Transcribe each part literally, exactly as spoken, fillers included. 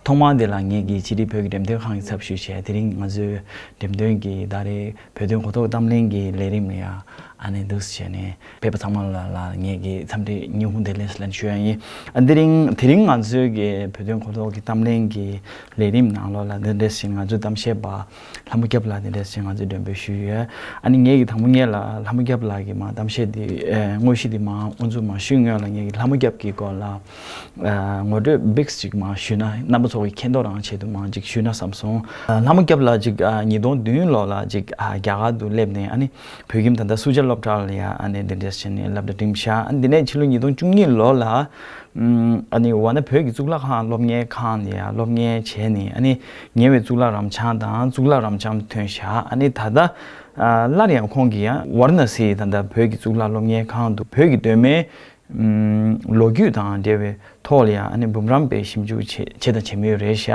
ཐོག་མར་དེ་ལ་ངེད་ཀྱི་ཕྱི་དྲིལ་བོད་ཀྱི་འགྲེམས་སྟོན་ཁང་གི་ཚབ་ཞུས་བྱས། དེ་རིང་ང་ཚོའི་འགྲེམས་སྟོན་གྱི་ད་རེས་བོད་དོན་གོ་རྟོགས་གཏམ་གླེང་གི་ལས་རིམ་ལ་ཡ་ཨ་ནི་འདུག་སེ་བྱས་ནས་ཕེབས་པ་ཚང་མ་ལ་ལ་ངེད་ཀྱི་འཚམས་འདྲི་སྙིང་ཁུང་བདེ་ལེགས་ལན་ཞུ་ཡ་ཡིན། ཨ་དེ་རིང་དེ་རིང་ང་ཚོའི་གི་བོད་དོན་གོ་རྟོགས་ཀྱི་གཏམ་གླེང་གི་ལས་རིམ་ནང་ལོགས་ལ་འདི་འདྲ་ཞིག་ང་ཚོའི་གཏམ་བཤད་པ་ལྷ་མོ་སྐྱབས་ལགས་འདི་འདྲ་ཞིག་ང་ཚོས་མགྲོན་འབོད་ཞུས་ཡོད། ཨ་ནི་ངེད་ཀྱི་དང་པོ་ངེད་ལ་ལྷ་མོ་སྐྱབས་ལགས་ཀྱི་མ་གཏམ་བཤད་འདི་ཨ་དངོས་གཞི་འདི་མ་དབུ་འཛུགས་མ་ཞུས་སྔོན་ལ་ངེད་ཀྱི་ལྷ་མོ་སྐྱབས་ཀྱི་སྐོར་ལ་ཨ་ངོ་སྤྲོད་བིགས་ཅིག་མ་ཞུས་ན། རྣམ་པ་ཚོ་གི་མཁྱེན་རྟོགས་རང་ཆེད་དུ་མ་ཅིག་ཞུས་ན་བསམ་སོང་། ཨ་ལྷ་མོ་སྐྱབས་ལགས་ཅིག་ཨ་ཉིས་སྟོང་བདུན་ལོ་ལ་ཅིག་ཨ་རྒྱ་གར་དུ་སླེབས་ནས། ཨ་ནི་བོད་ཁྱིམ་ད་ལྟ་སུ་ཇཱ་སློབ་གྲྭ་ལ་ཡ་ཨ་ནི་འདི་འདྲ་བྱས་ནས་སློབ་གྲྭ་འགྲིམས་ཤག་ཨ་ནི་འདི་ནས་ཕྱི་ལོ་ཉིས་སྟོང་བཅུ་གཉིས་ལོ་ལ་ཨ་ནི་ཝ་ན་བོད་ཀྱི་གཙུག་ལག་ཁང་སློབ་གཉེར་ཁང་ལ་ཡ་སློབ་གཉེར་བྱས་ནས། ཨ་ནི་ཉེ་བའི་གཙུག་ལག་རབ་འབྱམས་དང་གཙུག་ལག་རབ་འབྱམས་ཐོན་ཤག་ཨ་ནི་ད་ལྟ་ཨ་སླར་ཡང་ཁོང་གིས་ཡང་ཝཱ་ར་ཎ་སིའི་ད་ལྟ་བོད་ཀྱི་གཙུག་ལག་སློབ་གཉེར་ཁང་དུ་བོད་ཀྱི་གདོད་མའི་ཨམ་ལོ་རྒྱུས་དང་འབྲེལ་བའི་ཐོག་ལ་ཡང་ཨ་ནི་འབུམ་རམས་པའི་ཞིབ་འཇུག་བྱེད་བྱེད་དང་བྱེད་མུས་རེད་ཤག་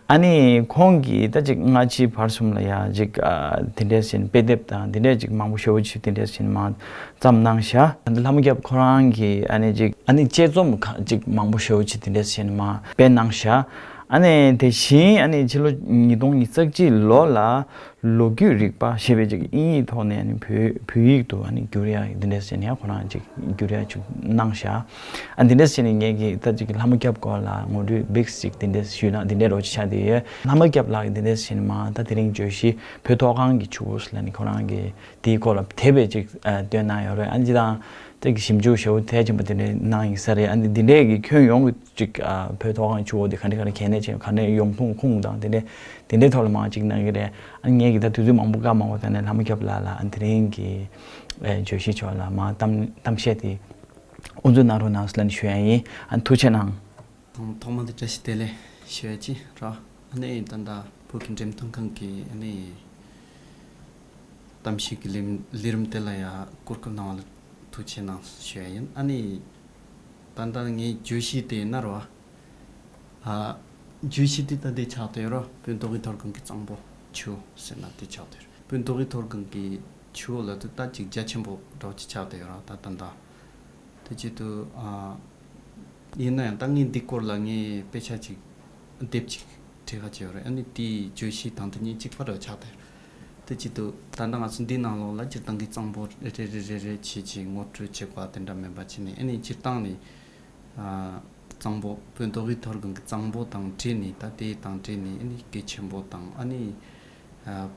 ཨ་ནི་ཁོང་གིས་ད་ཅིག་སྔ་ཕྱི་བར་གསུམ་ལ་ཡང་ཅིག་ཨ་དེ་འདྲས་ཞིག་དཔེ་དེབ་དང་དེ་འདྲས་ཅིག་མང་པོ་ཞེ་པོ་ཅིག་དེ་འདྲས་ཞིག་མ་བརྩམས་གནང་ཤག་ཨ་ནི་ལྷ་མོ་སྐྱབས་ཁོ་རང་གིས་ཨ་ནི་ཅིག་ཨ་ནི་དཔྱད་རྩོམ་ཁག་ཅིག་མང་པོ་ཞེ་པོ་ཅིག་དེ་འདྲས་ཞིག་མ་སྤེལ་གནང་ཤག་ཨ་ནི་དེ་བཞིན་ཨ་ནི་ཕྱི་ལོ་ཉིས་སྟོང་ཉི་ཤུ་རྩ་གཅིག་ལོ་ལ། ལོ་རྒྱུས་རིག་པ་ཞེས་པའི་ཅིག་དབྱིན་ཡིག་ཐོག་ནས་ནི་བོད་བོད་ཡིག་ཏུ་ཨ་ནི་བསྒྱུར་ཡ་འདི་འདྲས་བྱས་ནས་ཡང་ཁོ་རང་ཅིག་བསྒྱུར་ཡ་ཅིག་གནང་ཤག་ཨ་འདི་འདྲས་བྱས་ནས་ངས་ཀྱིས་ད་ཅིག་ལྷ་མོ་སྐྱབས་སྐོར་ལ་ངོ་སྤྲོད་བིགས་ཅིག་འདི་འདྲས་ཞུས་ན་འདི་འདྲས་རོ་ཅིག་ཆགས་བསྡད་ཡོད། ལྷ་མོ་སྐྱབས་ལགས་ཀྱིས་འདི་འདྲས་བྱས་ནས་མ་ད་དེ་རིང་བརྗོད་གཞི་བོད་མཐོ་སྒང་གི་ཆུ་བོ་ཟེར་ལ་ནི་ཁོ་རང་གིས་དེའི་སྐོར་ལ་དེ་བས་ཅིག་ཨ་བཏོན་གནང་ཡོད་རེད། ཨ་ནི་ཅི་དང་ད་ཀྱི་ཞིབ་འཇུག་ཞེ་པོ་གལ་ཆེན་པོ་དེ་འདྲས་གནང་ཡིན་ས་རེད། ཨ་ནི་འདི་འདྲས་ཀྱི་ཁྱོན་ཡོངས་ཀྱི་ཅིག་ཨ་བོད་མཐོ་སྒང་ཆུ་བོ་དེ་ག་འདྲ་ག་འདྲ་གལ་གནད་ཆེ་ག་འདྲ་ཡོང་ཁུངས་ཁུངས་དང་དེ་འདྲས་དེ་འདྲའི་ཐོག་ལ་མང་ཅིག་གནང་གི་རེད། ཨ་ངས་ཀྱི་ད་དུས་ཚོད་མང་པོ་བཀག་མ་འོ་ད་ནས་ལྷ་མོ་སྐྱབས་ལགས་ལ་ཨ་དེ་རིང་གི་ཨེ་བརྗོད་གཞི་ཕྱོགས་ལ་མ་གཏམ་གཏམ་བཤད་དེ་དབུ་འཛུགས་གནང་རོགས་གནང་ཟེར་ལན་ཞུ་ཡ་ཡིན། ཨ་ཐུགས་རྗེ་གནང་། ཐོག་མ་དེ་བཀྲ་ཤིས་བདེ་ལེགས་ཞུ་ཡ་ཅི་ར། ཨ་ནི་ད་ལྟ་བོད་ཀྱི་འགྲེམས་སྟོན་ཁང་གི་ཨ་ནི་གཏམ་བཤད་ཀྱི་ལས་ལས་རིམ་དེ་ལ་ཡ་གོ་སྐབས་གནང་བ་ལ་ཐུགས་རྗེ་གནང་ཞུ་ཡ་ཡིན། ཨ་ནི་ད་ལྟ་ངའི་བརྗོད་གཞི་དེ་ཡིན་ན་ར། ཨ། བརྗོད་གཞི་དེ་ད་དེ་ཆགས་བསྡད་ཡོད་ར། བོད་མདོ་དབུས་མཐོ་སྒང་གི་གཙང་པོ་ཆུ་ཟེར་ན་དེ་ཆགས་བསྡད་ཡོད་ར། བོད་མདོ་དབུས་མཐོ་སྒང་གི་ཆུ་ལ་དུ་ད་ཅིག་རྒྱ་ཆེན་པོ་འདྲ་བོ་ཅིག་ཆགས་བསྡད་ཡོད་ར། ད་ད་ད་དེ་བྱེད་དུ་ཨ། ཡིན་ན་ཡང་ད་ངས་འདི་སྐོར་ལ་ངས་དཔེ་ཆ་ཅིག་དེབ་ཅིག་བྲིས་ཁ་བྱས་ཡོད་རེད། ཨ་ནི་དེའི་བརྗོད་གཞི་དང་དེ་གཉིས་གཅིག་པ་འདྲ་བོ་ཆགས་བསྡད་ཡོད་ར། དེ་བྱེད་དུ་ད་ལྟ་ང་ཚོ་འདིའི་ནང་ལོགས་ལ་སྤྱིར་བཏང་གི་གཙང་པོ་རེ་རེ་རེ་རེ་བྱེད་ཅིག་ངོ་སྤྲོད་བྱེད་དགོས་པ་དེ་འདྲ་མིན་པ་བྱས་ནས། ཨ་ནི་སྤྱིར་བཏང་ནས། ཨ། གཙང་པོ་བོད་མདོ་དབུས་མཐོ་སྒང་གི་གཙང་པོ་དང་འབྲེལ་ནས། ད་དེ་དང་འབྲེལ་ནས་ཨ་ནི་གལ་ཆེན་པོ་དང་། ཨ་ནི་ཨ།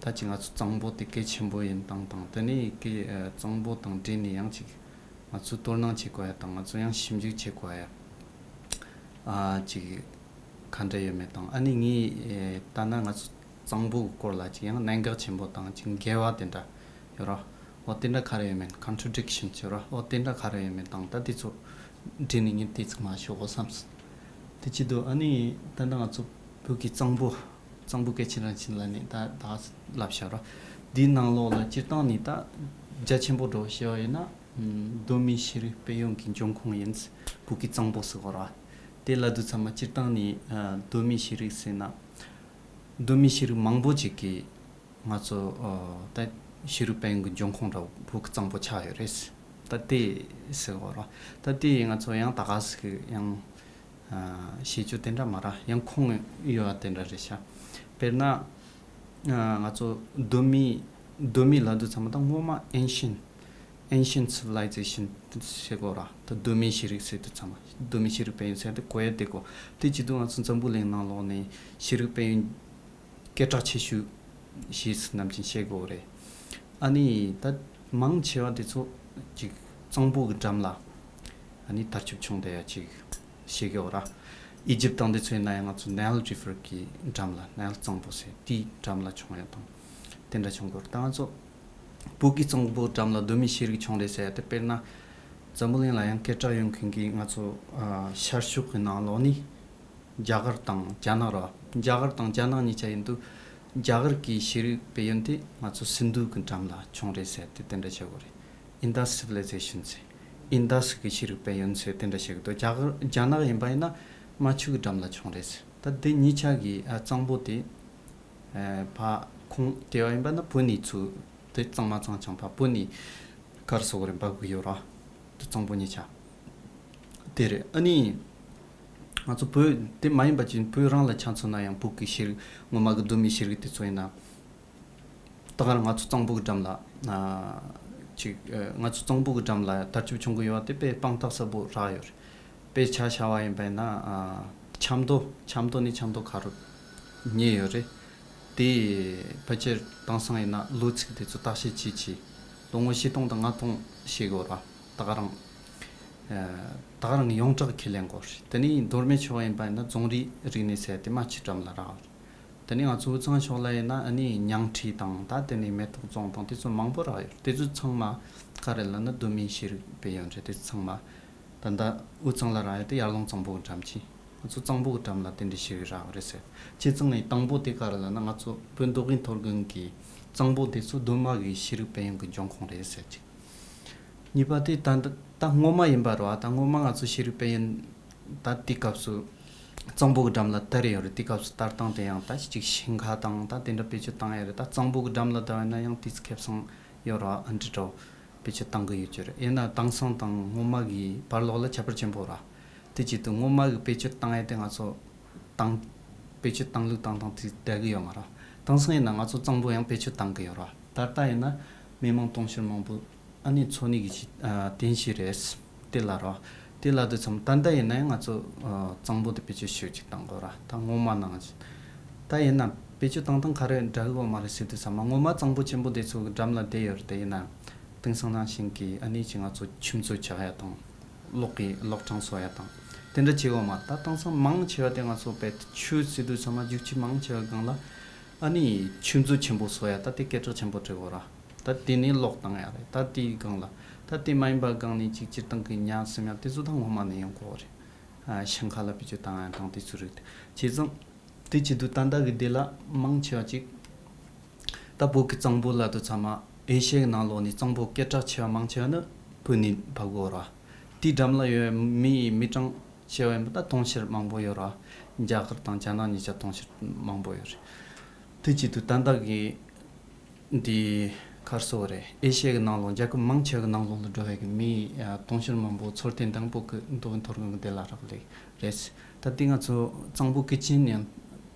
ད་ཅི་ང་ཚོ་གཙང་པོ་དེ་གལ་ཆེན་པོ་ཡིན་སྟངས་དང་། དེ་ནས་གལ་ཨ། གཙང་པོ་དང་འབྲེལ་ནས་ཡང་ཅིག་ང་ཚོས་དོ་སྣང་བྱེད་དགོས་ཡ་དང་། ང་ཚོས་ཡང་ཞིབ་འཇུག་བྱེད་དགོས་ཡ་ཨ། ཅིག་ག་འདྲ་ཡོད་མེད་དང་། ཨ་ནི་ངས་ཨེ། ད་ན་ང་ཚོ་གཙང་པོ་གི་སྐོར་ལ་ཅིག་ཡང་གནད་འགག་ཆེན་པོ་དང་ཅིག་འགལ་བ་དེ་འདྲ་ཡོད་ར། འོ་དེ་འདྲ་ག་རེ་ཡོད་མེད། ཀོན་ཊྲ་ཌིག་ཤན་ཡོད་ར། འོ་དེ་འདྲ་ག་རེ་ཡོད་མེད་དང་། ད་དེ་ཚོ་འདྲི་ནས་ངས་དེ་ཚིག་མ་ཤོག་གོ་བསམས། དེ་བྱེད་དུ་ཨ་ནི་ད་ནི་ང་ཚོ་བོད་ཀྱི་གཙང་པོ་གཙང་པོ་གལ་ཆེན་རང་ཆེན་ལ་ནི་ད་ད་ལབ་བྱ་ར། དེའི་ནང་ལོགས་ལ་སྤྱིར་བཏང་ནས་ད་རྒྱ་ཆེན་པོ་འགྲོ་བྱ་བ་ཡིན་ན་ཨམ། གདོད་མའི་ཤེས་རིག་དཔལ་ཡོན་གྱི་འབྱུང་ཁུངས་ཡིན། བོད་ཀྱི་གཙང་པོ་ཟེར་གོ་ར། དེ་ལ་དུ་ཚང་མ་སྤྱིར་བཏང་ནས་ཨ། གདོད་མའི་ཤེས་རིག་ཟེར་ན། གདོད་མའི་ཤེས་རིག་མང་པོ་ཅིག་གིས་ང་ཚོ་ཨ། ད་ཤེས་རིག་དཔལ་ཡོན་གྱི་འབྱུང་ཁུངས་འདྲ་བོ་བོད་ཀྱི་གཙང་པོ་ཆགས་ཡོད་རེད། ད་དེ་ཟེར་བ་ར། ད་དེ་ང་ཚོ་ཡང་ད་ག་ཟེ་གི་ཡང་ཨ། ཤེས་རྒྱུ་དེ་འདྲ་མ་ར། ཡང་ཁུངས་ཡོད་པ་དེ་འདྲ་རེད་ཤག་དཔེར་ན་ཨ། ང་ཚོ་གདོད་མའི་གདོད་མའི་ལབ་དུས་ཚང་མ་ད་སྔོན་མ་ancient ancient civilization ཟེར་གོ་ར། ད་གདོད་མའི་ཤེས་རིག་ཟེར་དུས་ཚང་མ་གདོད་མའི་ཤེས་རིག་དཔལ་ཡོན་ཟེར་དེ་གོ་ཡ་དེ་གོ། དེ་བྱེད་དུས་ང་ཚོ་འཛམ་བུ་གླིང་ནང་ལོགས་ནས་ཤེས་རིག་དཔལ་ཡོན་སྐད་གྲགས་ཆེ་ཤོས་ཞེས་ནམ་རྒྱུན་བཤད་གོ་རེད། ཨ་ནི་ད་མང་ཆེ་བ་དེ་ཚོ་ཅིག་གཙང་པོ་གི་འགྲམ་ལ་ཨ་ནི་དར་ཁྱབ་བྱུང་བསྡད་ཡ་ཅིག་བཤད་གོ་ར། ཨི་ཇིབ་དང་དེ་ཚོའི་ནང་ཡང་ང་ཚོ་Nile River གི་འགྲམ་ལ། Nile གཙང་པོ་ཟེར་དེའི་འགྲམ་ལ་བྱུང་ཡ་དང་དེ་འདྲ་བྱུང་གོ་ར། ད་ང་ཚོ་བོད་ཀྱི་གཙང་པོ་འགྲམ་ལ་གདོད་མའི་ཤེས་རིག་བྱུང་རེད་ཟེར་ཡ་དེ། དཔེར་ན་འཛམ་བུ་གླིང་ལ་ཡང་སྐད་གྲགས་ཡོད་མཁན་གྱི་ང་ཚོ་ཨ། ཤར་ཕྱོགས་ཀྱི་ནང་ལོགས་ནས་རྒྱ་གར་དང་རྒྱ་ནག་ར། རྒྱ་གར་དང་རྒྱ་ནག་གཉིས་ཆ་ཡིན་དུས་རྒྱ་གར་གྱི་ཤེས་རིག་དཔལ་ཡོན་དེ་ང་ཚོ་སིན་དྷུ་གི་འགྲམ་ལ་བྱུང་རེད་ཟེར་དེ་དེ་འདྲ་བྱེད་དགོས་རེད། Indus Civilization ཟེར། Indus གི་ཤེས་རིག་དཔལ་ཡོན་ཟེར་དེ་འདྲ་བྱེད་དགོས་འདུག་རྒྱ་གར་རྒྱ་ནག་ཡིན་པ་ཡིན་ན་རྨ་ཆུ་གི་འགྲམ་ལ་བྱུང་རེད་ཟེར། ད་དེ་གཉིས་ཆ་གི་ཨ། གཙང་པོ་དེ་ཨ། ཕ་ཁོང་དེ་བ་ཡིན་པ་ན་བོད་ནས་ཚུར་དེ་གཙང་མ་གཙང་རྐྱང་ཕ་བོད་ནས་གར་སོགས་རིམ་པ་དགོས་ཡོད་ར། དེ་གཙང་པོ་གཉིས་ཆ་དེ་རེད། ཨ་ནི་ ང་ཚོ་བོད་དེ་མ་ཡིན་པ་ཅིག་བོད་རང་ལ་ཆ་མཚོན་ན་ཡང་བོད་ཀྱི་ཤེས་རིག་སྔོན་མ་གི་གདོད་མའི་ཤེས་རིག་དེ་ཚོ་ཡིན་ན། ད་ག་རང་ང་ཚོ་གཙང་པོ་གི་འགྲམ་ལ་ཨ་ཅིག་ཨ་ང་ཚོ་གཙང་པོ་གི་འགྲམ་ལ་དར་ཁྱབ་བྱུང་གི་ཡོད་པ་དེ་དཔེ་དཔང་རྟགས་གསལ་པོ་རག་ཡོད་རེད། དཔེ་ཆ་བཞག་པ་ཡིན་པ་ཡིན་ན་ཨ་ཆབ་མདོ་ཆབ་མདོ་ནས་ཆབ་མདོ་ཁ་རུ་ཉེ་ཡོད་རེད། དེ་ཕལ་ཆེར་དེང་སང་ཡིན་ན་ལོ་ཚིགས་དེ་ཚོ་བརྟག་དཔྱད་བྱེད་ཆེད་ལོ་ངོ་བཞི་སྟོང་དང་ལྔ་སྟོང་ཞིག་འགོར་བ། ད་ག་རང་ཨ་ད་ག་རང་ཡོངས་གྲགས་ཁས་ལེན་དགོས་རེད། དེ་ནས་མདོ་སྨད་ཕྱོགས་ཡིན་པ་ཡིན་ན་རྫོང་རིག་རིག་གནས་ཟེར་དེ་རྨ་ཆུ་འགྲམ་ལ་རག་རེད། དེ་ནས་ང་ཚོ་དབུས་གཙང་ཕྱོགས་ལ་ཡིན་ན་ཨ་ནི་ཉང་ཁྲི་དང་ད་དེ་ནས་མེ་ཏོག་རྫོང་དང་དེ་ཚོ་མང་པོ་རག་ཡོད། དེ་ཚོ་ཚང་མ་ག་རེ་ལབ་ན་གདོད་མའི་ཤེས་རིག་དཔལ་ཡོན་རེད། དེ་ཚོ་ཚང་མ་ད་ལྟ་དབུས་གཙང་ལ་རག་ཡོད་དེ་ཡར་ཀླུང་གཙང་པོ་གི་འགྲམ་གྱི་ང་ཚོ་གཙང་པོ་གི་འགྲམ་ལ་དེ་འདྲའི་ཤེས་རིག་རག་རེད་ཟེར། བྱས་ཙང་ངས་དང་པོ་དེ་ག་རེ་ལབ་ན་ང་ཚོ་བོད་མདོ་དབུས་མཐོ་སྒང་གི་གཙང་པོ་དེ་ཚོ་གདོད་མ་གི་ཤེས་རིག་དཔལ་ཡོན་གྱི་འབྱུང་ཁུངས་རེད་ཟེར་གྱི། གཉིས་པ་དེ་ད་ད་སྔོན་མ་ཡིན་པ་རེད་བ། ད་སྔོན་མ་ང་ཚོ་ཤེས་རིག་དཔལ་ཡོན་ད་དེའི་སྐབས་སུ་གཙང་པོ་གི་འགྲམ་ལ་དར་ཡོད་རེད། དེའི་སྐབས་སུ་དར་སྟངས་དེ་ཡང་ད་ཅིག་ཞིང་ཁ་དང་ད་དེ་འདྲ་བེད་སྤྱོད་བཏང་ཡ་རེད། ད་གཙང་པོ་གི་འགྲམ་ལ་བསྡད་པ་ཡིན་ན་ཡང་དེ་ཚོ་ཁེ་བཟང་ཡོད་རེད་བ། ཨ་འདྲ་འདྲ་བོ་བེད་སྤྱོད་བཏང་གི་ཡོད་རྒྱུ་རེད། ཡིན་ན་དེང་སང་དང་སྔོན་མ་གི་བར་ལོགས་ལ་ཁྱད་པར་ཆེན་པོ་རེད་བ། དེ་བྱེད་དུས་སྔོན་མ་གི་བེད་སྤྱོད་བཏང་ཡ་དེ་ང་ཚོ་བཏང་བེད་སྤྱོད་བཏང་ལུགས་བཏང་སྟངས་དེ་འདྲ་གི་ཡོད་མ་རེད། དེང་སང་ཡིན་ན་ང་ཚོ་གཙང་པོ་ཡང་བེད་སྤྱོད་བཏང་གི་ཡོད་རེད། ད་ལྟ་ཡིན་ན་མི་མང་དུང་ཕྱུར་མང་པོ་ཨ་ནི་འཚོ་གནས་ཀྱི་ཆེད་ཨ་རྟེན་གཞི་རེད། དེ་ལ་རོ། དེ་ལ་དུས་ཙམ་ད་ལྟ་ཡིན་ན་ཡང་ང་ཚོ་ཨ་གཙང་པོ་དེ་བེད་སྤྱོད་ཞེ་པོ་ཅིག་བཏང་དགོས་ར། ད་སྔོན་མ་ནང་བཞིན། ད་ཡིན་ན་བེད་སྤྱོད་བཏང་སྟངས་ག་རེ་འདྲ་གི་ཡོད་མ་རེད་ཟེར་དུས་ཙམ་མ་སྔོན་མ་གཙང་པོ་ཆེན་པོ་དེ་ཚོ་གི་འགྲམ་ལ་བསྡད་ཡོད་རེད། དེ་ཡིན་ན་དེང་སང་ནང་བཞིན་གྱི་ཨ་ནི་ཅིག་ང་ཚོ་ཆུ་མཛོད་ཆགས་ཡ་དང་། གློག་གི་གློག་གྲང་བཟོ་ཡ་དང་། དེ་འདྲ་བྱེད་ཡོད་མ་རེད། ད་དེང་སང་མང་ཆེ་བ་དེ་ང་ཚོ་བེད་ཆུ་ཟེར་དུས་ཙམ་མ་རྒྱུག་ཆུ་མང་ཆེ་བ་སྒང་ལ་ཨ་ནི་ཆུ་མཛོད་ཆེན་པོ་བཟོ་ཡ་ད་དེ་སྐད་གྲགས་ཆེན་པོ་བྲིས་དགོས་ར། ད་དེ་ནས་གློག་བཏང་ཡ་རེད། ད་དེའི་སྒང་ལ་ད་དེ་མ་ཡིན་པ་སྒང་ནས་ཅིག་སྤྱིར་བཏང་གི་ཉ་སྲིན་ཡ་དེ་ཚོ་ད་སྔོན་མ་ནས་ཡོང་གི་ཡོད་རེད། ཨ་ཞིང་ཁ་ལ་བེད་སྤྱོད་བཏང་ཡ་དང་དེ་ཚོ་རིགས་དེ། བྱས་ཙང་དེ་བྱེད་དུས་ད་ལྟ་གི་དེ་ལ་མང་ཆེ་བ་ཅིག་ད་བོད་ཀྱི་གཙང་པོ་ལབ་དུས་ཙམ་མ་ཨེ་ཤི་ཡའི་ནང་ལོགས་ནས་གཙང་པོ་སྐད་གྲགས་ཆེ་བ་མང་ཆེ་བ་ནི་བོད་ནས་བབས་ཡོད་ར། དེའི་འགྲམ་ལ་ཡོད་མི་མི་གྲངས་ཆེ་བ་ཡིན་པ་ད་དུང་ཕྱུར་མང་པོ་ཡོད་ར། རྒྱ་གར་དང་རྒྱ་ནག་གཉིས་ཆ་དུང་ཕྱུར་མང་པོ་ཡོད་རེད། དེ་བྱེད་དུས་ད་ལྟ་གི་འདི་ག་རེ་ཟེར་དགོས་རེད། ཨེ་ཤི་ཡ་གི་ནང་ལོགས་རྒྱལ་ཁབ་མང་ཆེ་བ་གི་ནང་ལོགས་ལ་འགྲོ་བའི་གི་མི་ཡ་དུང་ཕྱུར་མང་པོ་འཚོ་རྟེན་དང་པོ་གི་མདོ་དབུས་མཐོ་སྒང་གི་དེ་ལ་རག་ལས་རེད། ད་དེ་ང་ཚོ་གཙང་པོ་གལ་ཆེན་ཡང་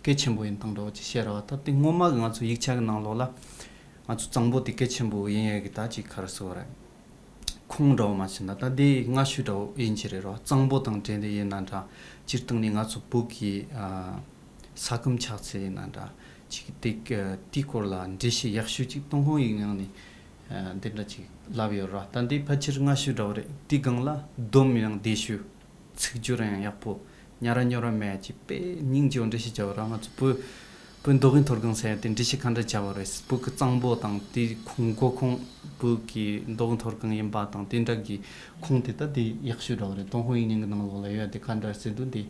གལ་ཆེན་པོ་ཡིན་སྟངས་འདྲ་བོ་ཅིག་བཤད་ར་བ། ད་དེ་སྔོན་མ་གི་ང་ཚོ་ཡིག་ཆ་གི་ནང་ལོགས་ལ་ང་ཚོ་གཙང་པོ་དེ་གལ་ཆེན་པོ་ཡིན་ཡ་གི་ད་ཅིག་ག་རེ་ཟེར་དགོས་རེད། ཁུངས་འདྲ་བོ་མ་བྱས་ན་ད་དེ་སྔ་ཤོས་འདྲ་བོ་ཡིན་གྱི་རེད་རོ། གཙང་པོ་དང་འབྲེལ་ནས་ཡིན་ན་འདྲ། སྤྱིར་བཏང་ནས་ང་ཚོ་བོད་ཀྱི་ཨ་ས་ཁམས་ཆགས་ཚུལ་ཡིན་ན་འདྲ། ཅིག་དེ་དེའི་སྐོར་ལ་འགྲེལ་བཤད་ཡག་ཤོས་ཅིག་ཏུན་ཧོང་ཡིག་རྙིང་ནས་ཨ་འདི་འདྲ་ཅིག་ལབ་ཡོད་ར། ད་འདི་ཕལ་ཆེར་སྔ་ཤོས་འདྲ་བོ་རེད། དེའི་སྒང་ལ་སྡོམ་ཡང་བདེ་ཤོས། ཚིག་སྦྱོར་ཡང་ཡག་པོ། ཉ་ར་ཉོ་ར་མེད་ཅིག་དཔེ་སྙིང་རྗེ་བོ་འགྲེལ་བཤད་བྱ་བ་ར། ང་ཚོ་བོད་བོད་མདོ་དབུས་མཐོ་སྒང་ཟེར་ཡ་དེ་འགྲེལ་བཤད་ག་འདྲ་བྱ་བ་རེད། བོད་ཀྱི་གཙང་པོ་དང་དེའི་ཁུངས་མགོ་ཁུངས་བོད་ཀྱི་མདོ་དབུས་མཐོ་སྒང་ཡིན་པ་དང་དེ་འདྲ་གི་ཁུངས་དེ་ད་དེ་ཡག་ཤོས་འདྲ་བོ་རེད། ཏུན་ཧོང་ཡིག་རྙིང་གི་ནང་ལོགས་ལ་ཡོད་ཡ་དེ་ག་འདྲ་ཟེར་དུས་དེ།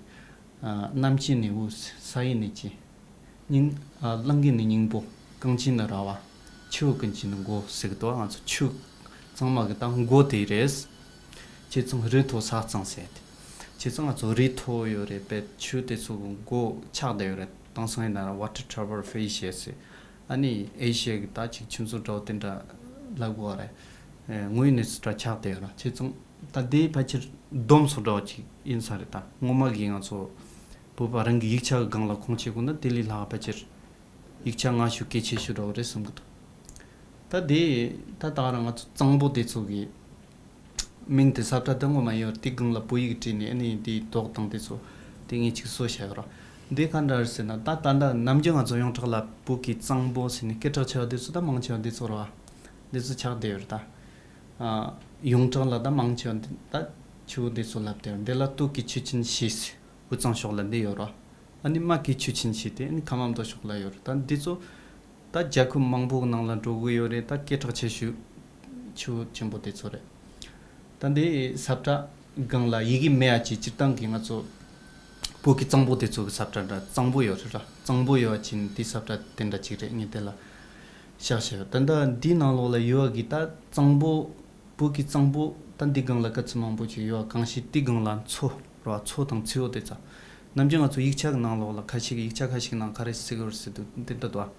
ཨ་གནམ་གྱི་ནི་དབུས། ས་ཡི་ནི་ལྕེ། སྙིང་། ཨ་གླིང་གི་ནི་སྙིང་པོ། གངས་ཀྱི་ནི་ར་བ། ཆུ་བོ་ཀུན་གྱི་ནི་མགོ་ཟེར་གི་འདུག་ང་ཚོ་ཆུ་ཚང་མ་གི་ད་མགོ་དེ་རེད། བྱས་ཙང་རི་མཐོ་ས་གཙང་ཟེར་ཏེ། བྱས་ཙང་ང་ཚོ་རི་མཐོ་ཡོད་རེད་པས། ཆུ་དེ་ཚོ་གི་མགོ་ཆགས་བསྡད་ཡོད་རེད། དེང་སང་ཡིན་ན་Water Tower Fallacious ཟེར། ཨ་ནི་ཨེ་ཤི་ཡ་གི་ད་ཅིག་ཆུ་མཛོད་འདྲ་བོ་དེ་འདྲ་ལབ་དགོས་རེད། ཨེ་དངོས་ཡོད་གནས་སུ་འདྲ་ཆགས་བསྡད་ཡོད་ར། བྱས་ཙང་ད་དེ་ཕལ་ཆེར་སྡོམ་སོགས་འདྲ་བོ་ཅིག་ཡིན་ས་རེད། ད་སྔོན་མ་གི་ང་ཚོ་བོད་པ་རང་གི་ཡིག་ཆ་གི་སྒང་ལ་ཁུངས་བྱེད་དགོས་ན་དེ་ལས་ལྷག་ཕལ་ཆེར་ཡིག་ཆ་སྔ་ཤོས་གལ་ཆེ་ཤོས་འདྲ་བོ་རེད་བསམ་གི་འདུག་ད་དེ་ད་ད་ག་རང་ང་ཚོ་གཙང་པོ་དེ་ཚོ་གི་མིང་དེ་ས་ཁྲ་དེ་ངོ་མ་ཡོད་དེ་སྒང་ལ་བོད་ཡིག་བྲིས་ནས་ཨ་ནི་དེའི་རྡོག་དང་དེ་ཚོ་དེ་ངས་ཅིག་བཟོས་བཞག་ཡོད་ར། འདི་ག་འདྲ་རེད་ཟེར་ན་ད་ད་ལྟ་ནམ་རྒྱུན་ང་ཚོ་ཡོངས་གྲགས་ལ་བོད་ཀྱི་གཙང་པོ་ཟེར་ནས་སྐད་གྲགས་ཆེ་བ་དེ་ཚོ་ད་མང་ཆེ་བ་འདི་ཚོ་རེད་བ། འདི་ཚོ་ཆགས་བསྡད་ཡོད་རེད་ད། ཨ་ཡོངས་གྲགས་ལ་ད་མང་ཆེ་བ་འདི་ད་ཆུ་བོ་འདི་ཚོ་ལབ་བསྡད་ཡོད། འདི་ལ་སྟོད་ཀྱི་ཆུ་ཆེན་བཞི་ཟེར། དབུས་གཙང་ཕྱོགས་ལ་འདི་ཡོད་ར། ཨ་ནི་སྨད་ཀྱི་ཆུ་ཆེན་བཞི་དེ་ཨ་ནི་ཁམས་མདོ་ཕྱོགས་ལ་ཡོད་རེད། ད་འདི་ཚོ་ད་རྒྱལ་ཁབ་མང་པོ་གི་ནང་ལ་འགྲོ་གི་ཡོད་རེད། ད་སྐད་གྲགས་ཆེ་ཤོས་ཆུ་བོ་ཆེན་པོ་དེ་ཚོ་རེད། ད་འདི་ས་ཁྲ་སྒང་ལ་ཡི་གེ་མེད་ཡ་ཅིག་སྤྱིར་བཏང་གི་ང་ཚོ་བོད་ཀྱི་གཙང་པོ་དེ་ཚོ་གི་ས་ཁྲ་འདྲ་གཙང་པོ་ཡོད་རེད་ར། གཙང་པོ་ཡོད་པ་ཅིག་འདི་ས་ཁྲ་དེ་འདྲ་ཅིག་རེད། ངས་དེ་ལ་བཞག་བཞག་ཡོད། ད་ལྟ་འདིའི་ནང་ལོགས་ལ་ཡོད་པ་གི་ད་གཙང་པོ། བོད་ཀྱི་གཙང་པོ་ད་འདི་སྒང་ལ་ག་ཚོད་མང་པོ་ཅིག་ཡོད་པ། གང་ཞིག་དེའི་སྒང་ལ་མཚོ་ར་བ། མཚོ་དང་མཚེའུ་དེ་ཚོ། ནམ་རྒྱུན་ང་ཚོ་ཡིག་ཆ་གི་ནང་ལོགས་ལ་ཁ་ཤས་ཀྱི་ཡིག་ཆ་ཁ་ཤས་ཀྱི་ནང་ག་རེ་ཟེར་གི་ཡོད་རེད་ཟེར་དུས་འདི་ལྟ་དུ་ཨ།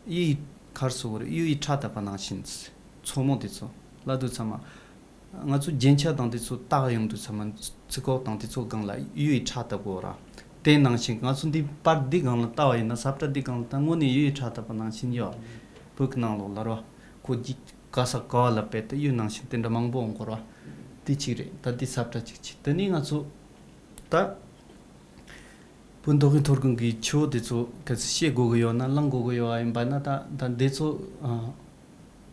གཡུ་ཡི་ག་རེ་ཟེར་གི་རེད། གཡུ་ཡི་ཕྲ་བཏབ་པ་ནང་བཞིན། མཚོ་མོ་དེ་ཚོ་ལབ་དུས་ཚང་མ། ང་ཚོ་རྒྱན་ཆ་དང་དེ་ཚོ་བཏགས་ཡོང་དུས་ཙམ་པ། ཚིག་ཁོག་དང་དེ་ཚོ་སྒང་ལ་གཡུ་ཡི་ཁྲ་བཏབ་དགོས་ར། དེ་ནང་བཞིན་ང་ཚོ་འདི་པར་འདི་སྒང་ལ་བལྟ་བ་ཡིན་ན། ས་བཀྲ་འདི་སྒང་ལ་བལྟ། དངོས་གནས་གཡུ་ཡི་ཁྲ་བཏབ་པ་ནང་བཞིན་ཡོད། བོད་ཀྱི་ནང་ལོགས་ལ་ར། ཁོ་རྒྱུད་ག་ས་ག་བ་ལ་དཔེ་ད་གཡུ་ནང་བཞིན་དེ་འདྲ་མང་པོ་འོང་གོ་ར། དེ་གཅིག་རེད། ད་དེ་ས་བཀྲ་གཅིག་བྱས། དེ་ནས་ང་ཚོ་ད་བོད་མདོ་དབུས་མཐོ་སྒང་གི་ཆུ་བོ་དེ་ཚོ་གལ་སྲིད་ཤེས་དགོས་ཀྱི་ཡོད་ན། བླང་དགོས་ཀྱི་ཡོད་པ་ཡིན་པ་ན། ད་ད་འདི་ཚོ་ཨ།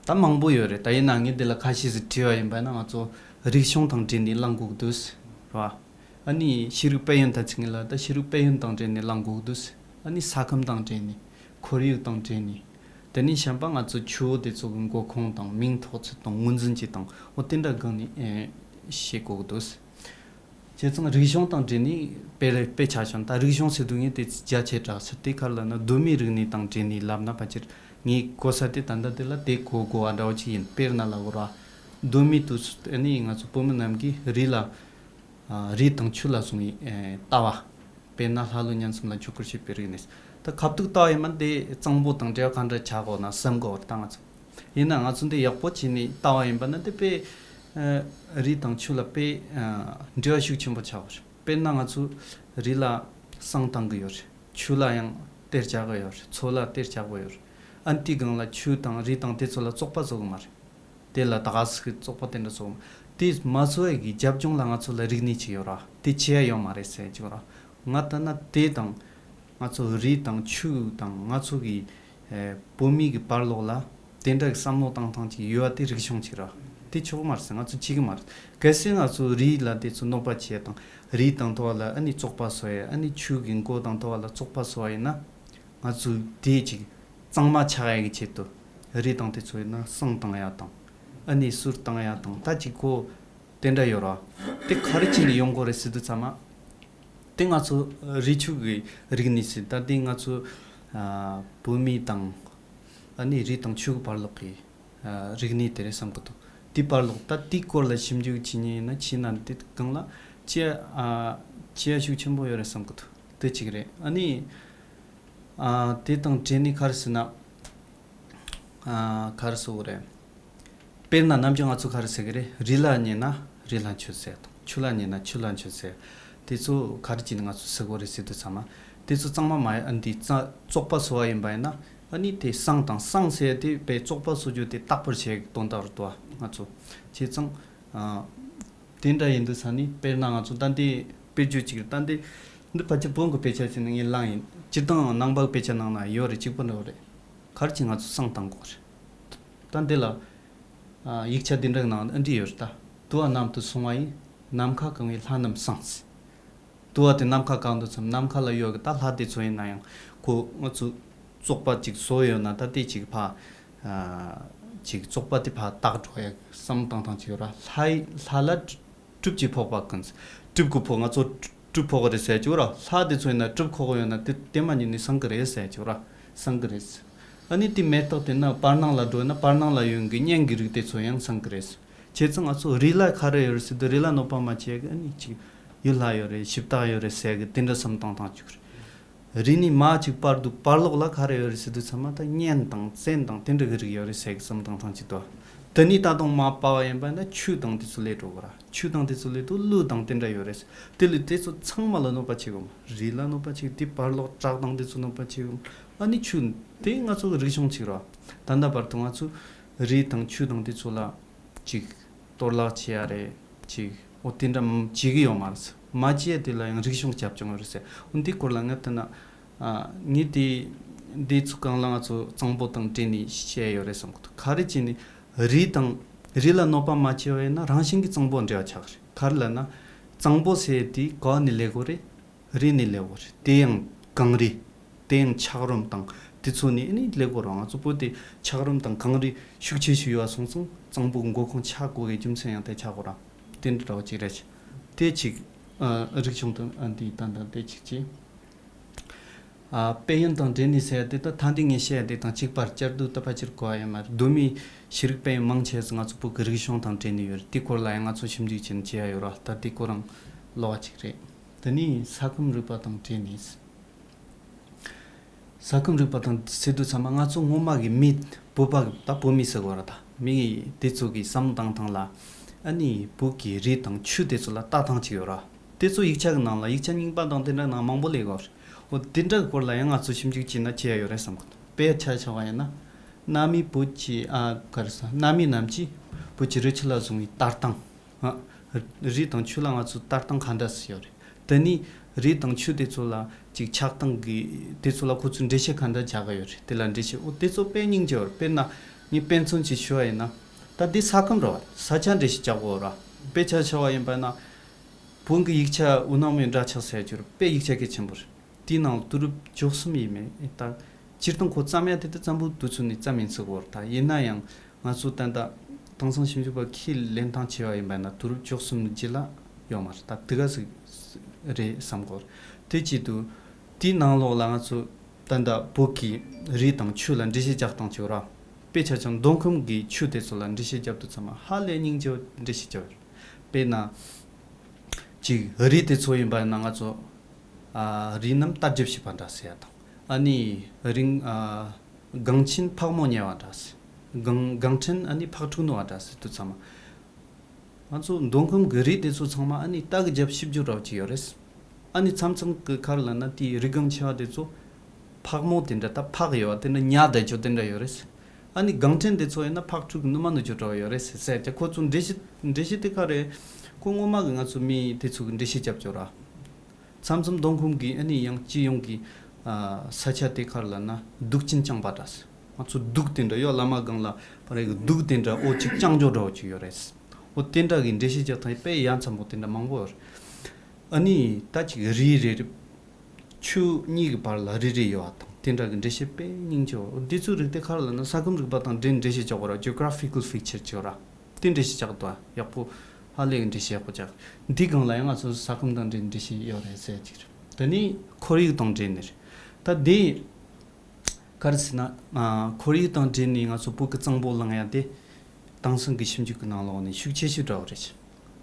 ད་མང་པོ་ཡོད་རེད། ད་ཡིན་ན་ངས་འདི་ལ་ཁ་ཤས་ཤིག་བྲིས་པ་ཡིན་པ་ན། ང་ཚོ་རིག་གཞུང་དང་འབྲེལ་ནས་བླང་དགོས་ཀྱི་འདུག་རེད་བ། ཨ་ནི་ཤེས་རིག་དཔལ་ཡོན་ད་ཅིག་ངེད་ལ་ད་ཤེས་རིག་དཔལ་ཡོན་དང་འབྲེལ་ནས་བླང་དགོས་ཀྱི་འདུག་ཨ་ནི་ས་ཁམས་དང་འབྲེལ་ནས། ཁོར་ཡུག་དང་འབྲེལ་ནས། དེ་ནས་གཞན་པ་ང་ཚོ་ཆུ་བོ་དེ་ཚོ་གི་འགོ་ཁུངས་དང་མིང་ཐོགས་ཚུལ་དང་ངོས་འཛིན་བྱེད་སྟངས། འོ་དེ་འདྲ་སྒང་ནས་ཨེ་ཤེས་དགོས་ཀྱི་འདུག་བྱས་ཙང་རིག་གཞུང་དང་འབྲེལ་ནས་དཔེ་དཔེ་ཆ་བཞག་ན། ད་རིག་གཞུང་ཟེར་དུས་ངས་དེ་རྒྱ་ཆེ་དྲགས་ཟེར། དེ་ག་རེ་ལབ་ན། གདོད་མའི་རིག་གནས་དང་འབྲེལ་ནས་ལབ་ན། ཕལ་ཆེར་ངས་གོ་ས་དེ་ད་ལྟ་དེ་ལ་དེ་གོ་དགོས་པ་འདྲ་བོ་ཅིག་ཡིན། དཔེར་ན་ལབ་དགོས་ར། གདོད་མའི་དུས་སུ་ཨ་ནི་ང་ཚོ་བོད་མི་རྣམས་ཀྱིས་རི་ལ། ཨ། རི་དང་ཆུ་ལ་བཟུང་བའི་ཨེ་ལྟ་བ། དཔེར་ན་ལྷ་ཀླུ་གཉན་གསུམ་ལ་མཆོད་བཀུར་བྱེད་པའི་རིག་གནས། ད་ཁ་ཐུག་ལྟ་བ་ཡིན་ན་དེ་གཙང་པོ་དང་འབྲེལ་བ་ག་འདྲ་ཆགས་དགོས་ན་བསམ་དགོས་པ་རེད་ད་ང་ཚོ། ཡིན་ན་ང་ཚོ་འདི་ཡག་པོ་བྱས་ནས་ལྟ་བ་ཡིན་པ་ན། དེ་དཔེ་ཨ་རི་དང་ཆུ་ལ་དཔེ་ཨ་འབྲེལ་བ་ཤུགས་ཆེན་པོ་ཆགས་པ་རེད། དཔེར་ན་ང་ཚོ་རི་ལ་བསང་བཏང་གི་ཡོད་རེད། ཆུ་ལ་ཡང་གཏེར་རྒྱག་གི་ཡོད་རེད། མཚོ་ལ་གཏེར་རྒྱག་གི་ཡོད་རེད། ཨ་ནི་དེའི་སྒང་ལ་ཆུ་དང་རི་དང་དེ་ཚོ་ལ་བཙོག་པ་བཟོ་གི་མ་རེད། དེ་ལ་ད་ག་ཟེ་གི་བཙོག་པ་དེ་འདྲ་བཟོ་གི་མ། དེ་མ་བཟོ་ཡ་གི་རྒྱབ་ལྗོངས་ལ་ང་ཚོ་ལ་རིག་གནས་ཅིག་ཡོད་ར། དེ་བྱེད་ཡ་ཡོད་མ་རེད་ཟེར་གྱི་ཡོད་ར། ང་ལྟ་ན་དེ་དང་ང་ཚོ་རི་དང་ཆུ་དང་ང་ཚོ་གི་ཨེ་བོད་མི་གི་བར་ལོགས་ལ་དེ་འདྲ་གི་བསམ་བློ་བཏང་སྟངས་ཅིག་ཡོད་པ་དེ་རིག་གཞུང་ཅིག་ར། དེ་ཆོག་གི་མ་རེད་ཟེར། ང་ཚོ་བྱེད་གི་མ་རེད། གལ་སྲིད་ང་ཚོ་རི་ལ་དེ་ཚོ་གནོད་པ་བྱེད་ཡ་དང་། རི་དང་དེ་བ་ལ་ཨ་ནི་བཙོག་པ་བཟོ་ཡ། ཨ་ནི་ཆུ་གི་མགོ་དང་དེ་བ་ལ་བཙོག་པ་བཟོ་བ་ཡིན་ན། ང་ཚོས་དེ་ཅིག་གཙང་མ་ཆགས་ཡ་གི་ཆེད་དུ་རི་དང་དེ་ཚོ་ཡིན་ན་བསང་བཏང་ཡ་དང་། ཨ་ནི་གསུར་བཏང་ཡ་དང་། ད་ཅིག་གོ་དེ་འདྲ་ཡོད་ར། དེ་ག་རེ་བྱས་ནས་ཡོང་དགོས་རེད་ཟེར་དུས་ཙམ་པ། དེ་ང་ཚོ་རི་ཆུ་གི་རིག་གནས་ཟེར། ད་དེ་ང་ཚོ་ཨ་བོད་མི་དང་ཨ་ནི་རི་དང་ཆུ་གི་བར་ལོགས་ཀྱི་ཨ་རིག་གནས་དེ་རེད་བསམ་གི་འདུག་དེའི་བར་ལོགས་ད་དེའི་སྐོར་ལ་ཞིབ་འཇུག་བྱེད་མཁན་ཡིན་ན། བྱས་ན་དེ་སྒང་ལ་བྱེད་ཨ་བྱེད་ཡ་ཤུགས་ཆེན་པོ་ཡོད་རེད་བསམ་གི་འདུག་དེ་གཅིག་རེད། ཨ་ནི་ཨ་དེ་དང་འབྲེལ་ནས་ག་རེ་ཟེར་ན། ཨ་ག་རེ་ཟེར་དགོས་རེད། དཔེར་ན་ནམ་རྒྱུན་ང་ཚོ་ག་རེ་ཟེར་གི་རེད། རི་ལ་ཉེ་ན་རི་ལྷ་མཆོད་ཟེར་དང་། ཆུ་ལ་ཉེ་ན་ཆུ་ལྷ་མཆོད་ཟེར། དེ་ཚོ་ག་རེ་བྱས་ནས་ང་ཚོ་ཟེར་དགོས་རེད་ཟེར་དུས་ཙམ་པ། དེ་ཚོ་གཙང་མ་མ་ཡིན། ཨ་འདི་གཙང་བཙོག་པ་བཟོ་བ་ཡིན་པ་ཡིན་ན། ཨ་ནི་དེ་བསང་དང་། བསང་ཟེར་དེ་དཔེ་བཙོག་པ་བཟོ་རྒྱུ་དེ་དག་པར་བྱེད་དོན་དག་རེད་དོ། ང་ཚོ་བྱས་ཙང་ཨ་དེ་འདྲ་ཡིན་དུས་ས་ནི། དཔེར་ན་ང་ཚོ་ད་འདི་དཔེར་བརྗོད་ཅིག་རེད། ད་འདི་འདི་ཕལ་ཆེར་བོད་ཀྱི་དཔེ་ཆ་ཅིག་ནས་ངས་བླངས་ཡིན། སྤྱིར་བཏང་ནང་པ་གི་དཔེ་ཆ་ནང་ན་ཡོད་རེད། གཅིག་པ་འདྲ་བོ་རེད། ག་རེ་བྱས་ང་ཚོ་བསང་བཏང་དགོས་རེད། ད་འདི་ལ་ཨ་ཡིག་ཆ་འདི་འདྲ་གི་ནང་ཨ་འདི་ཡོད་རེད། ད་དུ་བ་ནམ་དུ་སོང་བ་ཡིན། ནམ་མཁའ་གང་བའི་ལྷ་རྣམས་བསང་ཟེར། དུ་བ་དེ་ནམ་མཁའ་གང་དུས་ཙམ། ནམ་མཁའ་ལ་ཡོད་གི་ད་ལྷ་དེ་ཚོ་ཡིན་ན་ཡང་། ཁོ་ང་ཚོ་བཙོག་པ་ཅིག་བཟོས་ཡོད་ན། ད་དེ་ཅིག་ཕ་ཨ་ཅིག་བཙོག་པ་དེ་ཕ་དག་འགྲོ་ཡ་བསམ་བཏང་སྟངས་ཅིག་ཡོད་ར། ལྷ་ཡི་ལྷ་ལ་གྲུབ་ཀྱིས་ཕོག་པ་ཀུན། གྲུབ་ཀྱིས་ཕོག་ང་ཚོ་གྲུབ་ཕོག་གི་རེད་ཟེར་གྱི་ཡོད་ར། ལྷ་དེ་ཚོ་ཡིན་ན་གྲུབ་ཁོག་ཡོད་ན་དེ་དེ་མ་ཉིད་ནས་བསང་གི་རེད་ཟེར་གྱི་ཡོད་ར། བསང་གི་རེད། ཨ་ནི་དེ་མེ་སྟག་དེ་ན་བར་སྣང་ལ་འགྲོ་ན་བར་སྣང་ལ་ཡོད་གི་གཉན་གྱི་རིགས་དེ་ཚོ་ཡང་བསང་གི་རེད། བྱས་ཙང་ང་ཚོ་རི་ལ་ག་རེ་ཡོད་རེད་ཟེར་དུས། རི་ལ་གནོད་པ་མ་བྱེད་གི་ཨ་ནི་ཅིག་གཡུ་ལྷ་ཡོད་རེད། ཞིབ་བཏགས་ཡོད་རེད་ཟེར་གི་དེ་འདྲ་བསམ་བཏང་བཏང་བཅུག་རེད། རི་ནས་མར་ཅིག་བར་དུ་བར་ལོགས་ལ་ག་རེ་ཡོད་རེད་ཟེར་དུས་ཙམ་པ། ད་གཉན་དང་བཙན་དང་དེ་འདྲ་གི་རིགས་ཡོད་རེད་ཟེར་གི་བསམ་བཏང་བཏང་བཅུག་དོ། དེ་ནས་ད་དུང་མར་བལྟ་བ་ཡིན་པ་ན་ཆུ་དང་དེ་ཚོ་སླེབས་འགྲོ་གི་ར། ཆུ་དང་དེ་ཚོ་སླེབས་དུས་ཀླུ་དང་དེ་འདྲ་ཡོད་རེད། དེ་ལས་དེ་ཚོ་ཚང་མ་ལ་གནོད་པ་བྱེད་གོ། རི་ལ་གནོད་པ་བྱེད། དེ་བར་ལོགས་བྲག་དང་དེ་ཚོ་གནོད་པ་བྱེད་གོ། ཨ་ནི་ཆུ་དེ་ང་ཚོ་གི་རིག་གཞུང་ཅིག་ར། ད་ལྟ་བར་དུ་ང་ཚོ་རི་དང་ཆུ་དང་དེ་ཚོ་ལ་ཅིག་གཏོར་བརླག་བྱེད་ཡ་རེད། ཅིག་འོ་དེ་འདྲ་བྱེད་གི་ཡོད་མ་རེད། མ་བྱེད་ཡ་དེ་ལ་ཡང་རིག་གཞུང་རྒྱབ་ལྗོངས་ཡོད་རེད་ཟེར། འོ་འདི་སྐོར་ལ་ངས་བལྟས་ན། ཨ་ངས་དེ་འདི་ཚོ་སྒང་ལ་ང་ཚོ་གཙང་པོ་དང་འབྲེལ་ནས་བཤད་ཡོད་རེད་བསམ་གི་འདུག་ག་རེ་བྱས་ནས་རི་དང་རི་ལ་གནོད་པ་མ་བྱས་པ་ཡིན་ན་རང་བཞིན་གྱིས་གཙང་པོ་འབྲེལ་བ་ཆགས་རེད། ག་རེ་ལབ་ན། གཙང་པོ་ཟེར་དེ་ག་ནས་སླེབས་དགོས་རེད། རི་ནས་སླེབས་དགོས་རེད། དེ་ཡང་གངས་རི། དེ་ཡང་འཁྱགས་རོམ་དང་དེ་ཚོ་ནས་ཨ་ནི་སླེབས་དགོས་རེད། ང་ཚོ་བོད་དེ་འཁྱགས་རོམ་དང་གངས་རི་ཤུགས་ཆེ་ཤོས་ཡོད་པ་སོང་ཙང་གཙང་པོ་གི་འགོ་ཁུངས་ཆགས་དགོས་པའི་རྒྱུ་མཚན་ཡང་དེ་ཆགས་དགོས་རེད། དེ་འདྲ་འདྲ་བོ་ཅིག་རེད། དེ་ཅིག་ཨ་རིག་གཞུང་དང་ཨ་འདི་ད་ལྟ་དེ་ཅིག་བྱས། ཨ་དཔལ་ཡོན་དང་འབྲེལ་ནས་ཟེར་ཡ་དེ་ད་ད་འདི་ངས་བཤད་ཡ་དེ་དང་གཅིག་པ་རེད། བསྐྱར་ཟློས་ད་ཕལ་ཆེར་གོ་བ་ཡོད་མ་རེད། གདོད་མའི་ཤེས་རིག་དཔལ་ཡོན་མང་ཆེ་ཟིག་ང་ཚོ་བོད་ཀྱི་རིག་གཞུང་དང་འབྲེལ་ནས་ཡོད་རེད། དེ་སྐོར་ལ་ཡང་ང་ཚོ་ཞིབ་འཇུག་བྱེད་ནས་བྱེད་ཡ་ཡོད་ར། ད་དེ་ཁོ་རང་ཀློག་པ་ཅིག་རེད། དེ་ནས་ས་ཁམས་རིག་པ་དང་འབྲེལ་ནས། ས་ཁམས་རིག་པ་དང་ཟེར་དུས་ཚང་མ་ང་ཚོ་སྔོན་མ་གི་མི་བོད་པ་གི་ད་བོད་མི་ཟེར་དགོས་ར། ད་མི་གི་དེ་ཚོ་གི་བསམ་བཏང་སྟངས་ལ་ ཨ་ནི་བོད་ཀྱི་རི་དང་ཆུ་དེ་ཚོ་ལ་ལྟ་སྟངས་ཅིག་ཡོད་ར། དེ་ཚོ་ཡིག་ཆ་གི་ནང་ལ་ཡིག་ཆ་རྙིང་པ་དང་དེ་འདྲ་ནང་མང་པོ་སླེབས་ཡོད་རེད། འོ་དེ་འདྲ་གི་སྐོར་ལ་ཡང་ང་ཚོ་ཞིབ་འཇུག་བྱས་ན་ཅི་ཡ་ཡོད་རེད་བསམ་གི་འདུག་དཔེ་ཆ་ཆ་བ་ཡིན་ན། གནའ་མིའི་བོད་ཀྱི་ཨ་ག་རེ་ཟ་གནའ་མི་རྣམས་ཀྱིས་བོད་ཀྱི་རི་ཆུ་ལ་བཟུང་བའི་ལྟ་སྟངས། ཨ། རི་དང་ཆུ་ལ་ང་ཚོ་ལྟ་སྟངས་ག་འདྲ་ཞིག་ཡོད་རེད། དེ་ནས་རི་དང་ཆུ་དེ་ཚོ་ལ་ཅིག་ཆགས་སྟངས་ཀྱི་དེ་ཚོ་ལ་ཁོ་ཚོས་འགྲེལ་བཤད་ག་འདྲ་རྒྱག་གི་ཡོད་རེད། དེ་ལ་འགྲེལ་བཤད་འོ་དེ་ཚོ་དཔེ་སྙིང་རྗེ་བ་རེད། དཔེར་ན་ངས་དཔེ་མཚོན་ཅིག་ཞུ་བ་ཡིན་ན། ད་འདི་ས་ཁམས་རེད་བ། ས་ཆ་འགྲེལ་བཤད་རྒྱག་དགོས་ར། དཔེ་ཆ་ཆ་བ་ཡིན་པ་ན། བོན་གྱི་ཡིག་ཆ་འུ་ནག་མའི་འདྲ་ཆགས་ཟེར་རྒྱུ་རེད། དཔེ་ཡིག་ཆ་གལ་ཆེན་པོ་རེད། དེའི་ནང་ལ་དུས་རབས་བཅུ་གསུམ་ཡིན་མིན་ད། སྤྱིར་བཏང་ཁོ་བརྩམས་ཡ་དེ་དུས་བཙན་པོའི་དུས་ཚོད་ནས་བརྩམས་ཡིན་ཚུལ་གོ་རེད། ད་ཡིན་ན་ཡང་ང་ཚོ་ད་ལྟ་དེང་སང་ཞིབ་འཇུག་པ་ཁས་ལེན་སྟངས་བྱས་པ་ཡིན་པ་ན་དུས་རབས་བཅུ་གསུམ་རྗེས་ལ་ཡོད་མ་རེད། ད་དེ་ག་ཟིག་རེད་བསམ་གོ་རེད། དེ་བྱེད་དུས་དེའི་ནང་ལོགས་ལ་ང་ཚོ་ད་ལྟ་བོད་ཀྱི་རི་དང་ཆུ་ལ་འགྲེལ་བཤད་རྒྱག་སྟངས་བྱེད་ར། དཔེ་ཆ་ཆ་མདོ་ཁམས་ཀྱི་ཆུ་དེ་ཚོ་ལ་འགྲེལ་བཤད་རྒྱབ་དུས་ཚང་མ་ཧ་ལས་སྙིང་རྗེ་བ་འགྲེལ་བཤད་རྒྱབ་ཡོད་རེད། དཔེར་ན། གཅིག་རི་དེ་ཚོ་ཡིན་པ་ན་ང་ཚོ། ཨ། རི་རྣམས་བལྟ་རྒྱུ་བྱེད་པ་འདྲ་ཟེར་ཡ་དང་། ཨ་ནི་རིང་། ཨ། གངས་ཆེན་ཕག་མོ་ཉལ་བ་འདྲ་ཟེར། གངས་གངས་ཕྲན་ཨ་ནི་ཕག་ཕྲུག་ནུ་བ་འདྲ་ཟེར་དུས་ཚང་མ། ང་ཚོ་མདོ་ཁམས་ཀྱི་རི་དེ་ཚོ་ཚང་མ་ཨ་ནི་རྟ་གི་རྒྱབ་ཕྱི་བསྒྱུར་འདྲ་བོ་ཅིག་ཡོད་རེད། ཨ་ནི་མཚམས་མཚམས་ཀྱི་ཁར་ལ་ན་དེའི་རི་སྒང་ཆེ་བ་དེ་ཚོ། ཕག་མོ་དེ་འདྲ་ད་ཕག་ཡོད་བ་དེ་འདྲ་ཉལ་བསྡད་རྒྱུ་དེ་འདྲ་ཡོད་རེད། ཨ་ནི་གངས་ཕྲན་དེ་ཚོ་ཡིན་ན་ཕག་ཕྲུག་གི་ནུ་མ་ནུ་རྒྱུ་འདྲ་བོ་ཡོད་རེད་ཟེར་ཟེར་ཀྱང་ཁོ་ཚོ་འགྲེལ་བཤད་འགྲེལ་བཤད་དེ་ག་རེད། ཁོ་སྔོན་མ་གི་ང་ཚོ་མི་དེ་ཚོ་གི་འགྲེལ་བཤད་རྒྱབ་ཆོག་ར། མཚམས་མཚམས་མདོ་ཁམས་ཀྱི་ཨ་ནི་ཡང་སྤྱི་ཡོངས་ཀྱི་ཨ་ས་ཆ་དེ་གར་ལ་ན་སྡུག་ཅན་རྐྱང་པ་འདྲ་ཟེར། ང་ཚོ་སྡུག་དེ་འདྲ་ཡོད་བླ་མ་སྒང་ལ་པ་རེད་གི་སྡུག་དེ་འདྲ་འོ་ཅིག་རྐྱང་འཇོག་འདྲ་བོ་ཅིག་ཡོད་རེད། འོ་དེ་འདྲ་གི་འགྲེལ་བཤད་རྒྱག་སྟངས་དཔེ་ཡ་མཚན་པོ་དེ་འདྲ་མང་པོ་ཡོད་རེད། ཨ་ནི་ད་ཅིག་རི་རེ་རེ། ཆུ་གཉིས་ཀྱི་བར་ལ་རི་རེ་ཡོད་པ་དང་དེ་འདྲ་གི་འགྲེལ་བཤད་དཔེ་སྙིང་རྗེ་བ། འདི་ཚོའི་རིགས་དེ་ག་རེ་ལབ་ན་ས་ཁམས་རིག་པ་དང་འབྲེལ་འགྲེལ་བཤད་རྒྱག་དགོས་ར། Geographical feature ཅིག་ཡོད་ར། དེ་འགྲེལ་བཤད་རྒྱག་དགོས་ཡག་པོ། ཧ་ལས་གི་འགྲེལ་བཤད་ཡག་པོ་རྒྱག་འདི་སྒང་ལ་ཡང་ང་ཚོ་ས་ཁམས་དང་འབྲེལ་འགྲེལ་བཤད་ཡོད་རེད་ཟེར་ཅིག་རེད། དེ་ནི་ཁོར་ཡུག་དང་འབྲེལ་ནི་རེད། ད་དེ་ག་རེ་ཟེར་ན། ཨ། ཁོར་ཡུག་དང་འབྲེལ་ནས་ང་ཚོ་བོད་ཀྱི་གཙང་པོ་བླངས་ཡ་དེ། དེང་སང་གི་ཞིབ་འཇུག་གི་ནང་ལོགས་ནས་ཤུགས་ཆེ་ཤོས་འདྲ་བོ་རེད།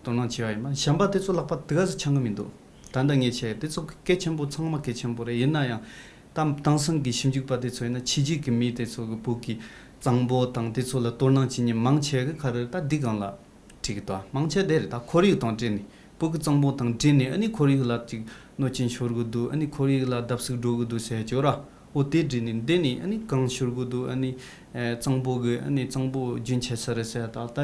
དོ་སྣང་ཆེ་བ་ཡིན་ན་གཞན་པ་དེ་ཚོ་ལག་པ་དེ་ག་ཟིག་འཆང་གི་མི་འདུག་ད་ལྟ་ངས་བྱས་དེ་ཚོ་གལ་ཆེན་པོ་ཚང་མ་གལ་ཆེན་པོ་རེད། ཡིན་ན་ཡང་། ད་དེང་སང་གི་ཞིབ་འཇུག་པ་དེ་ཚོ་ཡིན་ན་ཕྱི་རྒྱལ་གི་མི་དེ་ཚོ་གི་བོད་ཀྱི་གཙང་པོ་དང་དེ་ཚོ་ལ་དོ་སྣང་བྱེད་མཁན་མང་ཆེ་གི་ག་རེ་ད་འདི་སྒང་ལ་བྲིས་གི་འདུག་མང་ཆེ་དེ་རེད། ད་ཁོར་ཡུག་དང་འབྲེལ་ནས་བོད་ཀྱི་གཙང་པོ་དང་འབྲེལ་ནས་ཨ་ནི་ཁོར་ཡུག་ལ་ཅིག་གནོད་སྐྱོན་ཤོར་གི་འདུག་ཨ་ནི་ཁོར་ཡུག་ལ་བརྡབ་གསིག་འགྲོ་གི་འདུག་ཟེར་ཅོ་ར། འོ་དེ་བྲིས་ནས་འདི་ནས་ཨ་ནི་གངས་ཤོར་གི་འདུག་ཨ་ནི་ཨེ་གཙང་པོ་གི་ཨ་ནི་གཙང་པོ་རྒྱུན་ཆད་ས་རེད་ཟེར། ད་ལྟ་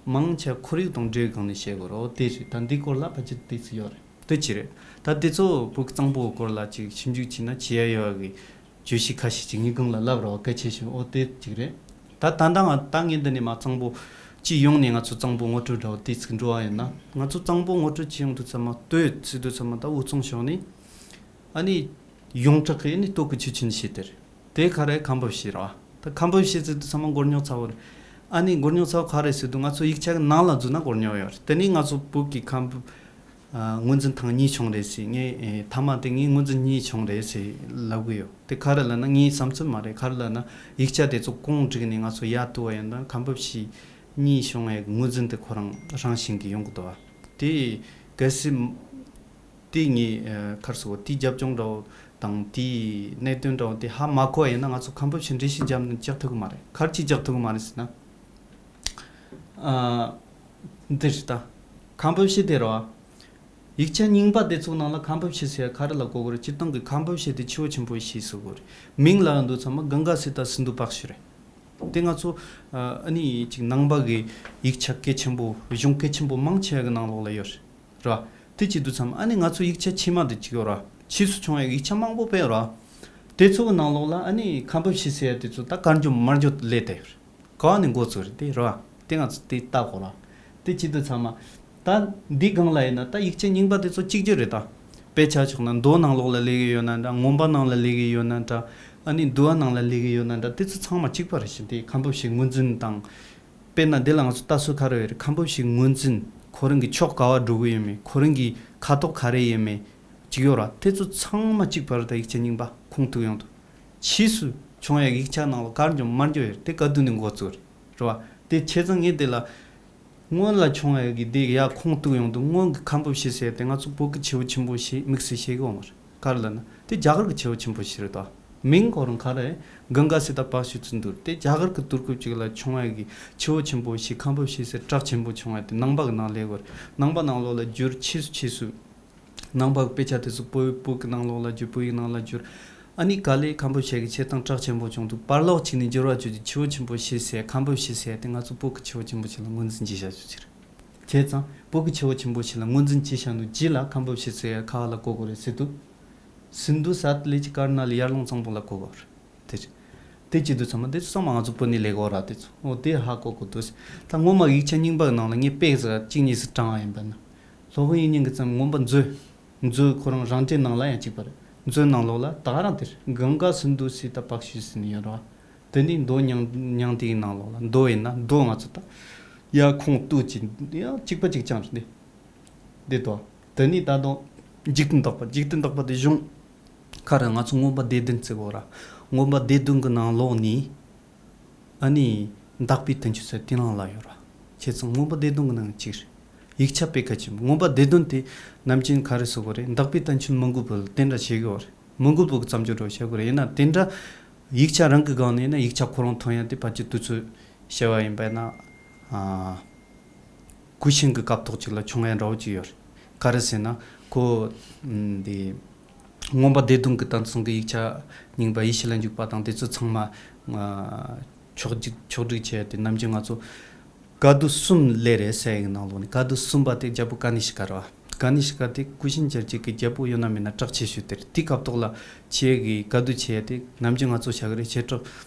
མང་ཆེ་ཁོར་ཡུག་དང་འབྲེལ་སྒང་ནས་བཤད་དགོས་ར། འོ་དེ་རེད། ད་འདི་སྐོར་ལ་ཕལ་ཆེར་དེ་ཚོ་ཡོད་རེད། དེ་ཅི་རེད། ད་དེ་ཚོ་བོད་ཀྱི་གཙང་པོའི་སྐོར་ལ་ཅིག་ཞིབ་འཇུག་བྱས་ན་བྱེད་ཡ་ཡོད་གི་བརྗོད་གཞི་ཁ་ཤས་ཅིག་ངས་གོང་ལ་ལབ་རོགས། གལ་ཆེ་ཤོས་འོ་དེ་གཅིག་རེད། ད་ད་ལྟ་ང་ད་ངས་འདི་ནས་མ་གཙང་པོ་སྤྱི་ཡོངས་ནས་ང་ཚོ་གཙང་པོ་ངོ་སྤྲོད་འདྲ་བོ་དེ་ཚིག་འགྲོ་བ་ཡིན་ན། ང་ཚོ་གཙང་པོ་ངོ་སྤྲོད་བྱེད་ཡོང་དུས་ཚང་མ་ལྟོས་ཚིག་དུས་ཚང་མ་ད་དབུས་གཙང་ཕྱོགས་ནས་ཨ་ནི་ཡོངས་གྲགས་ཀྱི་ཨ་ནི་སྟོད་ཀྱི་ཆུ་ཆེན་ཞེས་དེ་རེད། དེ་ག་རེ་ཁམས་པ་བྱས་ར། ད་ཁམས་པ་བྱས་ཚིག་དུས་ཚང་མ་མགོ་རྙོག་ཚ་བོ་རེད། ཨ་ནི་མགོ་རྙོག་ཚ་བོ་ག་རེ་ཟེར་དུས་ང་ཚོ་ཡིག་ཆ་གི་ནང་ལ་འཛུལ་ན་མགོ་རྙོག་ཡོད་རེད། དེ་ནས་ང་ཚོ་བོད་ཀྱི་ཁམས་པ། ཨ། ངོས་འཛིན་ཐེངས་གཉིས་བྱུང་རེད་ཟེར། ངས་ཨེ་མཐའ་མ་དེ་ངས་ངོས་འཛིན་གཉིས་བྱུང་རེད་ཟེར་ལབ་གི་ཡོད། དེ་ག་རེ་ལབ་ན་ངའི་བསམ་ཚུལ་མ་རེད། ག་རེ་ལབ་ན་ཡིག་ཆ་དེ་ཚོ་གོང་བསྒྲིགས་ནས་ང་ཚོ་ཡར་བཏུ་བ་ཡིན་ན་ཁམས་པ་བྱས་གཉིས་བྱུང་བའི་ངོས་འཛིན་དེ་ཁོ་རང་རང་བཞིན་གྱིས་ཡོང་གི་འདུག་བ། དེ་གལ་སྲིད་དེ་ངས་ཨ་ག་རེ་ཟེར་བ་དེའི་རྒྱབ་ལྗོངས་འདྲ་བོ་དང་དེའི་གནད་དོན་འདྲ་བོ་དེ་ཧ་མ་གོ་བ་ཡིན་ན་ང་ཚོ་ཁམས་པ་བྱས་འགྲེལ་བཤད་རྒྱབ་ན་རྒྱག་ཐུབ་གི་མ་རེད། ག་རེ་བྱས་རྒྱག་ཐུབ་གི་མ་རེད་ཟེར་ན། ཨ། འདི་རེད་ད། ཁམས་པ་བྱས་དེ་རེད་བ། ཡིག་ཆ་རྙིང་པ་དེ་ཚོ་ནང་ལ་ཁམས་པ་བྱས་ཟེར་ཡ་ག་རེ་ལ་གོ་དགོས་རེད། སྤྱིར་བཏང་གི་ཁམས་པ་བྱས་དེ་ཆེ་བོ་ཆེན་པོ་ཞེས་ཟེར་དགོས་རེད། མིང་ལ་འདུག་ཚང་མ་གངྒཱ་སི་ཏཱ་སིནྡྷུ་པཀྵི་རེད། དེ་ང་ཚོ་ཨ་ནི་ཅིག་ནང་པ་གི་ཡིག་ཆ་གལ་ཆེན་པོ་གཞུང་གལ་ཆེན་པོ་མང་ཆེ་བ་གི་ནང་ལོགས་ལ་ཡོད་རེད། རེད་བ། དེ་བྱེད་དུས་ཙམ་ཨ་ནི་ང་ཚོ་ཡིག་ཆ་ཕྱི་མ་དེ་གཅིག་ཡོད་ར། ཕྱིས་སུ་བྱུང་བའི་ཡིག་ཆ་མང་པོ་དཔེ་ཡོད་ར། དེ་ཚོ་གི་ནང་ལོགས་ལ་ཨ་ནི་ཁམས་པ་བྱས་ཟེར་ཡ་དེ་ཚོ་ད་གར་འགྱོ་མར་འགྱོ་སླེབས་བསྡད་ཡོད་རེད། ག་བ་ནས་འགོ་བཙུགས་རེད་དེ་ར། དེ་ང་ཚོ་དེ་ལྟ་དགོས་ར། དེ་བྱེད་དུས་ཙམ་མ། ད་འདི་སྒང་ལ་ཡིན་ན་ད་ཡིག་ཆ་རྙིང་པ་དེ་ཚོ་གཅིག་གྱུར་རེད་ད། དཔེ་ཆ་ཆོག་ན་མདོ་ནང་ལོགས་ལ་སླེབས་ཀྱི་ཡོད་ན་འདྲ། མངོན་པ་ནང་ལ་སླེབས་ཀྱི་ཡོད་ན་འདྲ། ཨ་ནི་འདུལ་བ་ནང་ལ་སླེབས་ཀྱི་ཡོད་ན་འདྲ། དེ་ཚོ་ཚང་མ་གཅིག་པ་རེད་ཤག་དེ་ཁམས་པ་བྱས་ངོས་འཛིན་དང་། དཔེར་ན་འདི་ལ་ང་ཚོ་ལྟ་སྲོལ་ག་རེ་ཡོད་རེད། ཁམས་པ་བྱས་ངོས་འཛིན། ཁོ་རང་གི་ཕྱོགས་ག་བ་འགྲོ་གི་ཡོད་མེད། ཁོ་རང་གི་ཁ་དོག་ག་རེ་ཡོད་མེད། ཅིག་ཡོད་ར། དེ་ཚོ་ཚང་མ་གཅིག་པ་རེད་ད། ཡིག་ཆ་རྙིང་པ་ཁུངས་གཏུགས་ཡོང་དུས། ཕྱིས་སུ་བྱུང་ཡ་ཡིག་ཆ་ནང་ལ་གར་འགྱོ་མར་འགྱོ་ཡོད་རེད། དེ་ག་དུས་ནས་འགོ་བཙུགས་རེད། རེད་བ། དེ་བྱས་ཙང་ངས་དེ་ལ། སྔོན་ལ་བྱུང་ཡ་གི་དེ་ཡ་ཁུངས་གཏུགས་ཡོང་དུས་སྔོན་གྱི་ཁམས་པ་བྱས་ཟེར་དེ་ང་ཚོ་བོད་ཀྱི་ཆེ་བོ་ཆེན་པོ་ཞིག་དམིགས་བསལ་ཤེས་ཀྱི་ཡོད་མ་རེད། ག་རེ་ལབ་ན་དེ་རྒྱ་གར་གྱི་ཆེ་བོ་ཆེན་པོ་ཞིག་རེད་ད། མིང་ཁོ་རང་ག་རེ། གངྒཱ་སི་ཏ་བག་ཤུལ་ཚུན་དུ་དེ་རྒྱ་གར་གྱི་དུས་སྐབས་ཅིག་ལ་བྱུང་བའི་གི་ཆུ་བོ་ཆེན་པོ་ཞིག་ཁམ་བུ་ཤི་ཟེར་བྲག་ཆེན་པོ་བྱུང་བ་དེ་ནང་པ་གི་ནང་ལས་གོ་རེད། ནང་པ་ནང་ལོགས་ལ་འགྱུར་ཆེ་སུ་ཆེ་སུ། ནང་པ་གི་དཔེ་ཆ་དེ་ཚོ་བོད་བོད་ཀྱི་ནང་ལོགས་ལ་འགྱུར། བོད་ཡིག་ནང་ལ་འགྱུར། ཨ་ནི་ག་ལེ་ཁམ་བུ་ཤི་གི་ཆེ་ཐང་བྲག་ཆེན་པོ་བྱུང་འདུག་པར་ལོག་ཅིག་ནས་འགྱུར་བ་བྱུང་རྗེས་ཆུ་བོ་ཆེན་པོ་ཤི་ཟེར་ཁམ་བུ་ཤི་ཟེར་དེ་ང་ཚོ་བོད་ཀྱི་ཆུ་བོ་ཆེན་པོ་ཞིག་ལ་ངོས་འཛིན་བྱེད་བྱ་རྒྱུ་ཅིག་རེད། བྱས་ཙང་བོད་ཀྱི་ཆུ་བོ་ཆེན་པོ་ཞིག་ལ་ངོས་འཛིན་བྱེད་བྱ་འདུག་རྗེས་ལ་ཁམ་བུ་ཤི་ཟེར་ཁ་བ་ལ་གོ་དགོས་རེད་ཟེར་དུས། སིན་དྷུ་སཱཏ་ལས་ཀྱི་ཀར་ནཱ་ལ་ཡར་ཀླུང་གཙང་པོ་ལ་གོ་དགོས་རེད། དེ་རེད། དེ་བྱེད་དུས་ཚང་མ་དེ་ཚང་མ་ང་ཚོ་བོད་ནས་ལས་གོ་ར་དེ་ཚོ་འོ་དེ་ཧ་གོ་གོ་དུས། ད་སྔོན་མ་ཡིག་ཆ་རྙིང་པ་གི་ནང་ལ་ངས་དཔེ་ཟེར་གཅིག་གཉིས་སུ་དྲངས་པ་ཡིན་པ་ན། སློབ་དཔོན་དབྱིག་གཉེན་གྱི་བརྩམས་མངོན་པ་མཛོད། མཛོད་ཁོ་རང་རང་འགྲེལ་ནང་ལ་ཡང་གཅིག་པ་རེད། མཛོད་ནང་ལོགས་ལ་ད་ག་རང་དེར་གངྒཱ་སིན་དྷུ་སི་ཏ་བག་ཤུལ་ཟེར་ནས་ཡོད་ར། དེ་ནས་མདོ་མྱང་མྱང་འདས་ཀྱི་ནང་ལོགས་ལ་མདོ་ཡིན་ན་མདོ་ང་ཚོ་ད་ཡ་ཁོང་ལྟོས་ཀྱི་ཡ་གཅིག་པ་གཅིག་རྐྱང་རེད་འདི། འདི་དོ། དེ་ནས་ད་དུང་འཇིག་རྟེན་བདག་པོ། འཇིག་རྟེན་བདག་པོ་དེ་གཞུང་ཁ་ར་ང་ཚོ་མངོན་པ་སྡེ་བདུན་བརྩི་གོ་ར། མངོན་པ་སྡེ་བདུན་གྱི་ནང་ལོགས་ནས་ཨ་ནི་བདག་པོའི་དོན་བྱེད་ཚུལ་དེ་ནང་ལ་ཡོད་ར། བྱས་ཙང་མངོན་པ་སྡེ་བདུན་གྱི་ནང་གཅིག་རེད། ཡིག་ཆ་དཔེ་གལ་ཆེན་པོ། མངོན་པ་སྡེ་བདུན་དེ་ནམ་རྒྱུན་ག་རེ་ཟེར་གོ་རེད། བདག་པོའི་དོན་བྱེད་མི་འགུལ་བུ་ལ་དེ་འདྲ་བྱེད་གོ་རེད། མི་འགུལ་བུ་གི་བརྩམས་ཆོས་འདྲ་བོ་བྱེད་གོ་རེད། ཡིན་ན་དེ་འདྲ་ཡིག་ཆ་རང་གི་སྒང་ནས་ཡིན་ན་ཡིག་ཆ་ཁོ་རང་ཐོན་ཡ་དེ་ཕལ་ཆེར་དུས་ཚོད་བྱ་བ་ཡིན་པ་ན། ཨ། གུས་ཤིན་གྱི་སྐབས་ཐོག་ཅིག་ལ་བྱུང་ཡ་འདྲ་བོ་ཅིག་ཡོད་རེད། ག་རེ་ཟེར་ན་ཁོ་འདི་མངོན་པ་སྡེ་བདུན་གྱི་དོན་ཚན་གྱི་ཡིག་ཆ་རྙིང་པ་ཡེ་ཤེས་ལ་འཇུག་པ་དང་དེ་ཚོ་ཚང་མ་ཕྱོགས་བསྒྲིགས་ཕྱོགས་བསྒྲིགས་བྱས་ཏེ་ནམ་རྒྱུན་ང་ཚོ་བཀའ་བསྡུ་གསུམ་ལས་རེད་ཟེར་ཡག་ནང་ལོགས་ནས་བཀའ་བསྡུ་གསུམ་པ་དེ་རྒྱལ་པོ་ཀ་ནི་ཤི་ཀ་རེད་བ། ཀ་ནི་ཤི་ཀ་དེ་གུས་ཤིན་རྒྱལ་བྱེད་ཀྱི་རྒྱལ་པོ་ཡོད་ན་མེད་ན་གྲགས་ཆེ་ཤོས་དེ་རེད། དེའི་སྐབས་ཐོག་ལ་བྱས་ཡག་གི་བཀའ་བསྡུ་བྱས་ཏེ་ནམ་རྒྱུན་ང་ཚོ་བྱ་གི་རེད། བྱེ་བྲག་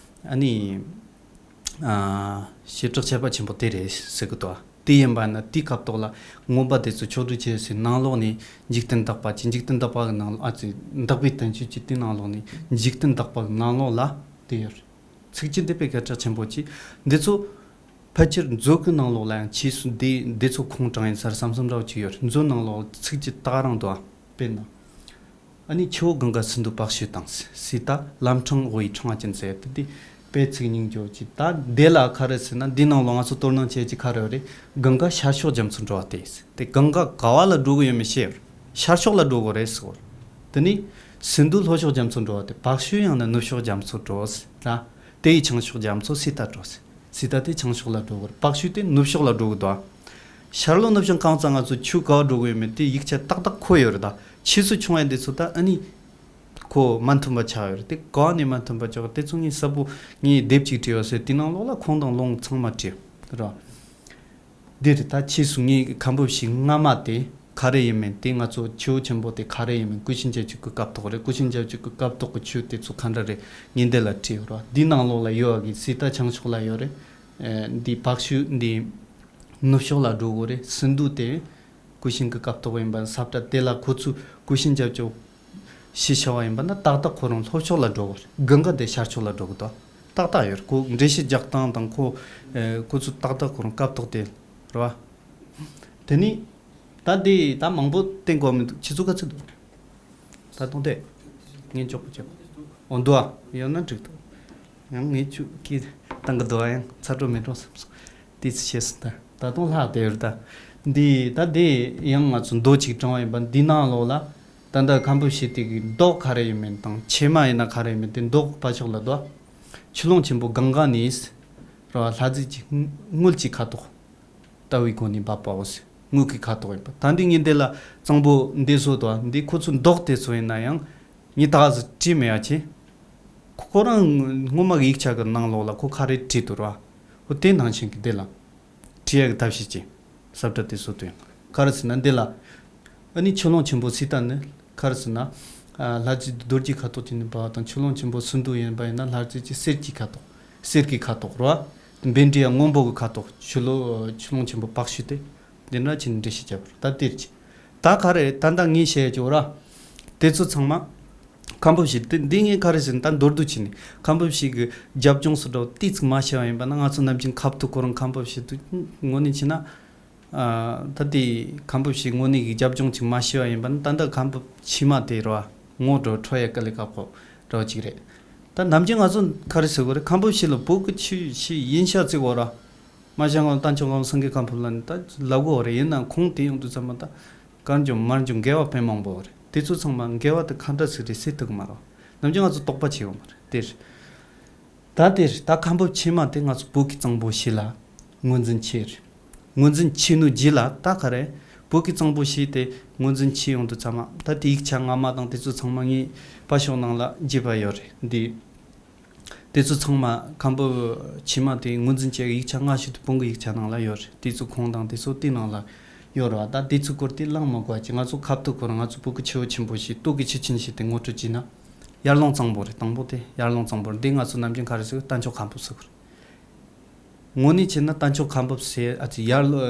ཨ་ནི། ཨ། བྱེ་བྲག་ཁྱད་པར་ཆེན་པོ་དེ་རེད་ཟེར་གི་འདུག་དེ་ཡིན་པ་ན་དེའི་སྐབས་ཐོག་ལ་མངོན་པ་སྡེ་ཚོ་ཕྱོགས་བསྒྲིགས་བྱས་ཟིན་ནང་ལོགས་ནས་འཇིག་རྟེན་བདག་པོ་ཅིག་འཇིག་རྟེན་བདག་པོ་གི་ནང་ལོགས་ཨ་ཙི་བདག་པོའི་དོན་བྱེད་ཀྱི་དེ་ནང་ལོགས་ནས་འཇིག་རྟེན་བདག་པོ་གི་ནང་ལོགས་ལ་དེ་ཡོད་རེད། ཚིགས་བཅད་འདི་དཔེ་གལ་ཆེན་པོ་ཅིག་འདི་ཚོ་ཕལ་ཆེར་མཛོད་ཀྱི་ནང་ལོགས་ལ་ཡང་ཕྱིས་སུ་འདི་འདི་ཚོ་ཁུངས་དྲངས་ཡིན་ས་རེད་བསམ་བསམ་འདྲ་བོ་ཅིག་ཡོད་རེད། མཛོད་ནང་ལོགས་ཚིགས་བཅད་ད་ག་རང་འདུག་དཔེར་ན། ཨ་ནི་ཆུ་བོ་གངྒཱ་སིན་དྷུ་བག་ཤུལ་དང་། སི་ཏཱ་ལམ་འཕྲང་དབུས་འཕྲེང་བ་ཅན་ཟེར་ཏེ་འདི་དཔེ་ཚིག་སྙིང་བརྗོད་ཅིག་ད་འདི་ལ་ག་རེ་ཟེར་ན་འདི་ནང་ལོགས་ང་ཚོ་དོ་སྣང་བྱེད་ཀྱི་ག་རེ་རེད། གངྒཱ་ཤར་ཕྱོགས་རྒྱ་མཚོར་འགྲོ་བ་སྟེ། དེ་གངྒཱ་ག་བ་ལ་འགྲོ་གི་ཡོད་མེད་ཤེས་ཡོད། ཤར་ཕྱོགས་ལ་འགྲོ་དགོས་རེད་ཟེར་བ། དེ་ནི་སིན་དྷུ་ལྷོ་ཕྱོགས་རྒྱ་མཚོར་འགྲོ་བ་སྟེ། བག་ཤུལ་ཡང་ན་ནུབ་ཕྱོགས་རྒྱ་མཚོར་འགྲོ་ཟེར་ད། དེ་ཡི་བྱང་ཕྱོགས་རྒྱ་མཚོ་སི་ཏཱ་འགྲོ་ཟེར། སི་ཏཱ་དེ་བྱང་ཕྱོགས་ལ་འགྲོ་དགོས་རེད། བག་ཤུལ་དེ་ནུབ་ཕྱོགས་ལ་འགྲོ་གི་འདུག་ཤར་ལྷོ་ནུབ་བྱང་གང་ཙམ་ང་ཚོ་ཆུ་ག་བ་འགྲོ་གི་ཡོད་མེད་དེ་ཡིག་ཆ་ཏག་ཏག་འཁོད་ཡོད་རེད། ད་ཕྱིས་སུ་བྱུང་བའི་འདི་ཚོ་ད་ཨ་ནི་ཁོ་མ་མཐུན་པ་ཆགས་ཡོད་རེད། དེ་ག་བ་ནས་མ་མཐུན་པ་ཆགས་དེ་ཚོ་ངས་གསལ་པོ་ངས་དེབ་ཅིག་བྲིས་ཡོད་ཟེར། དེ་ནང་ལོགས་ལ་ཁུངས་དང་ལུང་ཚང་མ་བྲིས་ཡོད་རེད། འདི་རེད། ད་ཕྱིས་སུ་ངས་ཁམ་བུ་ཤི་སྔ་མ་དེ་ག་རེ་ཡིན་མིན་དེ་ང་ཚོ་ཆུ་བོ་ཆེན་པོ་དེ་ག་རེ་ཡིན་མིན་ཀུ་ཤུ་རྒྱལ་བྱེད་ཀྱི་སྐབས་ཐོག་རེད། ཀུ་ཤུ་རྒྱལ་བྱེད་ཀྱི་སྐབས་ཐོག་གི་ཆུ་དེ་ཚོ་ག་འདྲ་རེད་ངས་འདི་ལ་བྲིས་ཡོད་རེད། འདི་ནང་ལོགས་ལ་ཡོད་པ་གི་སི་ཏཱ་བྱང་ཕྱོགས་ལ་ཡོད་རེད། ཨེ། འདི་བག་ཤུལ་འདི་ནུབ་ཕྱོགས་ལ་འགྲོ་དགོས་རེད། སིན་དྷུ་དེ་ཀུ་ཤུ་གི་སྐབས་ཐོག་ཡིན་པ་ས་བཀྲ་དེ་ལ་ཁོ་ཚོས་ཀུ་ཤུ་རྒྱལ་བྱེད་ཤི་བྱ་བ་ཡིན་པ་ན་ཏག་ཏག་ཁོ་རང་ལྷོ་ཕྱོགས་ལ་འགྲོ་དགོས་རེད། གངྒཱ་དེ་ཤར་ཕྱོགས་ལ་འགྲོ་གི་འདུག་ཏག་ཏག་ཡོད་རེད། ཁོ་འགྲེལ་བཤད་རྒྱག་སྟངས་དང་ཁོ་ཨེ། ཁོ་ཚོ་ཏག་ཏག་ཁོ་རང་སྐབས་ཐོག་དེ་རེད་བ། དེ་ནི་ད་འདི་ད་མང་པོ་བསྟན་དགོས་མི་འདུག་ཁྱེད་ཚོ་ག་ཚོད་འདུག་ད་དུང་དེ་ངས་འཇོག་པ་བྱེད་འོ་འདུག་ཨ། ཡོད་ན་འགྲིག་འདུག་ཡང་ངས་ཆུ་ཁྱི་བཏང་གི་འདུག་ཨ། ཡང་ཚ་དྲོད་མེད་འགྲོ་བསམ་སོང་། དེ་ཚོ་བྱས་སོང་། ད་ད་དུང་ལྷག་བསྡད་ཡོད་རེད། ད་འདི་ད་འདི་ཡང་ང་ཚོ་མདོ་ཅིག་དྲངས་པ་ཡིན་པ་འདི་ནང་ལོགས་ལ་ད་ལྟ་ཁམ་བུ་ཤི་དེ་གི་མདོག་ག་རེ་ཡིན་མིན་དང་ཕྱེ་མ་ཡིན་ན་ག་རེ་ཡིན་མིན་དེ་མདོག་ཕར་ཕྱོགས་ལ་འདུག་ཆུ་ཀླུང་ཆེན་པོ་གངྒཱ་ནས་རེད་བ། ལྷ་རྫས་ཀྱི་དངུལ་གྱི་ཁ་དོག་ལྟ་བུའི་སྒོ་ནས་འབབ་པའོ་ཟེར། དངུལ་གྱི་ཁ་དོག་ཡིན་པ། ད་འདི་ངས་འདི་ལ་གཙང་པོ་འདི་བཟོ་དོ། འདི་ཁོ་ཚོའི་མདོག་དེ་ཚོ་ཡིན་ན་ཡང་ངས་ད་ག་ཟེ་བྲིས་མེད་ཡ་ཆེ། ཁོ་ཁོ་རང་སྔོན་མ་གི་ཡིག་ཆ་གི་ནང་ལོགས་ལ་ཁོ་ག་རེ་བྲིས་འདུག་ར། ཁོ་དེ་ནང་བཞིན་གྱི་འདི་ལ་བྲིས་ཡ་གི་ཐབས་ཤེས་ཀྱི་ས་བཀྲ་དེ་བཟོ་དོ་ཡང་ག་རེ་ཟེར་ན་འདི་ལ། ཨ་ནི་ཆུ་ཀླུང་ཆེན་པོ་སི་ཏཱ་ནི་ག་རེ་ཟེར་ན། ཨ། ལྷ་རྫས་རྡོ་རྗེ་ཁ་དོག་ཅིག་ནས་འབབ་པ་དང་ཆུ་ཀླུང་ཆེན་པོ་སིན་དྷུ་ཡིན་པ་ཡིན་ན་ལྷ་རྫས་ཀྱི་གསེར་གྱི་ཁ་དོག་གསེར་གྱི་ཁ་དོག་རེད་བ། བཻ་ཌཱུརྱ་སྔོན་པོ་གི་ཁ་དོག་ཆུ་ལོ་ཆུ་ཀླུང་ཆེན་པོ་བག་ཤུལ་དེ། འདི་འདྲ་ཅིག་འགྲེལ་བཤད་བརྒྱབ་པ་རེད། ད་དེར་ཅི། ད་ག་རེ་ད་ལྟ་ངས་བཤད་ཡ་ཅིག་ཡོད་ར། དེ་ཚོ་ཚང་མ། ཁམ་བུ་ཤི་དེ་འདི་ངས་ག་རེ་ཟེར་ན་ད་མདོར་བསྡུས་བྱས་ནས་ཁམ་བུ་ཤི་གི་རྒྱབ་ལྗོངས་སུ་འགྲོ་ཏོག་ཙམ་མ་ཤེས་པ་ཡིན་པ་ན་ང་ཚོ་ནམ་རྒྱུན་ཁ་ཐུག་ཁོ་རང་ཁམ་བུ་ཤི་དུ་དངོས་གནས་བྱས་ན། ཨ། ད་དེ་ཁམ་བུ་ཤི་དངོས་གནས་ཀྱི་རྒྱབ་ལྗོངས་ཅིག་མ་ཤེས་པ་ཡིན་པ་ན་ད་ལྟ་ཁམ་བུ་ཤི་མ་དེ་རེད་བ། ངོ་འགྲོ་ཁྲོ་ཡ་དཀའ་ལས་ཁག་པོ་འདྲ་བོ་ཅིག་རེད། ད་ནམ་རྒྱུན་ང་ཚོ་ག་རེ་ཟེར་དགོས་རེད། ཁམ་བུ་ཤི་ལ་བོད་ཀྱི་ཆུ་ཤི་ཡིན་ཤག་ཟེར་དགོས་ར། མ་ཤ་ངོ་ལྟ་མཆོག་གམ་སེང་གེ་ཁམ་བུ་ལ་ནི་ད་ལབ་དགོས་རེད། ཡིན་ནའང་ཁུངས་དེ་ཡོང་དུས་ཙམ་པ་ད་གར་འཇོམས་མར་འཇོམས་འགལ་བ་དཔེ་མང་པོ་རེད། དེ་ཚོ་ཚང་མ་འགལ་བ་དེ་ག་འདྲ་ཟིག་རེད་ཟེར་ཐུབ་ཀྱི་མ་རེད། ནམ་རྒྱུན་ང་ཚོ་དོགས་པ་བྱེད་ཡོང་བ་རེད་དེ་རེད། ད་དེར་ད་ཁམས་བུ་ཆེན་མ་དེ་ང་ཚོ་བོད་ཀྱི་གཙང་པོ་ཞིག་ལ་ངོས་འཛིན་བྱས་རེད། ངོས་འཛིན་བྱས་ནོ་རྗེས་ལ་ད་ག་རེ། བོད་ཀྱི་གཙང་པོ་ཞིག་དེ་ངོས་འཛིན་བྱས་ཡོང་དུས་ཚང་མ་ད་དེ་ཡིག་ཆ་སྔ་མ་དང་དེ་ཚོ་ཚང་མ་ངའི་པར་ཤོག་ནང་ལ་རྒྱས་པ་ཡོད་རེད་འདི། དེ་ཚོ་ཚང་མ་ཁམས་བུ་ཆེན་མ་དེ་ངོས་འཛིན་བྱས་ཡིག་ཆ་སྔ་ཤོས་དེ་བོད་ཀྱི་ཡིག་ཆ་ནང་ལ་ཡོད་རེད། དེ་ཚོ་ཁུངས་དང་དེ་ཚོ་དེ་ནང་ལ་ཡོད་རེད་བ། ད་དེ་ཚོའི་སྐོར་དེ་གླེང་མ་དགོས་ཀྱི་ང་ཚོ་ཁ་ཐུག་ཁོ་རང་ང་ཚོ་བོད་ཀྱི་ཆེ་བ་ཆེན་པོ་ཞིག་སྟོད་ཀྱི་ཆུ་ཆེན་ཞིག་དེ་ངོ་སྤྲོད་བྱས་ན། ཡར་ཀླུང་གཙང་པོ་རེད། དང་པོ་དེ་ཡར་ཀླུང་གཙང་པོ་རེད། འདི་ང་ཚོ་ནམ་རྒྱུན་ག་རེ་ཟེར་རྟ་མཆོག་ཁམས་བུ་ཟེར་གི་རེད། དངོས་གནས་བྱས་ན་རྟ་མཆོག་ཁམས་བུ་ཟེར་ཨ་ཙི་ཡར་ཀླུང་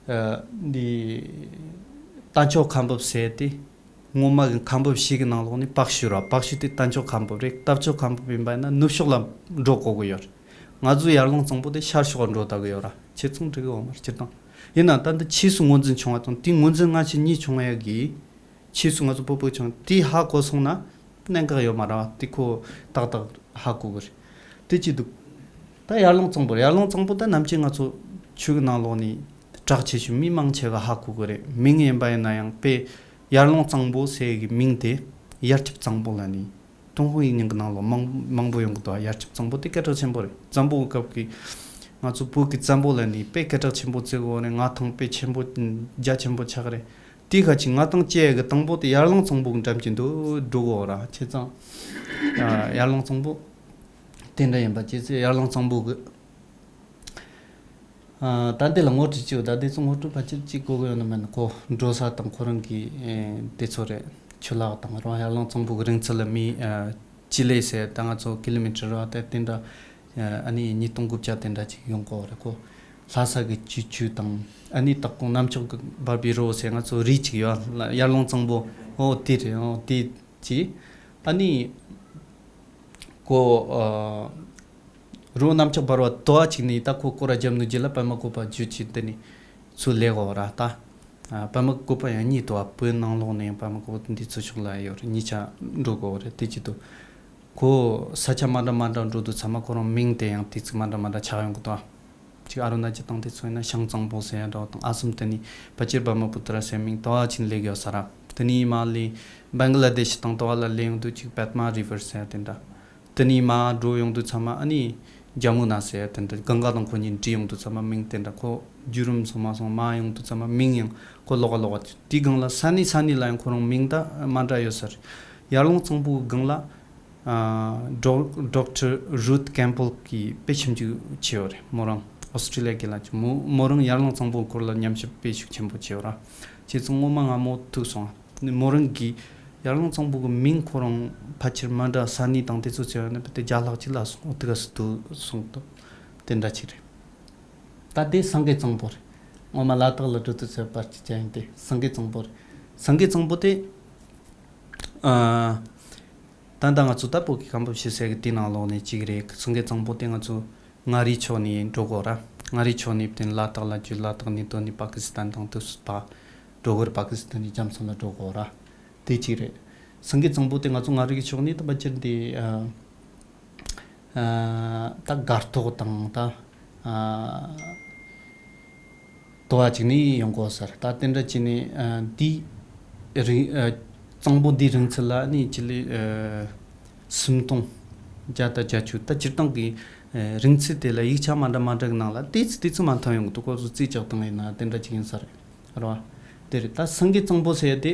ཨ་འདི་རྟ་མཆོག་ཁམས་བུ་ཟེར་དེ་སྔོན་མ་གི་ཁམས་བུ་ཞིག་གི་ནང་ལོགས་ནས་པག་ཤུ་ར་པག་ཤུ་དེ་རྟ་མཆོག་ཁམས་བུ་རེད། རྟ་མཆོག་ཁམས་བུ་ཡིན་པ་ཡིན་ན་ནུབ་ཕྱོགས་ལ་འགྲོ་དགོས་ཀྱི་ཡོད་རེད། ང་ཚོ་ཡར་ཀླུང་གཙང་པོ་དེ་ཤར་ཕྱོགས་ལ་འགྲོ་བསྡད་ཀྱི་ཡོད་ར། ཁྱེད་ཚང་འགྲིག་གི་ཡོད་མ་རེད་སྤྱིར་བཏང་། ཡིན་ན་ད་འདི་ཕྱིས་སུ་ངོས་འཛིན་བྱུང་བ་དང་དེ་ངོས་འཛིན་སྔ་ཕྱི་གཉིས་བྱུང་བ་ཡ་གི། ཕྱིས་སུ་ང་ཚོ་བོད་པ་ཆུང་དེ་ཧ་གོ་སོང་ན་གནད་འགག་ཡོད་མ་རེད་བ། དེ་ཁོ་ཏག་ཏག་ཧ་གོ་གི་རེད། དེ་ཅི་འདུག་ད་ཡར་ཀླུང་གཙང་པོ་རེད། ཡར་ཀླུང་གཙང་པོ་ད་ནམ་རྒྱུན་ང་ཚོ་ཆོས་ཀྱི་ནང་ལོགས་ནས་གྲགས་ཆེ་ཤོས་མི་མང་ཆེ་ག་ཧ་གོ་གི་རེད། མིང་ཡིན་པ་ཡིན་ན་ཡང་དཔེ་ཡར་ཀླུང་གཙང་པོ་ཟེར་གི་མིང་དེ་ཡར་ཁྱབ་གཙང་པོ་ལ་ནི་ཏུན་ཧོང་ཡིག་རྙིང་གི་ནང་ལོགས་མང་མང་པོ་ཡོང་གི་འདུག་ཡར་ཁྱབ་གཙང་པོ་དེ་སྐད་གྲགས་ཆེན་པོ་རེད། འཛམ་བུ་གི་སྐབས་ཀྱི་ང་ཚོ་བོད་ཀྱི་བཙན་པོ་ལ་ནི་དཔེ་སྐད་གྲགས་ཆེན་པོ་བརྩི་གི་ཡོད་རེད། མངའ་ཐང་དཔེ་ཆེན་པོ་རྒྱ་ཆེན་པོ་ཆགས་ཀྱི་རེད། དེའི་ཁ་ཅིག་མངའ་ཐང་བཅས་ཀྱི་དང་པོ་དེ་ཡར་ཀླུང་གཙང་པོ་གི་འགྲམ་གྱི་འདུག་འགྲོ་གི་ཡོད་ར། བྱས་ཙང་ཨ་ཡར་ཀླུང་གཙང་པོ་དེ་འདྲ་ཡིན་པ་བྱས་ཙང་ཡར་ཀླུང་གཙང་པོ་གི་ཨ་ད་འདི་ལ་ངོ་སྤྲོད་བྱེད་ད་འདི་ཚོ་ངོ་སྤྲོད་ཕལ་ཆེར་གཅིག་གོ་གི་ཡོད་ན་མེད་ན་ཁོ་འགྲོ་ས་དང་ཁོ་རང་གི་ཨེ་དེ་ཚོ་རེད། ཆུ་ལག་དང་རང་ཡར་ཀླུང་གཙང་པོ་གི་རིང་ཚད་ལ་མི་ཨ་ཅི་ལེ་ཟེར་ད་ང་ཚོ་ཀི་ལོ་མི་ཊར་ར་ད་དེ་འདྲ་ཨ་ནི་ཉིས་སྟོང་དགུ་བརྒྱ་དེ་འདྲ་ཅིག་ཡོང་གི་ཡོད་རེད། ཁོ་ལྷ་ས་གི་ཆུ་ཆུ་དང་ཨ་ནི་སྟག་གོང་གནམ་ལྕགས་གི་འབར་བའི་རོ་ཟེར་ང་ཚོ་རི་ཅིག་ཡོད་ཡར་ཀླུང་གཙང་པོ་ཨོ་དེ་རེད། ཨོ་དེ་ཅི་ཨ་ནི། ཁོ་ཨ་རོ་གནམ་ལྕགས་འབར་བ་དོ་བ་ཅིག་ནི་ད་ཁོ་སྐོར་ར་རྒྱབ་ནུ་རྗེས་ལ་པདྨ་བཀོད་པ་བརྒྱུད་ཅིག་དེ་ནི་ཚུར་ལེགས་འོ་ར་ད། ཨ་པདྨ་བཀོད་པ་ཡང་གཉིས་དོ་བ་བོད་ནང་ལོགས་ནས་ཡང་པདྨ་བཀོད་པ་འདི་ཚོ་ཕྱོགས་ལ་ཡོད་རེད། གཉིས་ཆ་འགྲོ་དགོས་རེད། དེ་ཅི་དུ་ཁོ་ས་ཆ་མ་འདྲ་མ་འདྲ་འགྲོ་དུས་ཚང་མ་ཁོ་རང་མིང་དེ་ཡང་དེ་ཚིག་མ་འདྲ་མ་འདྲ་ཆགས་ཡོང་གི་འདུག་ཅིག་ཨ་རུ་ན་ཅལ་དང་དེ་ཚོ་ཡིན་ན་ཤང་གཙང་པོ་ཟེར་ཡ་འདྲ་བ་དང་ཨ་སམ་དེ་ནི་པ་ཅིར་བ་མ་པུ་ཏྲ་ཟེར་མིང་དོ་བ་ཅིན་ལེགས་ཡོད་ས་ར། དེ་ནི་མ་ལི་བང་ལ་དེ་ཤི་དང་དོ་བ་ལ་ལེ་ཡོང་དུས་ཅིག་པད་མ་རི་ཝར་ཟེར་ཡ་དེ་འདྲ། དེ་ནི་མ་འགྲོ་ཡོང་དུས་ཚང་མ་ཨ་ནི་ཇ་མུ་ན་ཟེར་ཡ་དེ་འདྲ་གངྒཱ་དང་ཁོ་གཉིས་འདྲེས་ཡོང་དུས་ཚང་མ་མིང་དེ་འདྲ་ཁོ་བརྒྱུད་རིམ་སོང་མ་སོང་མ་ཡོང་དུས་ཚང་མ་མིང་ཡང་ཁོ་ལོག་ག་ལོག་ག་དེའི་སྒང་ལ་ས་གནས་ས་གནས་ལ་ཡང་ཁོ་རང་མིང་ད་མ་འདྲ་ཡོད་ས་རེད། ཡར་ཀླུང་གཙང་པོའི་སྒང་ལ། ཨ་ཌོག་ཌོག་ཊར་རུཐ་ཀེམ་པལ་གྱིས་དཔེ་ཞིབ་འཇུག་བྱས་ཡོད་རེད། མོ་རང་ཨོ་སི་ཀྲི་ལི་ཡ་གི་ལ་ཅིག་མོ་མོ་རང་ཡར་ཀླུང་གཙང་པོའི་སྐོར་ལ་ཉམས་ཞིབ་དཔེ་ཤུགས་ཆེན་པོ་བྱས་ཡོད་ར། བྱས་ཙང་སྔོན་མ་ང་མོ་ཐུག་སོང་། མོ་རང་གིས་ཡར་ཀླུང་གཙང་པོ་གི་མིང་ཁོ་རང་ཕལ་ཆེར་མ་འདྲ་ས་གནས་དང་དེ་ཚོ་བྱས་ཡོད་ན་དཔེ་དེ་བརྒྱ་ལྷག་ཅིག་ལ་སོང་ཨོ་དེ་ག་སུ་ཐུག་སོང་དུ་དེ་འདྲ་ཅིག་རེད། ད་དེ་སེང་གེ་གཙང་པོ་རེད། སྔོན་མ་ལ་དྭགས་ལ་འགྲོ་དུས་ཚོད་པར་ཅིག་བྱས་ཡིན་ཏེ་སེང་གེ་གཙང་པོ་རེད། སེང་གེ་གཙང་པོ་དེ་ཨ། ད་ལྟ་ང་ཚོ་ད་བོད་ཀྱི་ཁམས་བབས་ཤིག་ཟེར་གི་དེའི་ནང་ལོགས་ནས་གཅིག་རེད། སེང་གེ་གཙང་པོ་དེ་ང་ཚོ་མངའ་རིས་ཕྱོགས་ནས་འགྲོ་དགོས་ར། མངའ་རིས་ཕྱོགས་ནས་བརྟེན་ལ་དྭགས་ལ་བརྒྱུད་ལ་དྭགས་ནས་དོན་ནས་པ་ཀི་སི་ཐན་དང་དུ་སུད་པ་འགྲོ་དགོས་ར། པ་ཀི་སི་ཐན་ནས་རྒྱ་མཚོ་ལ་འགྲོ་དགོས་ར། དེ་གཅིག་རེད། སེང་གེ་གཙང་པོ་དེ་ང་ཚོ་མངའ་རིས་ཕྱོགས་ནས་ད་ཕལ་ཆེར་འདི་ཨ་ཨ་ད་སྒར་ཐོག་དང་ད་ཨ། དོ་བ་ཅིག་ནས་ཡོང་གོ་ཟེར། ད་དེ་འདྲ་བྱས་ནས་ཨ་འདི་རིང་ཨ་གཙང་པོ་འདིའི་རིང་ཚད་ལ་ནི་ཅི་ལི་ཨ་སུམ་སྟོང་བརྒྱ་དང་བརྒྱད་ཅུ། ད་སྤྱིར་བཏང་གི་ཨ་རིང་ཚད་དེ་ལ་ཡིག་ཆ་མ་འདྲ་མ་འདྲ་གི་ནང་ལ་ཏོག་ཙམ་ཏོག་ཙམ་མ་མཐོང་ཡོང་གི་འདུག་ཁོ་ཚོ་རྩིས་རྒྱག་སྟངས་ཡིན་ན་དེ་འདྲ་ཅིག་ཡིན་ས་རེད། རེད་བ། དེ་རེད། ད་སེང་གེ་གཙང་པོ་ཟེར་ཡ་དེ།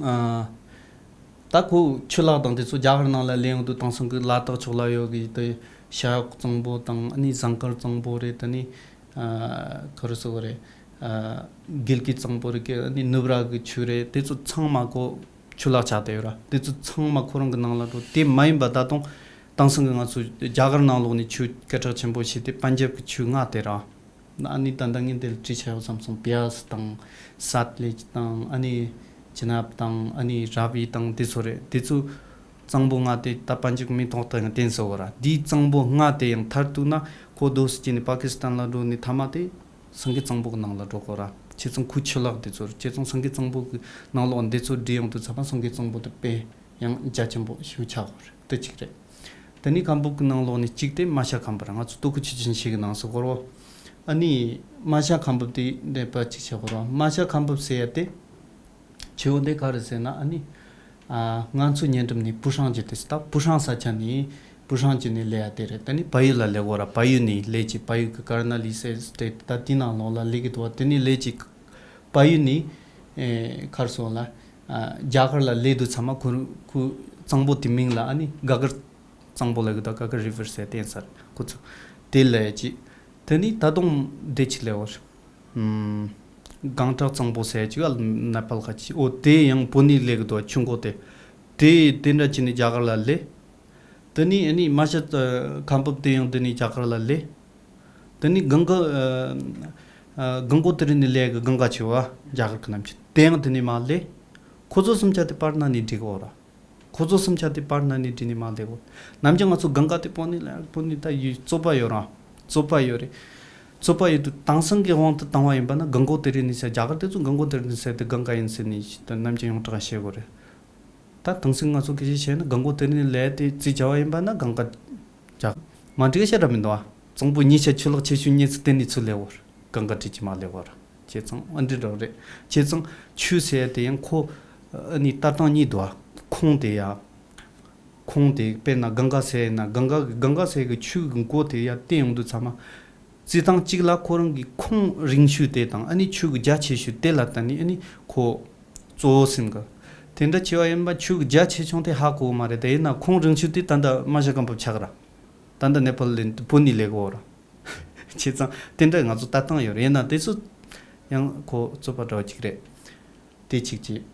ཨ། ད་ཁོ་ཆུ་ལག་དང་དེ་ཚོ་རྒྱ་གར་ནང་ལ་ལེན་ཡོང་དུས་དེང་སང་གི་ལ་དྭགས་ཕྱོགས་ལ་ཡོད་གི་དེ་ཤ་གཡོག་གཙང་པོ་དང་ཨ་ནི་ཟངས་དཀར་གཙང་པོ་རེད། ད་ནི་ཨ་ག་རེ་ཟེར་དགོས་རེད། ཨ་དགེ་ལུགས་གཙང་པོ་རེད་གི་ཨ་ནི་ནུབ་ར་གི་ཆུ་རེད། དེ་ཚོ་ཚང་མ་ཁོ་ཆུ་ལག་ཆགས་བསྡད་ཡོད་ར། དེ་ཚོ་ཚང་མ་ཁོ་རང་གི་ནང་ལ་འགྲོ། དེ་མ་ཡིན་པ་ད་དུང་དེང་སང་གི་ང་ཚོ་རྒྱ་གར་ནང་ལོགས་ནས་ཆུ་སྐད་གྲགས་ཆེན་པོ་ཞིག་དེ་པན་ཇབ་གི་ཆུ་མངའ་དེ་ར། ཨ་ནི་ད་ལྟ་ངས་འདིར་བྲིས་བྱ་ཡོད་བསམ་སོང་། བྱ་ཡས་དང་སད་ལེཇ་དང་ཨ་ནི་ཅི་ནབ་དང་ཨ་ནི་ར་བི་དང་དེ་ཚོ་རེད། དེ་ཚོ་གཙང་པོ་མངའ་དེ་ད་པན་ཇབ་མི་ཐོག་ཏུ་ཡང་བསྟན་སོ་གོ་ར། དེའི་གཙང་པོ་མངའ་དེ་ཡང་མཐར་གཏུགས་ན་ཁོ་རྡོ་སུ་སྐྱེས་ནས་པ་ཀི་སི་ཐན་ལ་འགྲོ་ནས་མཐའ་མ་དེ་སེང་གེ་གཙང་པོ་གི་ནང་ལ་འགྲོ་གོ་ར། བྱས་ཙང་ཁོའི་ཆུ་ལག་དེ་ཚོ་རེད། བྱས་ཙང་སེང་གེ་གཙང་པོ་གི་ནང་ལོགས་འདི་ཚོ་བསྒྲིལ་ཡོང་དུས་ཚང་མ་སེང་གེ་གཙང་པོ་དེ་དཔེ་ཡང་རྒྱ་ཆེན་པོ་ཞིག་ཆགས་ཡོད་རེད། དེ་གཅིག་རེད། དེ་ནས་ཁམས་བུ་གི་ནང་ལོགས་ནས་གཅིག་དེ་རྨ་བྱ་ཁམས་པ་རེད། ང་ཚོ་སྟོད་ཀྱི་ཆུ་ཆེན་ཞིག་གི་ནང་སུ་གོ་རོ། ཨ་ནི་རྨ་བྱ་ཁམས་བུ་དེ་འདྲ་པ་གཅིག་བྱ་གོ་རོ། རྨ་བྱ་ཁམས་བུ་ཟེར་ཡ་དེ་ཆེ་བོ་འདི་ག་རེ་ཟེར་ན་ཨ་ནི་ ཨ། ང་ཚོ་ཉེ་འགྲམ་ནས་པུ་ཧྲང་ཅི་དེ་ད་པུ་ཧྲང་ས་ཆ་ནས་པུ་ཧྲང་ཅི་ནས་སླེབས་ཡ་དེ་རེད། ད་ནི་བལ་ཡུལ་ལ་སླེབས་དགོས་ར། བལ་ཡུལ་ནས་སླེབས་ཀྱི་བལ་ཡུལ་གྱི་ཀར་ན་ལི་སེ་སི་ཊེ་ཊི་ད་དེ་ནང་ལོགས་ལ་སླེབས་ཀྱི་འདུག་བ། དེ་ནས་སླེབས་ཀྱི་བལ་ཡུལ་ནས་ཨེ་གར་སོང་ལ། ཨ། རྒྱ་གར་ལ་སླེབས་དུས་ཚང་མ་ཁོ་ཁོ་གཙང་པོ་དེ་མིང་ལ་ཨ་ནི་ག་གར་གཙང་པོ་ལ་གི་ད་ག་གར་རི་ཝར་ཟེར་དེ་ཡིན་ས་རེད། ཁོ་ཚོ་དེ་ལ་ཡ་ཅི་དེ་ནས་ད་དུང་བདེ་ཆི་ལེ་བར། ཨམ། སྒང་བྲག་གཙང་པོ་ཟེར་ཅིག་ཨ་ནེ་པཱལ་ཁ་ཅིག་འོ་དེ་ཡང་བོད་ནས་སླེབས་གི་འདུག་ཆུ་མགོ་དེ། དེ་དེ་འདྲ་བྱས་ནས་རྒྱ་གར་ལ་སླེབས། དེ་ནས་ཨ་ནི་མ་ཤ་ཁམ་ཕུབ་དེ་ཡང་དེ་ནས་རྒྱ་གར་ལ་སླེབས། དེ་ནས་གངས་ཀ་ཨ་ཨ་གངས་ཀོག་དེ་རིང་ནས་སླེབས་གི་གངས་ཀ་ཆེ་བ་རྒྱ་གར་གི་ནམ་ཆེན་དེ་ཡང་དེ་ནས་མར་སླེབས། ཁོ་ཚོ་གསུམ་ཆ་དེ་པར་ན་ནས་འགྲིག་གོ་ར། ཁོ་ཚོ་གསུམ་ཆ་དེ་པར་ན་ནས་དྲིས་ནས་མ་བསྡད་གོ། ནམ་རྒྱུན་ང་ཚོ་གངས་ཀ་དེ་བོད་ནས་ལ་བོད་ནས་ད་ཡོད་རྩོད་པ་ཡོད་རང་། རྩོད་པ་ཡོད་རེད། རྩོད་པ་ཡོད་དུས་དེང་སང་གི་དབང་དུ་བཏང་བ་ཡིན་པ་ན་གངས་ཀོག་དེ་རིང་ནས་ཟེར། རྒྱ་གར་དེ་ཚོ་གངས་ཀོག་དེ་རིང་ནས་ཟེར་དེ་གངས་ཀ་ཡིན་ཟེར་ནས་ད་ནམ་རྒྱུན་ཡོངས་གྲགས་བཤད་གོ་རེད། ད་དེང་སང་ང་ཚོ་སྐད་ཆ་བཤད་ན་གངས་ཀོག་དེ་རིང་ནས་ལས་དེ་རྩིས་བྱ་བ་ཡིན་པ་ན་གངས་ཀ་རྒྱ་མ་འགྲིག་བཤད་ར་མི་འདུག་ཨ། གཙང་པོ་ཉིན་ཤས་ཆུ་ལོག་ཆེ་ཤོས་ཉིན་ཚེ་དེ་ནས་ཚུར་སླེབས་བོར་གངས་ཀ་དྲིས་ཀྱི་མ་སླེབས་བོར། བྱས་ཙང་ཨ་འདྲི་རོགས་རེད། བྱས་ཙང་ཆུ་ཟེར་དེ་ཡང་ཁོ་ཨ་ནི་ལྟ་སྟངས་གཉིས་འདུག་ཨ། ཁུངས་དེ་ཡ། ཁུངས་དེ་དཔེར་ན་གངས་ཀ་ཟེར་ན་གངས་ཀ་གི་གངས་ཀ་ཟེར་གི་ཆུ་གི་མགོ་དེ་ཡ་བསྟན་ཡོང་དུས་ཚང་མ། རྩི་སྟངས་གཅིག་ལ་ཁོ་རང་གི་ཁུངས་རིང་ཤོས་དེ་དང་ཨ་ནི་ཆུ་གི་རྒྱ་ཆེ་ཤོས་དེ་ལ་ལྟ་ནས་ཨ་ནི་ཁོ་གཙོ་བོ་ཟིན་གི། དེ་འདྲ་བྱས་པ་ཡིན་པ་ཆུ་གི་རྒྱ་ཆེ་ཆུང་དེ་ཧ་གོ་གི་མ་རེད། དེ་ཡིན་ན་ཁུངས་རིང་ཤོས་དེ་ད་ལྟ་རྨ་བྱ་སྒམ་པོ་ཆགས་ར། ད་ལྟ་ནེ་པཱལ་ལ་བོད་ནས་སླེབས་གོ་ར། བྱས་ཙང་དེ་འདྲ་ང་ཚོ་ལྟ་སྟངས་ཡོད་རེད། ཡིན་ན་དེ་ཚོ་ཡང་ཁོ་རྩོད་པ་འདྲ་བ་ཅིག་རེད། དེ་གཅིག་བྱས།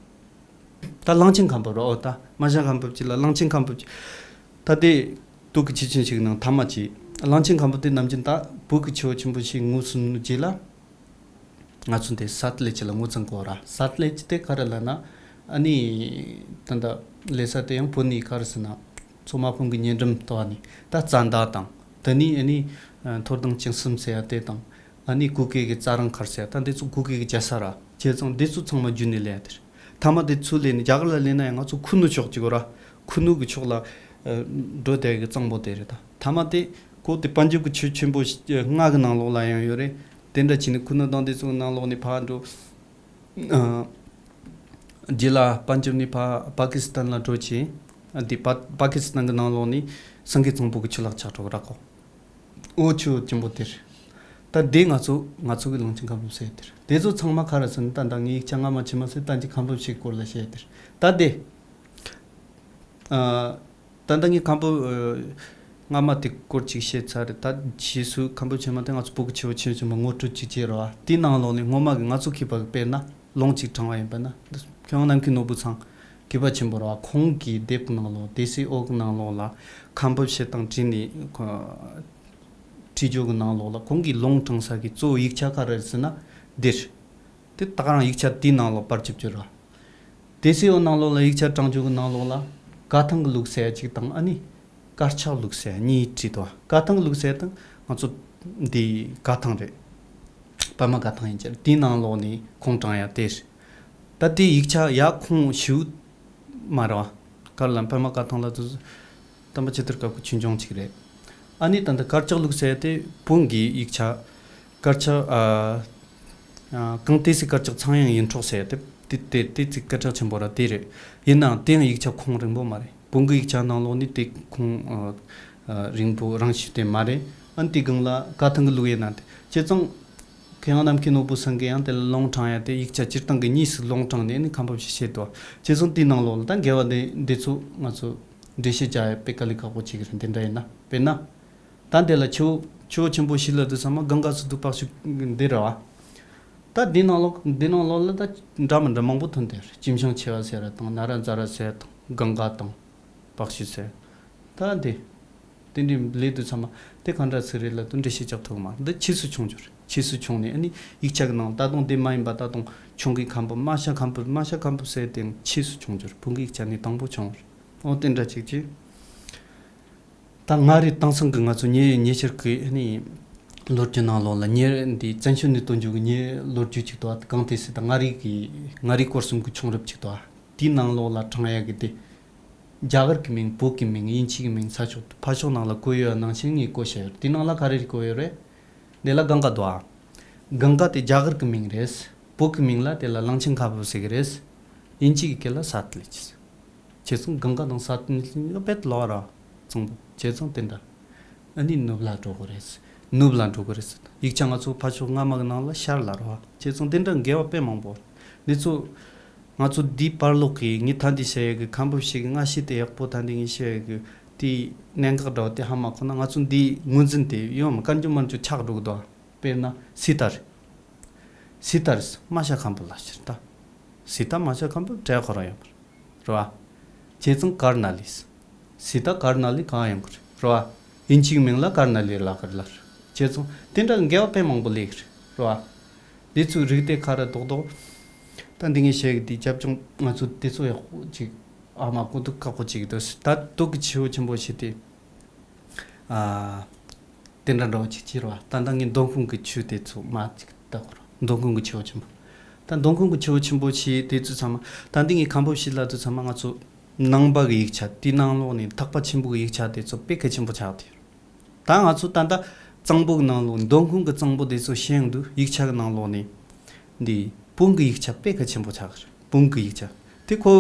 ད་གླང་ཆེན་ཁམ་ཕུབ་རོ། ཨོ་ད་རྨ་བྱ་སྒམ་པོ་གཅིག་ལ་གླང་ཆེན་ཁམ་ཕུབ་གཅིག་ད་དེ་སྟོད་ཀྱི་ཆུ་ཆེན་ཞིག་ནང་ཐ་མ་གཅིག་གླང་ཆེན་ཁམ་ཕུབ་དེ་ནམ་རྒྱུན་ད་བོད་ཀྱི་ཆུ་བོ་ཆེན་པོ་ཞིག་ངོས་བཟུང་རྗེས་ལ། ང་ཚོ་འདི་སཱ་ཏ་ལེ་ཅི་ལ་ངོས་འཛིན་དགོས་ར། སཱ་ཏ་ལེ་ཅི་དེ་ག་རེ་ལབ་ན། ཨ་ནི། ད་ལྟ་ལེ་ས་དེ་ཡང་བོད་ནས་ག་རེ་ཟེར་ན། མཚོ་དམར་ཕུང་གི་ཉེ་འགྲམ་དུ་ཨ་ནི། ད་རྩ་མདའ་དང་། དེ་ནས་ཨ་ནི། མཐོ་ལྡིང་བཅུ་གསུམ་ཟེར་ཡ་དེ་དང་། ཨ་ནི་གུ་གེ་གི་རྩྭ་རང་མཁར་ཟེར་ཡ་ད་འདི་ཚོ་གུ་གེ་གི་རྒྱལ་ས་ར། བྱས་ཙང་འདི་ཚོ་ཚང་མ་བརྒྱུད་ནས་སླེབས་ཡ་དེ་རེད། མཐའ་མ་དེ་ཚུར་སླེབས་ནས་རྒྱ་གར་ལ་སླེབས་ན་ཡང་ང་ཚོ་ཁུ་ནུ་ཕྱོགས་གཅིག་གོ་ར། ཁུ་ནུ་གི་ཕྱོགས་ལ། འགྲོ་བསྡད་གི་གཙང་པོ་དེ་རེད་ད། མཐའ་མ་དེ། ཁོ་དེ་པན་ཇབ་གི་ཆུ་ཆེན་པོ་ཞིག་ལྔ་གི་ནང་ལོགས་ལ་ཡང་ཡོད་རེད། དེ་འདྲ་བྱས་ནས་ཁུ་ནུ་དང་དེ་ཚོ་གི་ནང་ལོགས་ནས་ཕར་འགྲོ། ཨ། རྗེས་ལ་པན་ཇབ་ནས་ཕར་པ་ཀི་སི་ཐན་ལ་འགྲོ་བྱས། ཨ། དེ་པ་པ་ཀི་སི་ཐན་གི་ནང་ལོགས་ནས་སེང་གེ་གཙང་པོ་གི་ཆུ་ལག་ཆགས་འགྲོ་གི་ར་ཁོ། འོ་ཆུ་ཆེན་པོ་དེར། ད་དེ་ང་ཚོ་ང་ཚོ་གི་གླང་ཆེན་ཁམ་ཕུབ་ཟེར་དེར། དེ་ཚོ་ཚང་མ་ག་རེ་ཟེར་ན་ད་ད་ངའི་ཡིག་ཆ་སྔ་མ་ཕྱི་མ་ཟེར་ད་འདི་ཁམ་ཕུབ་ཞིག་སྐོར་ལ་བཤད་དེར། ད་དེ། ཨ། ད་ལྟ་ངས་ཁམ་ཕུབ་ཨ། སྔ་མ་དེ་སྐོར་ཅིག་བཤད་ཚར་རེད། ད་རྗེས་སུ་ཁམ་ཕུབ་ཆེན་མོ་དེ་ང་ཚོ་བོད་ཀྱི་ཆུ་བོ་ཆེན་ཆེན་མོ་ངོ་སྤྲོད་ཅིག་བྱས་རོགས། དེའི་ནང་ལོགས་ནས་སྔོན་མ་གི་ང་ཚོ་མཁས་པ་གི་དཔེར་ན་ལུང་ཅིག་དྲངས་པ་ཡིན་པ་ན། ཁྱོད་ནམ་མཁའི་ནོར་བུ་ཚང་མཁས་པ་ཆེན་པོ་རོགས། ཁོང་གི་དེབ་ཀྱི་ནང་ལོགས་སྡེ་སྲིད་འོག་གི་ནང་ལོགས་ལ་ཁམ་ཕུབ་བཤད་སྟངས་བྲིས་ནས་ཁོ་བྲིས་རྒྱུ་གི་ནང་ལོགས་ལ་ཁོང་གིས་ལུང་དྲངས་ས་གི་གཙོ་བོ་ཡིག་ཆ་ག་རེ་རེད་ཟེར་ན་འདིར། དེ་ད་ག་རང་ཡིག་ཆ་དེའི་ནང་ལོགས་པར་ཆིབས་ཀྱི་ར། དེ་སྲིད་འོ་ནང་ལོགས་ལ་ཡིག་ཆ་དྲང་འཇུག་གི་ནང་ལོགས་ལ་བཀའ་ཐང་གི་ལུགས་ཟེར་ཡ་གཅིག་དང་ཨ་ནི། དཀར་ཆག་ལུགས་ཟེར་ཡ་གཉིས་བྲིས་འདུག་བཀའ་ཐང་གི་ལུགས་ཟེར་ཡ་དང་ང་ཚོ་འདི་བཀའ་ཐང་རེད། པདྨ་བཀའ་ཐང་ཡིན་ཀྱང་དེའི་ནང་ལོགས་ནས་ཁུངས་དྲངས་ཡ་དེ་རེད། ད་དེ་ཡིག་ཆ་ཡག་ཁུངས་ཞིབ་མ་རེད་བ། དཀར་ལམ་པདྨ་བཀའ་ཐང་ལ་དུ། དམ་པ་ཆོས་དར་དཀར་པོ་ཆོས་འབྱུང་གཅིག་རེད། ཨ་ནི་ད་ལྟ་དཀར་ཆག་ལུགས་ཟེར་དེ་བོན་གྱི་ཡིག་ཆ། དཀར་ཆག་ཨ། ཨ། གངས་ཏི་སེ་དཀར་ཆག་ཚངས་དབྱངས་ཡིད་འཕྲོག་ཟེར་དེ་དེ་དེ་དེ་ཚིག་སྐད་གྲགས་ཆེན་པོ་ར་དེ་རེད། ཡིན་ནའང་དེ་ཡང་ཡིག་ཆ་ཁུངས་རིང་པོ་མ་རེད། བོན་གྱི་ཡིག་ཆ་ནང་ལོགས་ནི་དེ་ཁུངས་ཨ། ཨ། རིང་པོ་རང་ཞིག་དེ་མ་རེད། ཨ་ནི་དེ་གང་ལ་བཀའ་ཐང་གི་ལུགས་ཡིན་ན་དེ་བྱས་ཙང་། མཁས་དབང་ནམ་མཁའི་ནོར་བུ་ཚང་གིས་ཡང་དེ་ལ་ལུང་དྲངས་ཡ་དེ་ཡིག་ཆ་སྤྱིར་བཏང་གི་གཉིས་སུ་ལུང་དྲངས་ནས་ནི་ཁམས་པ་ཞིག་བཤད་དོ། བྱས་ཙང་དེའི་ནང་ལོགས་ལ་ད་འགལ་བ་འདི་འདི་ཚོ་ང་ཚོ་འགྲེལ་བཤད་རྒྱག་ཡ་དཔེ་དཀའ་ལས་ཁག་པོ་ཅིག་རེད། འདི་འདྲ་ཡིན་ན་དཔེར་ན། ད་འདི་ལ་ཆུ་བོ་ཆུ་བོ་ཆེན་པོ་ཞིག་ལ་དུ་ཚང་མ་གང་ག་སུ་དུ་བག་ཤུ་འདི་ར་བ། ད་འདི་ནང་ལོགས་འདི་ནང་ལོགས་ལ་ད་འདྲ་མི་འདྲ་མང་པོ་ཐོན་དེ་རེད། ཅིམ་ཤང་ཆེ་བ་ཟེར་ར་དང་ན་ར་ཛ་ར་ཟེར་དང་གང་ག་དང་བག་ཤུ་ཟེར། ད་འདི། དེ་འདྲའི་ལས་དུ་ཚང་མ་དེ་གང་འདྲ་ཟིག་རེད་ལ་དུ་འགྲེལ་བཤད་རྒྱག་ཐུབ་མ་འདི་ཕྱིས་སུ་བྱུང་འགྱུར། ཕྱིས་སུ་བྱུང་ནས་ཨ་ནི་ཡིག་ཆ་གི་ནང་ད་དུང་དེ་མ་ཡིན་པ་ད་དུང་ཁྱུང་གི་ཁམས་པ་རྨ་བྱ་ཁམས་པ་རྨ་བྱ་ཁམས་པ་ཟེར་དེ་ཕྱིས་སུ་བྱུང་འགྱུར། བོན་གྱི་ཡིག་ཆ་ནི་དང་པོ་བྱུང་བར། འོ་དེ་འདྲ་ཅིག་ཅིག་ད་མངའ་རིས་དེང་སང་གི་ང་ཚོ་ཉེ་ཉེ་ཆར་གི་ཨ་ནི་ལོ་རྒྱུས་ནང་ལོགས་ལ་ཉེ་འདི་བཙན་བྱོལ་ནས་སྟོན་རྒྱུ་གི་ཉེ་ལོ་རྒྱུས་ཅིག་ཏུ་གང་དེ་སྲིད་ད་མངའ་རིས་ཀྱི་མངའ་རིས་སྐོར་གསུམ་གྱི་བྱུང་རབས་ཅིག་ཏུ་དེའི་ནང་ལོགས་ལ་དྲངས་ཡ་གི་དེ། རྒྱ་གར་གྱི་མིང་བོད་ཀྱི་མིང་དབྱིན་ཇི་གི་མིང་ས་ཕྱོགས་ཕར་ཕྱོགས་ནང་ལ་བཀོད་ཡོད་ནང་བཞིན་ངས་བཀོད་བཞག་ཡོད་རེད། དེ་ནང་ལ་ག་རེ་རེ་བཀོད་ཡོད་རེད། དེ་ལ་གངྒཱ་འདུག་ཨ། གངྒཱ་དེ་རྒྱ་གར་གྱི་མིང་རེད། བོད་ཀྱི་མིང་ལ་དེ་ལ་གླང་ཆེན་ཁ་འབབ་ཟེར་གི་རེད། དབྱིན་ཇི་གི་སྐད་ལ་སཱ་ཏ་ལེ་ཇི། བྱས་ཙང་གངྒཱ་དང་ས་དེ་ནི་དཔེ་ལོག་ར། གཙང་པོ་བྱས་ཙང་དེ་འདྲ། ཨ་ནི་ནུབ་ལ་འགྲོ་དགོས་རེད། ནུབ་ལ་འགྲོ་དགོས་རེད། ཡིག་ཆ་ང་ཚོ་ཕར་ཕྱོགས་སྔ་མ་གི་ནང་ལ་ཤར་ལ་ར། བྱས་ཙང་དེ་འདྲ་འགལ་བ་དཔེ་མང་པོ། འདི་ཚོ་ང་ཚོ་འདིའི་བར་ལོག་གི་ངས་ད་འདི་བཤད་ཡ་གི་ཁམས་པ་ཞིག་གི་སྔ་ཕྱི་དེ་ཡག་པོ་ད་འདི་ངས་བཤད་ཡ་གི་དེའི་གནད་འགག་འདྲ་བ་དེ་ཧ་མ་གོ་ན། ང་ཚོ་འདིའི་ངོས་འཛིན་དེ་ཡོད་མ་བཀར་འགྱུར་མར་འགྱུར་ཆགས་འགྲོ་གི་འདུག་དཔེར་ན་སི་ཏཱ་རེད། སི་ཏཱ་རེད། རྨ་བྱ་ཁམས་པ་ལ་ཕྱིར་ད། སི་ཏཱ་རྨ་བྱ་ཁམས་པ་བྲལ་ཁོ་རང་ཡོད་པ་རེད་བ། བྱས་ཙང་ཀར་ན་ལི། སི་ཏཱ་ཀར་ན་ལི་གང་ཡོང་གི་རེད་བ། དབྱིན་ཇིའི་མིང་ལ་ཀར་ན་ལི་ལབ་གི་རེད་ལ། བྱས་ཙང་དེ་འདྲ་འགལ་བ་དཔེ་མང་པོ་ལས་གི་རེད་བ། འདི་ཚོའི་རིགས་དེ་ཁ་ར་རྡོག་རྡོག་ད་འདི་ངས་བཤད་གི་དེ་རྒྱབ་ལྗོངས་ང་ཚོ་དེ་ཚོ་ཡག་པོ་ཅིག་ཨ་མ་གོ་འདུག་ཁག་པོ་ཅིག་འདུག་ད་སྟོད་ཀྱི་ཆུ་བོ་ཆེན་པོ་ཞིག་དེ། ཨ། དེ་འདྲ་འདྲ་བོ་ཅིག་ཅི་རེད་བ། ད་ལྟ་ངས་མདོ་ཁམས་ཀྱི་ཆུ་དེ་ཚོ་མ་ཅིག་ལྟ་གོ་ར། མདོ་ཁམས་ཀྱི་ཆུ་བོ་ཆེན་པོ། ད་མདོ་ཁམས་ཀྱི་ཆུ་བོ་ཆེན་པོ་ཞིག་དེ་ཚོ་ཚང་མ་ད་འདི་ངས་ཁམས་པ་ཞིག་ལ་དུ་ཚང་མ་ང་ཚོ་ནང་པ་གི་ཡིག་ཆ་དེའི་ནང་ལོགས་ནས་ཐེག་པ་ཆེན་པོ་གི་ཡིག་ཆ་དེ་ཚོ་དཔེ་གལ་ཆེན་པོ་ཆགས་ཏེ། ད་ང་ཚོ་ད་ལྟ་གཙང་པོ་གི་ནང་ལོགས་མདོ་ཁམས་ཀྱི་གཙང་པོ་དེ་ཚོ་ཤེས་ཡོང་དུས་ཡིག་ཆ་གི་ནང་ལོགས་ནས་འདི་བོན་གྱི་ཡིག་ཆ་དཔེ་གལ་ཆེན་པོ་ཆགས་ཀྱི་རེད། བོན་གྱི་ཡིག་ཆ་དེ་ཁོ་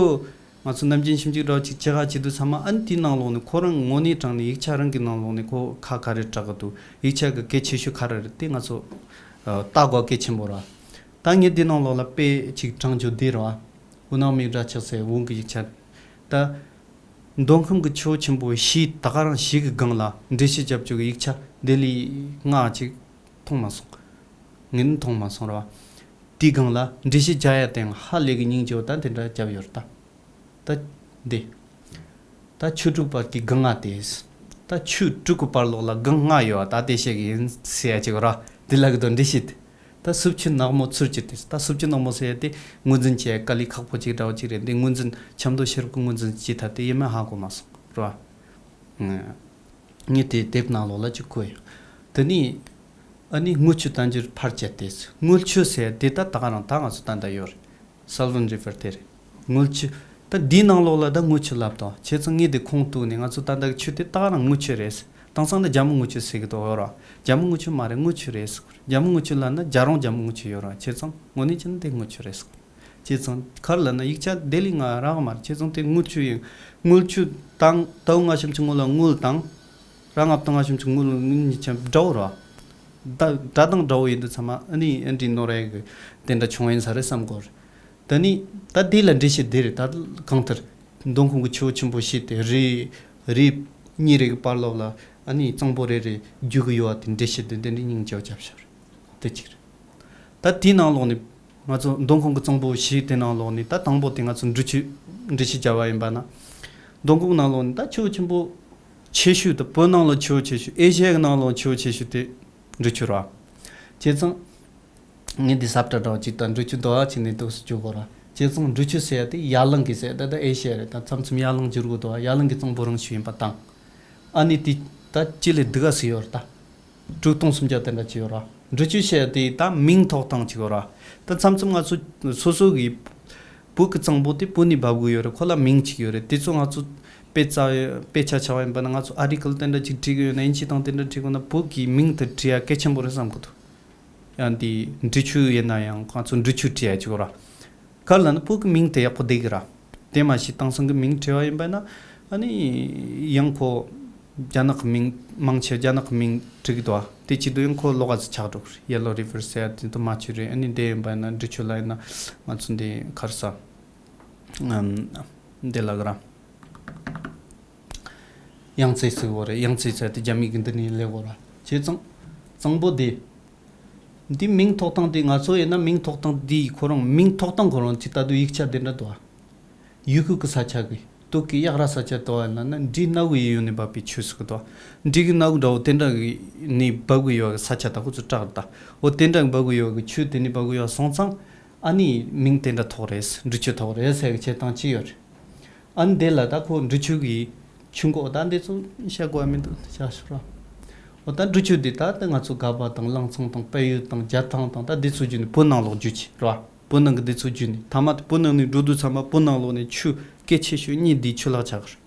ང་ཚོ་ནམ་རྒྱུན་ཞིབ་འཇུག་འདྲ་བོ་ཅིག་བྱེད་ག་བྱེད་དུས་ཚང་མ་ཨ་ནི་དེའི་ནང་ལོགས་ནས་ཁོ་རང་དངོས་གནས་དྲང་ནས་ཡིག་ཆ་རང་གི་ནང་ལོགས་ནས་ཁོ་ཁ་ག་རེ་གྲག་གི་འདུག་ཡིག་ཆ་གི་གལ་ཆེ་ཤོས་ག་རེ་རེད་དེ་ང་ཚོ་ལྟ་དགོས་གལ་ཆེན་པོ་རེད། ད་ངས་འདི་ནང་ལོགས་ལ་དཔེ་ཅིག་དྲངས་རྒྱུ་འདི་རེད་བ། ཝུ་ནང་མིག་དྲ་ཆགས་སའི་བོན་གྱི་ཡིག་ཆ། ད། མདོ་ཁམས་ཀྱི་ཆུ་བོ་ཆེན་པོ་བཞི་ད་ག་རང་བཞི་གི་སྒང་ལ་འགྲེལ་བཤད་རྒྱབ་རྒྱུ་གི་ཡིག་ཆ་དེ་ལས་ང་ཅིག་མཐོང་མ་སོང་། ངས་ནི་མཐོང་མ་སོང་ར་བ། དེའི་སྒང་ལ་འགྲེལ་བཤད་རྒྱག་ཡ་དེ་ཧ་ལས་གི་སྙིང་རྗེ་བོ་ད་དེ་འདྲ་རྒྱབ་ཡོད་རེད་ད། ད་འདི། ད་ཆོས་དྲུག་པར་གྱི་སྒང་ང་སྟེ། ད་ཆོས་དྲུག་གི་བར་ལོགས་ལ་སྒང་ང་ཡོད་ད་དེ་བཤད་གི་ཡིན་ཟེར་ཡ་ཅིག་ར། དེ་ལ་གི་དོན་འགྲེལ་བཤད་དེ། ད་སུབ་ཆུ་ནག་མོ་ཚུར་གྱུར་ཏེ། ད་སུབ་ཆུ་ནག་མོ་ཟེར་ཡ་དེ་ངོས་འཛིན་བྱེད་ཡ་དཀའ་ལས་ཁག་པོ་ཅིག་འདྲ་བོ་ཅིག་རེད། འདི་ངོས་འཛིན་ཆབ་མདོ་ཤེས་རབ་ཀྱི་ངོས་འཛིན་བྱེད་ཐབས་དེ་ཡིན་མིན་ཧ་གོ་མ་སོང་ར། ངས་དེ་དེབ་ནང་ལོགས་ལ་ཅིག་གོ་ཡོད། དེ་ནས་ཨ་ནི་དངུལ་ཆུ་བསྟན་འགྱུར་ཕར་བཅད་དེ། དངུལ་ཆུ་ཟེར་ཡ་དེ་ད་ད་ག་རང་ད་ང་ཚོ་ད་ལྟ་ཡོད་རེད། Salween River དེ་རེད། དངུལ་ཆུ། ད་འདིའི་ནང་ལོགས་ལ་ད་དངུལ་ཆུ་ལབ་དང་། བྱས་ཙང་ངས་དེ་ཁུངས་གཏུགས་ནས་ང་ཚོ་ད་ལྟ་གི་ཆུ་དེ་ད་ག་རང་དངུལ་ཆུ་རེད། དེང་སང་ད་རྒྱ་མི་དངུལ་ཆུ་ཟེར་གི་འདུག་ཡོད་ར། རྒྱ་མི་དངུལ་ཆུ་མ་རེད། དངུལ་ཆུ་རེད་ཟེར་གི་རེད། རྒྱ་མི་དངུལ་ཆུ་ལབ་ན་རྒྱ་རོང་རྒྱ་མི་དངུལ་ཆུ་ཡོད་ར། བྱས་ཙང་དངོས་གནས་བྱས་ན་དེ་དངུལ་ཆུ་རེད་ཟེར་གི་རེད། བྱས་ཙང་ག་རེ་ལབ་ན་ཡིག་ཆ་དེ་ལས་ང་རག་མ་རེད། བྱས་ཙང་དེ་དངུལ་ཆུ་ཡིན། དངུལ་ཆུ་དང་ད་ལྟ་ང་ཤམ་ཆུ་དངུལ་ལ་དངུལ་དང་། ར་ང་བཏང་ང་ཤམ་ཆུ་དངུལ་གཉིས་ཆ་འདྲ་བོ་ར། ད་སྒྲ་གདངས་འདྲ་བོ་ཡིན་དུས་ཚང་མ་ཨ་ནི་ཨ་འདྲི་ནོར་ཡ་གི་དེ་འདྲ་བྱུང་ཡིན་ས་རེད་བསམ་གོ་རེད། ད་ནི་ད་དེ་ལ་འགྲེལ་བཤད་དེ་རེད། ད་གང་ལྟར་མདོ་ཁམས་ཀྱི་ཆུ་བོ་ཆེན་པོ་བཞི་དེ་རི་རི་གཉིས་རེ་གི་བར་ལོགས་ལ་ཨ་ནི་གཙང་པོ་རེ་རེ་རྒྱུག་གི་ཡོད་པ་དེ་འགྲེལ་བཤད་དེ་དེ་འདྲའི་སྙིང་རྗེ་བོ་རྒྱབ་ཤར་དེ་གཅིག་རེད། ད་དེའི་ནང་ལོགས་ནས་ང་ཚོ་མདོ་ཁམས་ཀྱི་གཙང་པོ་བཞི་དེ་ནང་ལོགས་ནས་ད་དང་པོ་དེ་ང་ཚོ་འབྲི་ཆུ་འབྲི་ཆུ་རྒྱབ་པ་ཡིན་པ་ན། མདོ་ཁམས་ནང་ལོགས་ནས་ད་ཆུ་བོ་ཆེན་པོ་ཆེ་ཤོས་དང་བོད་ནང་ལ་ཆུ་བོ་ཆེ་ཤོས་ཨེ་ཤི་ཡ་གི་ནང་ལོགས་ཆུ་བོ་ཆེ་ཤོས་དེ་འབྲི་ཆུ་རེད། བྱས་ཙང་ངས་འདི་ས་བཀྲ་འདྲ་བོ་ཅིག་ད་འབྲི་ཆུ་འདུག་ཨ་ཅིག་ནས་འདུག་སེ་བརྗོད་དགོས་ར། བྱས་ཙང་འབྲི་ཆུ་ཟེར་ཡ་དེ་ཡ་གླིང་གི་ཟེར་ད་ད་ཨེ་ཤི་ཡ་རེད། ད་མཚམས་མཚམས་ཡ་གླིང་བསྒྱུར་དགོས་འདུག་ཨ། ཡ་གླིང་གི་གཙང་པོ་རང་ཤུགས་ཡིན་པ་དང་། ཨ་ནི་དེ་ད་ཅི་ལས་སྡུག་ག་སུ་ཡོད་རེད་ད། དྲུག་སྟོང་སུམ་བརྒྱ་དེ་འདྲ་ཅིག་ཡོད་ར། འབྲི་ཆུ་བཤད་དེ་ད་མིང་ཐོགས་སྟངས་ཅིག་ཡོད་ར། ད་མཚམས་མཚམས་ང་ཚོ་སོ་སོ་གི་བོད་ཀྱི་གཙང་པོ་དེ་བོད་ནས་འབབ་གི་ཡོད་རེད། ཁོ་ལ་མིང་ཅིག་ཡོད་རེད། དེ་ཚོ་ང་ཚོ་དཔེ་ཆ་དཔེ་ཆ་ཆ་བ་ཡིན་པ་ན་ང་ཚོ་ཨ་རི་ཀལ་དེ་འདྲ་ཅིག་བྲིས་གི་ཡོད་ན་ཨིན་ཇི་དང་དེ་འདྲ་བྲིས་གི་ཡོད་ན་བོད་ཀྱི་མིང་དེ་བྲིས་ཡ་གལ་ཆེན་པོ་རེད་བསམ་གི་འདུག་ཡང་དེ་འབྲི་ཆུ་ཡིན་ན་ཡང་ང་ཚོ་འབྲི་ཆུ་བྲིས་ཡ་ཅིག་ཡོད་ར། ག་རེ་ལབ་ན་བོད་ཀྱི་མིང་དེ་ཡག་པོ་བསྡད་གི་ར། དེ་མ་གཞི་དེང་སང་གི་མིང་བྲིས་པ་ཡིན་པ་ན་ཨ་ནི་ཡང་ཁོ་རྒྱ་ནག་གི་མིང་མང་ཆེ་རྒྱ་ནག་གི་མིང་བྲིས་གི་འདུག་ཨ། དེ་བྱེད་དུས་ཡང་ཁོ་ལོགས་ཀ་ཚོད་ཆགས་འགྲོ་གི་རེད། ཡེ་ལོ་རི་ཝར་ཟེར་ཡ་དེ་ཚོ་མ་བྱུང་རེད། ཨ་ནི་དེ་ཡིན་པ་ན་འབྲི་ཆུ་ལ་ཡིན་ན་ང་ཚོ་འདི་ག་རེ་ཟ་འདི་ལ་གི་ར། ཡང་ཙེ་ཟེར་གོ་རེད། ཡང་ཙེ་ཟེར་དེ་རྒྱ་མི་གི་འདི་ནས་ལས་གོ་ར། བྱས་ཙང་གཙང་པོ་དེ། འདི་མིང་ཐོགས་སྟངས་དེ་ང་ཚོ་ཡིན་ན་མིང་ཐོགས་སྟངས་དེ་ཁོ་རང་མིང་ཐོགས་སྟངས་ཁོ་རང་ཅིག་ལྟ་དུས་ཡིག་ཆ་དེ་འདྲ་འདུག་ཨ། ཡུལ་ཁུལ་གྱི་ས་ཆ་གི་སྟོད་ཀྱི་གཡག་ར་ས་ཆ་དུ་བ་ལ་ན་འབྲི་སྣ་བུ་ཡི་ཡུལ་ནས་འབབ་པའི་ཆུ་ཟེར་གི་འདུག་ཨ། འབྲི་གི་སྣ་བུ་འདྲ་བོ་དེ་འདྲ་གི་ནས་འབབ་གི་ཡོད་གི་ས་ཆ་དག་ཁོ་ཚོ་བཀྲག་ད། འོ་དེ་འདྲ་གི་འབབ་གི་ཡོད་གི་ཆུ་དེ་ནས་འབབ་གི་ཡོད་སོང་ཙང་། ཨ་ནི་མིང་དེ་འདྲ་ཐོགས་རེད། འབྲི་ཆུ་ཐོགས་རེད་ཟེར་གི་བྱེད་སྟངས་ཅི་ཡོད་རེད། ཨ་ནི་དེ་ལ་ད་ཁོ་འབྲི་ཆུ་གི་ཆུ་འགོ་ད་འདི་ཚོ་བཤད་དགོས་མི་འདུག་བཤད་ཤོག་ར། འོ་ད་འབྲི་ཆུ་འདི་ད་ད་ང་ཚོ་དགའ་བ་དང་གླང་ཚང་དང་དཔལ་ཡུལ་དང་རྒྱ་ཐང་དང་ད་འདི་ཚོ་བརྒྱུད་ནས་བོད་ནང་ལོག་རྒྱུ་ཆེ་ར། བོད་ནང་གི་འདི་ཚོ་བརྒྱུད་ནས་ཐ་མ་དེ་བོད་ནང་ནས་འགྲོ་དུས་ཚང་མ་བོད་ནང་ལོག་ནས་ཆུ་གལ་ཆེ་ཤོས་གཉིས་འདི་ཆུ་ལག་ཆགས་གི་རེད།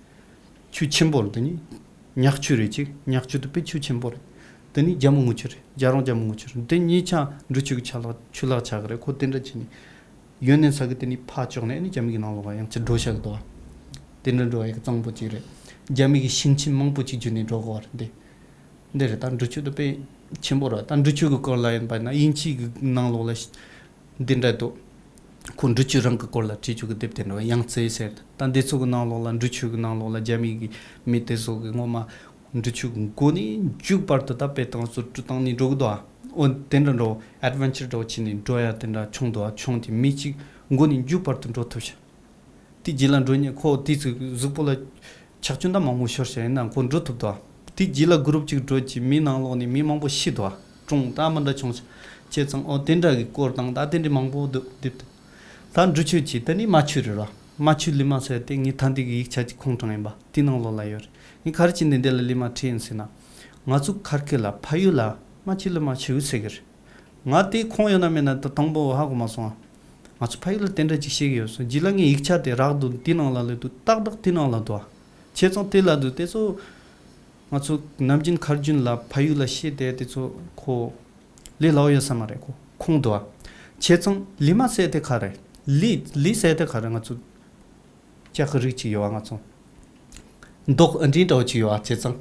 ཆུ་ཆེན་པོ་རེད། དེ་ནི་ཉག་ཆུ་རེད་ཅིག་ཉག་ཆུ་དེ་དཔེ་ཆུ་ཆེན་པོ་རེད། དེ་ནི་རྒྱ་མོ་དངུལ་ཆུ་རེད། རྒྱ་རོང་རྒྱ་མོ་དངུལ་ཆུ་རེད། དེ་གཉིས་ཆ་འབྲི་ཆུ་གི་ཆ་ལག་ཆུ་ལག་ཆགས་གི་རེད། ཁོ་དེ་འདྲ་བྱས་ནས་ཡོན་ནན་ས་གི་དེ་ནི་ཕར་ཕྱོགས་ནས་ཨ་ནི་རྒྱ་མི་གི་ནང་ལོགས་ལ་ཡང་ཅི་འགྲོ་བཞག་གི་འདུག་བ། དེ་འདྲ་འགྲོ་ཡག་གཙང་པོ་ཅིག་རེད། རྒྱ་མི་གི་ཤིང་ཆེན་མང་པོ་ཅིག་བརྒྱུད་ནས་འགྲོ་གི་ཡོད་རེད་འདི། འདི་རེད། ད་འབྲི་ཆུ་དེ་དཔེ་ཆེན་པོ་རེད། ད་འབྲི་ཆུ་གི་སྐོར་ལ་ཡིན་པ་ན་དབྱིན་ཇི་གི་ནང་ལོགས་ལ་འདི་འདྲ་འདུག་ཁོ་འབྲི་ཆུ་རང་གི་སྐོར་ལ་བྲིས་ཆོག་གི་དེབ་དེ་འདྲ་ཡང་རྩེ་ཟེར། ད་འདི་ཚོ་གི་ནང་ལོགས་ལ་འབྲི་ཆུ་གི་ནང་ལོགས་ལ་རྒྱ་མི་གི་མི་དེ་ཚོ་གི་ངོ་མ་འབྲི་ཆུ་གི་མགོ་ནས་མཇུག་བར་དུ་ད་དཔེ་བཏང་སོ་བཀྲུ་བཏང་ནས་འགྲོ་གི་འདུག་ཨ། འོ་དེ་འདྲ་འགྲོ་ཨེ་ཌི་ཝེན་ཅར་འདྲ་བོ་བྱས་ནས་འགྲོ་ཡ་དེ་འདྲ་བྱུང་འདུག་ཨ། བྱུང་དེ་མི་གཅིག་མགོ་ནས་མཇུག་བར་དུ་འགྲོ་ཐུབ་ཤག་དེ་རྗེས་ལ་འགྲོ་མཁན་ཁོ་དེ་ཚོའི་གཟུགས་པོ་ལ་ཆག་སྐྱོན་ད་མང་པོ་ཤོར་ཤག་ཡིན་ན་ཁོ་འགྲོ་ཐུབ་འདུག་དེ་རྗེས་ལ་གུ་རུབ་ཅིག་འགྲོ་གི་མི་ནང་ལོགས་ནས་མི་མང་པོ་ཤི་འདུག་གྲོངས་ད་མི་འདྲ་བྱུང་ཤག་བྱས་ཙང་ཨོ་དེ་འདྲ་གི་སྐོར་དང་ད་དེ་འདྲ་མང་པོ་འདུག་དེབ་དེ། ད་འབྲི་ཆུ་གཅིག་དེ་ནས་རྨ་ཆུ་རེད་ར། རྨ་ཆུ་ལི་མ་ཟེར་དེ་ངས་ད་འདི་གི་ཡིག་ཆ་གཅིག་ཁུངས་དྲངས་ཡིན་པ་དེ་ནང་ལོགས་ལ་ཡོད་རེད། ངས་ག་རེ་བྱས་ནས་འདི་ལ་ལི་མ་བྲིས་ཡིན་ཟེར་ན། ང་ཚོ་ཁ་སྐད་ལ་ཕ་ཡུལ་ལ་རྨ་ཆུ་ལི་མ་ཆུ་ཟེར་གི་རེད། ང་དེ་ཁུངས་ཡོད་ན་མེད་ན་ད་དང་པོ་ཧ་གོ་མ་སོང་ང་། ང་ཚོ་ཕ་ཡུལ་ལ་དེ་འདྲ་ཅིག་བཤད་གི་ཡོད་སོང་། རྗེས་ལ་ངས་ཡིག་ཆ་དེ་རག་འདུག་དེ་ནང་ལ་ལོས་འདུག་ཏག་ཏག་དེ་ནང་ལ་འདུག་ཨ། བྱས་ཙང་དེ་ལ་འདུག་དེ་ཚོ་ང་ཚོ་ནམ་རྒྱུན་ཁ་རྒྱུན་ལ་ཕ་ཡུལ་ལ་བཤད་དེ་དེ་ཚོ་ཁོ་ལས་སླ་བོ་ཡོད་ས་མ་རེད། ཁོ་ཁུངས་འདུག་ཨ། བྱས་ཙང་ལི་མ་ཟེར་དེ་ག་རེད། ལི་ལི་ཟེར་དེ་ག་རེད། ང་ཚོ་ལྕགས་ཀྱི་རིགས་ཅིག་ཡོད་ཨ། ང་ཚོ་མདོག་ཨ་འདྲའི་འདྲ་བོ་ཅིག་ཡོད་ཨ། བྱས་ཙང་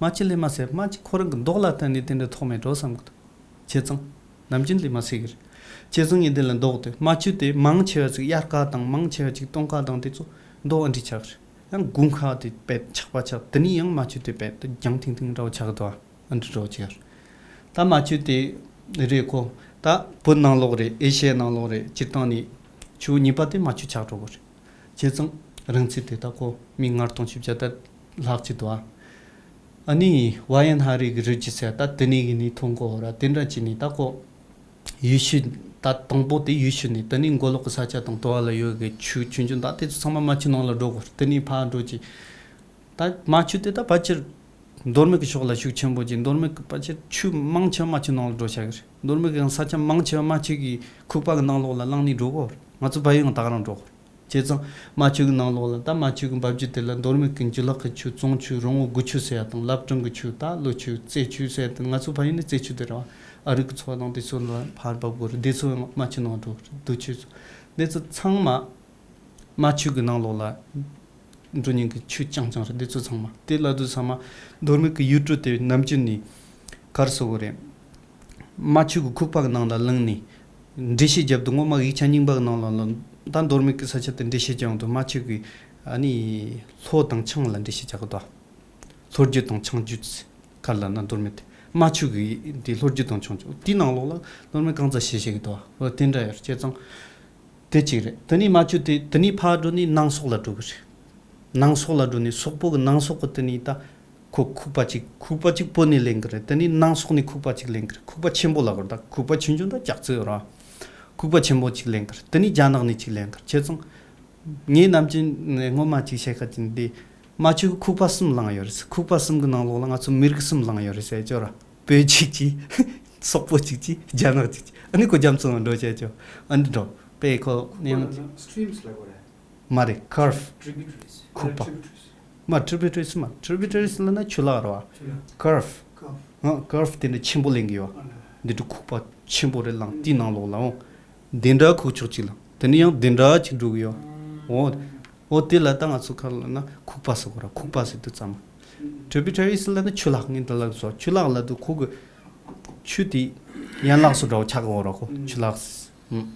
རྨ་ཆུ་ལི་མ་ཟེར། རྨ་ཆུ་ཁོ་རང་གི་མདོག་ལ་བརྟེན་ནས་དེ་འདྲ་ཐོགས་མེད་འགྲོ་བསམ་གི་འདུག་བྱས་ཙང་ནམ་རྒྱུན་ལི་མ་ཟེར་གི་རེད། བྱས་ཙང་ངས་འདི་ལ་མདོག་དེ་རྨ་ཆུ་དེ་མང་ཆེ་བ་ཅིག་དབྱར་ཁ་དང་མང་ཆེ་བ་ཅིག་སྟོན་ཁ་དང་དེ་ཚོ་མདོག་ཨ་འདྲའི་ཆགས་གི་རེད། ཡང་དགུན་ཁ་དེ་དཔེ་ཆགས་པ་ཆགས། དེ་ནས་ཡང་རྨ་ཆུ་དེ་དཔེ་རྒྱང་ཐིང་ཐིང་འདྲ་བོ་ཆགས་གི་འདུག་ཨ། ཨ་འདྲ་འདྲ་བོ་ཅིག་རེད། ད་རྨ་ཆུ་དེ་རེད། ཁོ་ད་བོད་ནང་ལོགས་རེད། ཨེ་ཤི་ཡའི་ནང་ལོགས་རེད། སྤྱིར་བཏང་ནས་ཆུ་གཉིས་པ་དེ་རྨ་ཆུ་ཆགས་འགྲོ་གི་རེད། བྱས་ཙང་རིང་ཚད་དེ་ད་ཁོ་མི་ལྔ་སྟོང་བཞི་བརྒྱ་ད་ལྷག་ཅིག་འདུག་ཨ། ཨ་ནི་ཝ་ཡན་ཧ་རི་གི་རི་རྒྱུད་ཟེར་ད་དེ་ནས་གི་ནི་ཐོན་གོ་ར། དེ་འདྲ་བྱས་ནས་ད་ཁོ་ཡུལ་ཤུལ་ད་དང་པོ་དེ་ཡུལ་ཤུལ་ནས་དེ་ནས་མགོ་ལོག་གི་ས་ཆ་དང་དོ་བ་ལ་ཡོད་གི་ཆུ་ཆུང་ཆུང་ད་དེ་ཚོ་ཚང་མ་རྨ་ཆུ་ནང་ལ་འགྲོ་གོ་ར། དེ་ནས་ཕར་འགྲོ་ཅིག་ད་རྨ་ཆུ་དེ་ད་ཕལ་ཆེར་མདོ་སྨད་ཀྱི་ཕྱོགས་ལ་ཤུགས་ཆེན་པོ་ཅིག་མདོ་སྨད་ཀྱི་ཕལ་ཆེར་ཆུ་མང་ཆེ་བ་རྨ་ཆུ་ནང་ལ་འགྲོ་བཞག་གི་རེད། མདོ་སྨད་ཀྱི་ཡང་ས་ཆ་མང་ཆེ་བ་རྨ་ཆུ་གི་ཁུག་པ་གི་ནང་ལོགས་ལ་ལངས་ནས་འགྲོ་གོ། ང་ཚོ་བལ་ཡུལ་ཡང་ད་ག་རང་འགྲོ་གོ། བྱས་ཙང་རྨ་ཆུ་གི་ནང་ལོགས་ལ་ད་རྨ་ཆུ་གི་འབབ་རྒྱུད་དེ་ལ་མདོ་སྨད་ཀྱི་འཇུ་ལག་གི་ཆུ་བཙོང་ཆུ་རོང་བོ་དགུ་ཆུ་ཟེར་ཡ་དང་ལབ་ཀྲོང་གི་ཆུ་ད་ལོ་ཆུ་རྩེ་ཆུ་ཟེར་ཡ་དང་ང་ཚོ་བལ་ཡུལ་ནི་རྩེ་ཆུ་དེ་རེད་བ། ཨ་རིག་གི་ཚོ་དང་དེ་ཚོ་ལ་ཕར་འབབ་གོ་རེད། དེ་ཚོ་ཡང་རྨ་ཆུ་ནང་འགྲོ་གོ་རེད། དུ་ཆུ་ཚོ་དེ་ཚོ་ཚང་མ། རྨ་ཆུ་གི་ནང་ལོགས་ལ་འགྲོ་མཁན་གྱི་ཆུ་རྐྱང་རྐྱང་རེད། འདི་ཚོ་ཚང་མ་དེ་ལ་དུ་ཚང་མ་མདོ་སྨད་ཀྱི་ཡུལ་གྲུ་དེ་ནམ་རྒྱུན་ནས་ག་རེ་ཟེར་དགོས་རེད། རྨ་ཆུ་གི་ཁུག་པ་གི་ནང་ལ་ལངས་ནས་འགྲེལ་བཤད་རྒྱབ་འདུག་ངོ་མ་ཡིག་ཆ་རྙིང་པ་གི་ནང་ལ་ལ་ད་མདོ་སྨད་ཀྱི་ས་ཆ་དེ་འགྲེལ་བཤད་རྒྱབ་འདུག་རྨ་ཆུ་གི་ཨ་ནི་ལྷོ་དང་བྱང་ལ་འགྲེལ་བཤད་རྒྱག་གི་འདུག་ལྷོ་རྒྱུད་དང་བྱང་རྒྱུད་ག་ལ་ན་མདོ་སྨད་དེ་རྨ་ཆུ་གི་དེ་ལྷོ་རྒྱུད་དང་བྱང་རྒྱུད་དེའི་ནང་ལོགས་ལ་མདོ་སྨད་གང་ཙམ་བཤད་བཤད་གི་འདུག་འོ་དེ་འདྲ་ཡོད་རེད། བྱས་ཙང་། དེ་གཅིག་རེད། དེ་ནས་རྨ་ཆུ་དེ་དེ་ནས་ཕར་འགྲོ་ནས་ནང་སོག་ལ་འགྲོ་གི་རེད། ནང་སོག་ལ་འགྲོ་ནས་སོག་པོ་གི་ནང་སོག་གི་དེ་ནས་ད་ཁོ་ཁུག་པ་གཅིག་ཁུག་པ་གཅིག་བོད་ནས་ལེན་གི་རེད། དེ་ནས་ནང་སོག་ནས་ཁུག་པ་གཅིག་ལེན་གི་རེད། ཁུག་པ་ཆེན་པོ་ལ་གོ་ད་ཁུག་པ་ཆུང་ཆུང་ད་ལྕགས་རྩི་ར། ཁུག་པ་ཆེན་པོ་གཅིག་ལེན་གི་རེད། དེ་ནས་རྒྱ་ནག་ནས་གཅིག་ལེན་གི་རེད། བྱས་ཙང་ངས་ནམ་རྒྱུན་སྔོན་མ་གཅིག་བཤད་ཁ་ཅིག་འདི་རྨ་ཆུ་གི་ཁུག་པ་གསུམ་བླངས་ཡོད་རེད། ཁུག་པ་གསུམ་གི་ནང་ལོགས་ལ་ང་ཚོ་མི་རིགས་གསུམ་བླངས་ཡོད་རེད་ཟེར་ཅོ་ར། བོད་གཅིག་གཅིག་སོག་པོ་གཅིག་གཅིག་རྒྱ་ནག་གཅིག་གཅིག་ཨ་ནི་ཁོ་རྒྱ་མཚོ་ནང་འགྲོ་བྱས་ཅོ། ཨ་འདི་འགྲོ་པས་ཁོ་ནི་ཡང་། Streams ལ་གོ་རེད། མ་རེད། Curve ཁུག་པ། Tributaries མ་tributaries མ་tributaries ལ་ན་ཆུ་ལག་ར་བ། Curve ཨ་curve དེ་འདྲ་ཆེན་པོ་ལེན་གི་ཡོད། འདི་འདྲ་ཁུག་པ་ཆེན་པོ་རེད། ལང་དེའི་ནང་ལོགས་ལ་འོང་། འདི་འདྲ་ཁུག་ཆོག་ཅིག་ལ་དེ་ནི་ཡང་འདི་འདྲ་ཅིག་འགྲོ་གི་ཡོད། འོ། འོ་དེ་ལ་ད་ང་ཚོ་ཁ་ལ་ན་ཁུག་པ་ཟེར་གོ་ར། ཁུག་པ་ཟེར་དུས་ཙམ། Tributaries ལ་ན་ཆུ་ལག་ངས་འདི་ལ་སོ་ཆུ་ལག་ལ་དུ་ཁུག་གི་ཆུ་དེ་ཡན་ལག་སུ་འདྲ་བོ་ཆགས་གི་འོ་ར་ཁོ་ཆུ་ལག་ཟེར།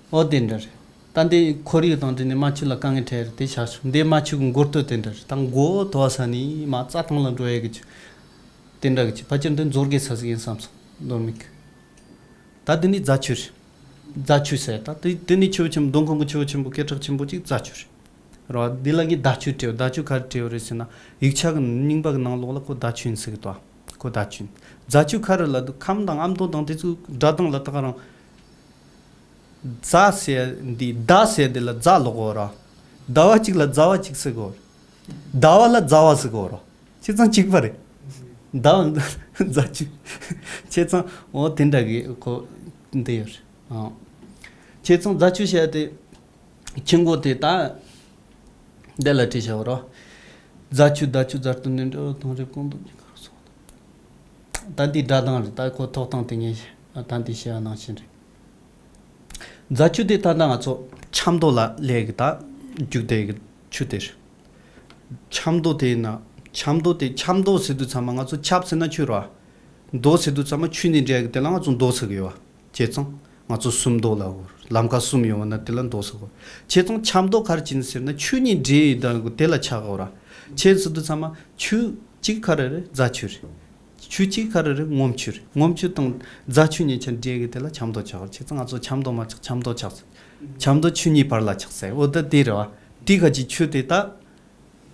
འོ་དེ་འདྲ་རེད། ད་འདི་ཁོར་ཡུག་དང་འབྲེལ་ནས་རྨ་ཆུ་ལ་དཀའ་ངལ་འཕྲད་རེད་དེ་ཆགས་སོང་། འདི་རྨ་ཆུ་གི་མགོ་སྟོད་དེ་འདྲ་རེད། ད་མགོ་དོ་བ་ས་ནས་མ་རྩྭ་ཐང་ལ་འགྲོ་ཡ་གི་ཆུ་དེ་འདྲ་གི་ཆུ་ཕལ་ཆེར་འདི་མཛོར་གི་ས་ཟིག་ཡིན་བསམ་སོང་མདོ་སྨད་གི། ད་འདི་ནི་རྫ་ཆུ་རེད། རྫ་ཆུ་ཟེར་ད་འདི་འདི་ནི་ཆུ་བོ་ཆེན་པོ་མདོ་ཁམས་གི་ཆུ་བོ་ཆེན་པོ་སྐད་གྲགས་ཆེན་པོ་གཅིག་རྫ་ཆུ་རེད། རེད་བ། འདི་ལ་ངས་མདའ་ཆུ་བྲིས། མདའ་ཆུ་ག་རེ་བྲིས་ཡོད་རེད་ཟེར་ན་ཡིག་ཆ་གི་རྙིང་པ་གི་ནང་ལོགས་ལ་ཁོ་མདའ་ཆུ་ཡིན་ཟེར་གི་འདུག་ཁོ་མདའ་ཆུ་ཡིན། རྫ་ཆུ་ག་རེ་ལ་འདུག་ཁམས་དང་ཨ་མདོ་དང་དེ་ཚོའི་སྒྲ་གདངས་ལ་ད་ག་རང་། རྫ་ཟེར་འདི་མདའ་ཟེར་འདི་ལ་རྫ་ལོག་གོ་ར། ཟླ་བ་གཅིག་ལ་རྫ་བ་གཅིག་ཟེར་གོ། ཟླ་བ་ལ་རྫ་བ་ཟེར་གོ་ར། བྱས་ཙང་གཅིག་པ་རེད། ཟླ་བ་རྫ་ཆུ། བྱས་ཙང་འོ་དེ་འདྲ་གི་ཁོ་འདི་ཡོད་རེད། ཨང་། བྱས་ཙང་རྫ་ཆུ་བཤད་དེ། ཆུ་མགོ་དེ་ད་འདི་ལ་བྲིས་བྱ་བ་རོ། རྫ་ཆུ་མདའ་ཆུ་རྫ་སྟོད་ནས་འབྲི་བ་དང་རེབ་གོང་དུ་མྱི་གར་སོང་། ད་འདི་སྒྲ་གདངས་རེད། ད་ཁོ་ཐོག་སྟངས་དེ་ངས་ད་འདི་བཤད་པ་ནང་བཞིན་རེད། རྫ་ཆུ་དེ་ད་ལྟ་ང་ཚོ་ཆབ་མདོ་ལ་སླེབས་གི་ད་རྒྱུག་བསྡད་གི་ ཆུ་དེ་རེད། ཆབ་མདོ་དེ་ཡིན་ན། ཆབ་མདོ་དེ་ཆབ་མདོ་ཟེར་དུས་ཚང་མ་ང་ཚོ་ཆབ་ཟེར་ན་ཆུ་རེད་བ། མདོ་ཟེར་དུས་ཚང་མ་ཆུ་ནས་འདྲེས་གི་དེ་ལ་ང་ཚོ་མདོ་ཟེར་གི་ཡོད་བ། བྱས་ཙང་ང་ཚོ་སུམ་མདོ་ལབ་གོ། ལམ་ཁ་གསུམ་ཡོད་བ་ན་དེ་ལ་མདོ་ཟེར་གོ། བྱས་ཙང་ཆབ་མདོ་ག་རེ་བྱས་ནས་ཟེར་ན་ཆུ་གཉིས་འདྲེས་ཡོད་དང་དེ་ལ་ཆགས་གོ་ར། ཆུ་ཟེར་དུས་ཚང་མ་ཆུ་གཅིག་ག་རེ་རེད། རྫ་ཆུ་རེད། ཆུ་གཅིག་ག་རེ་རེད། སྔོ་ཆུ་རེད། སྔོ་ཆུ་དང་རྫ་ཆུ་གཉིས་ཆ་འདྲེས་གི་དེ་ལ་ཆབ་མདོ་ཆགས་གོ། བྱས་ཙང་ང་ཚོ་ཆབ་མདོ་མ་ཆགས། ཆབ་མདོ་ཆགས་ཟེར། ཆབ་མདོ་ཆུ་གཉིས་བར་ལ་ཆགས་ཟེར། འོ་ད་དེ་རེད་བ། དེ་ག་ཅིག་ཆུ་དེ་ད།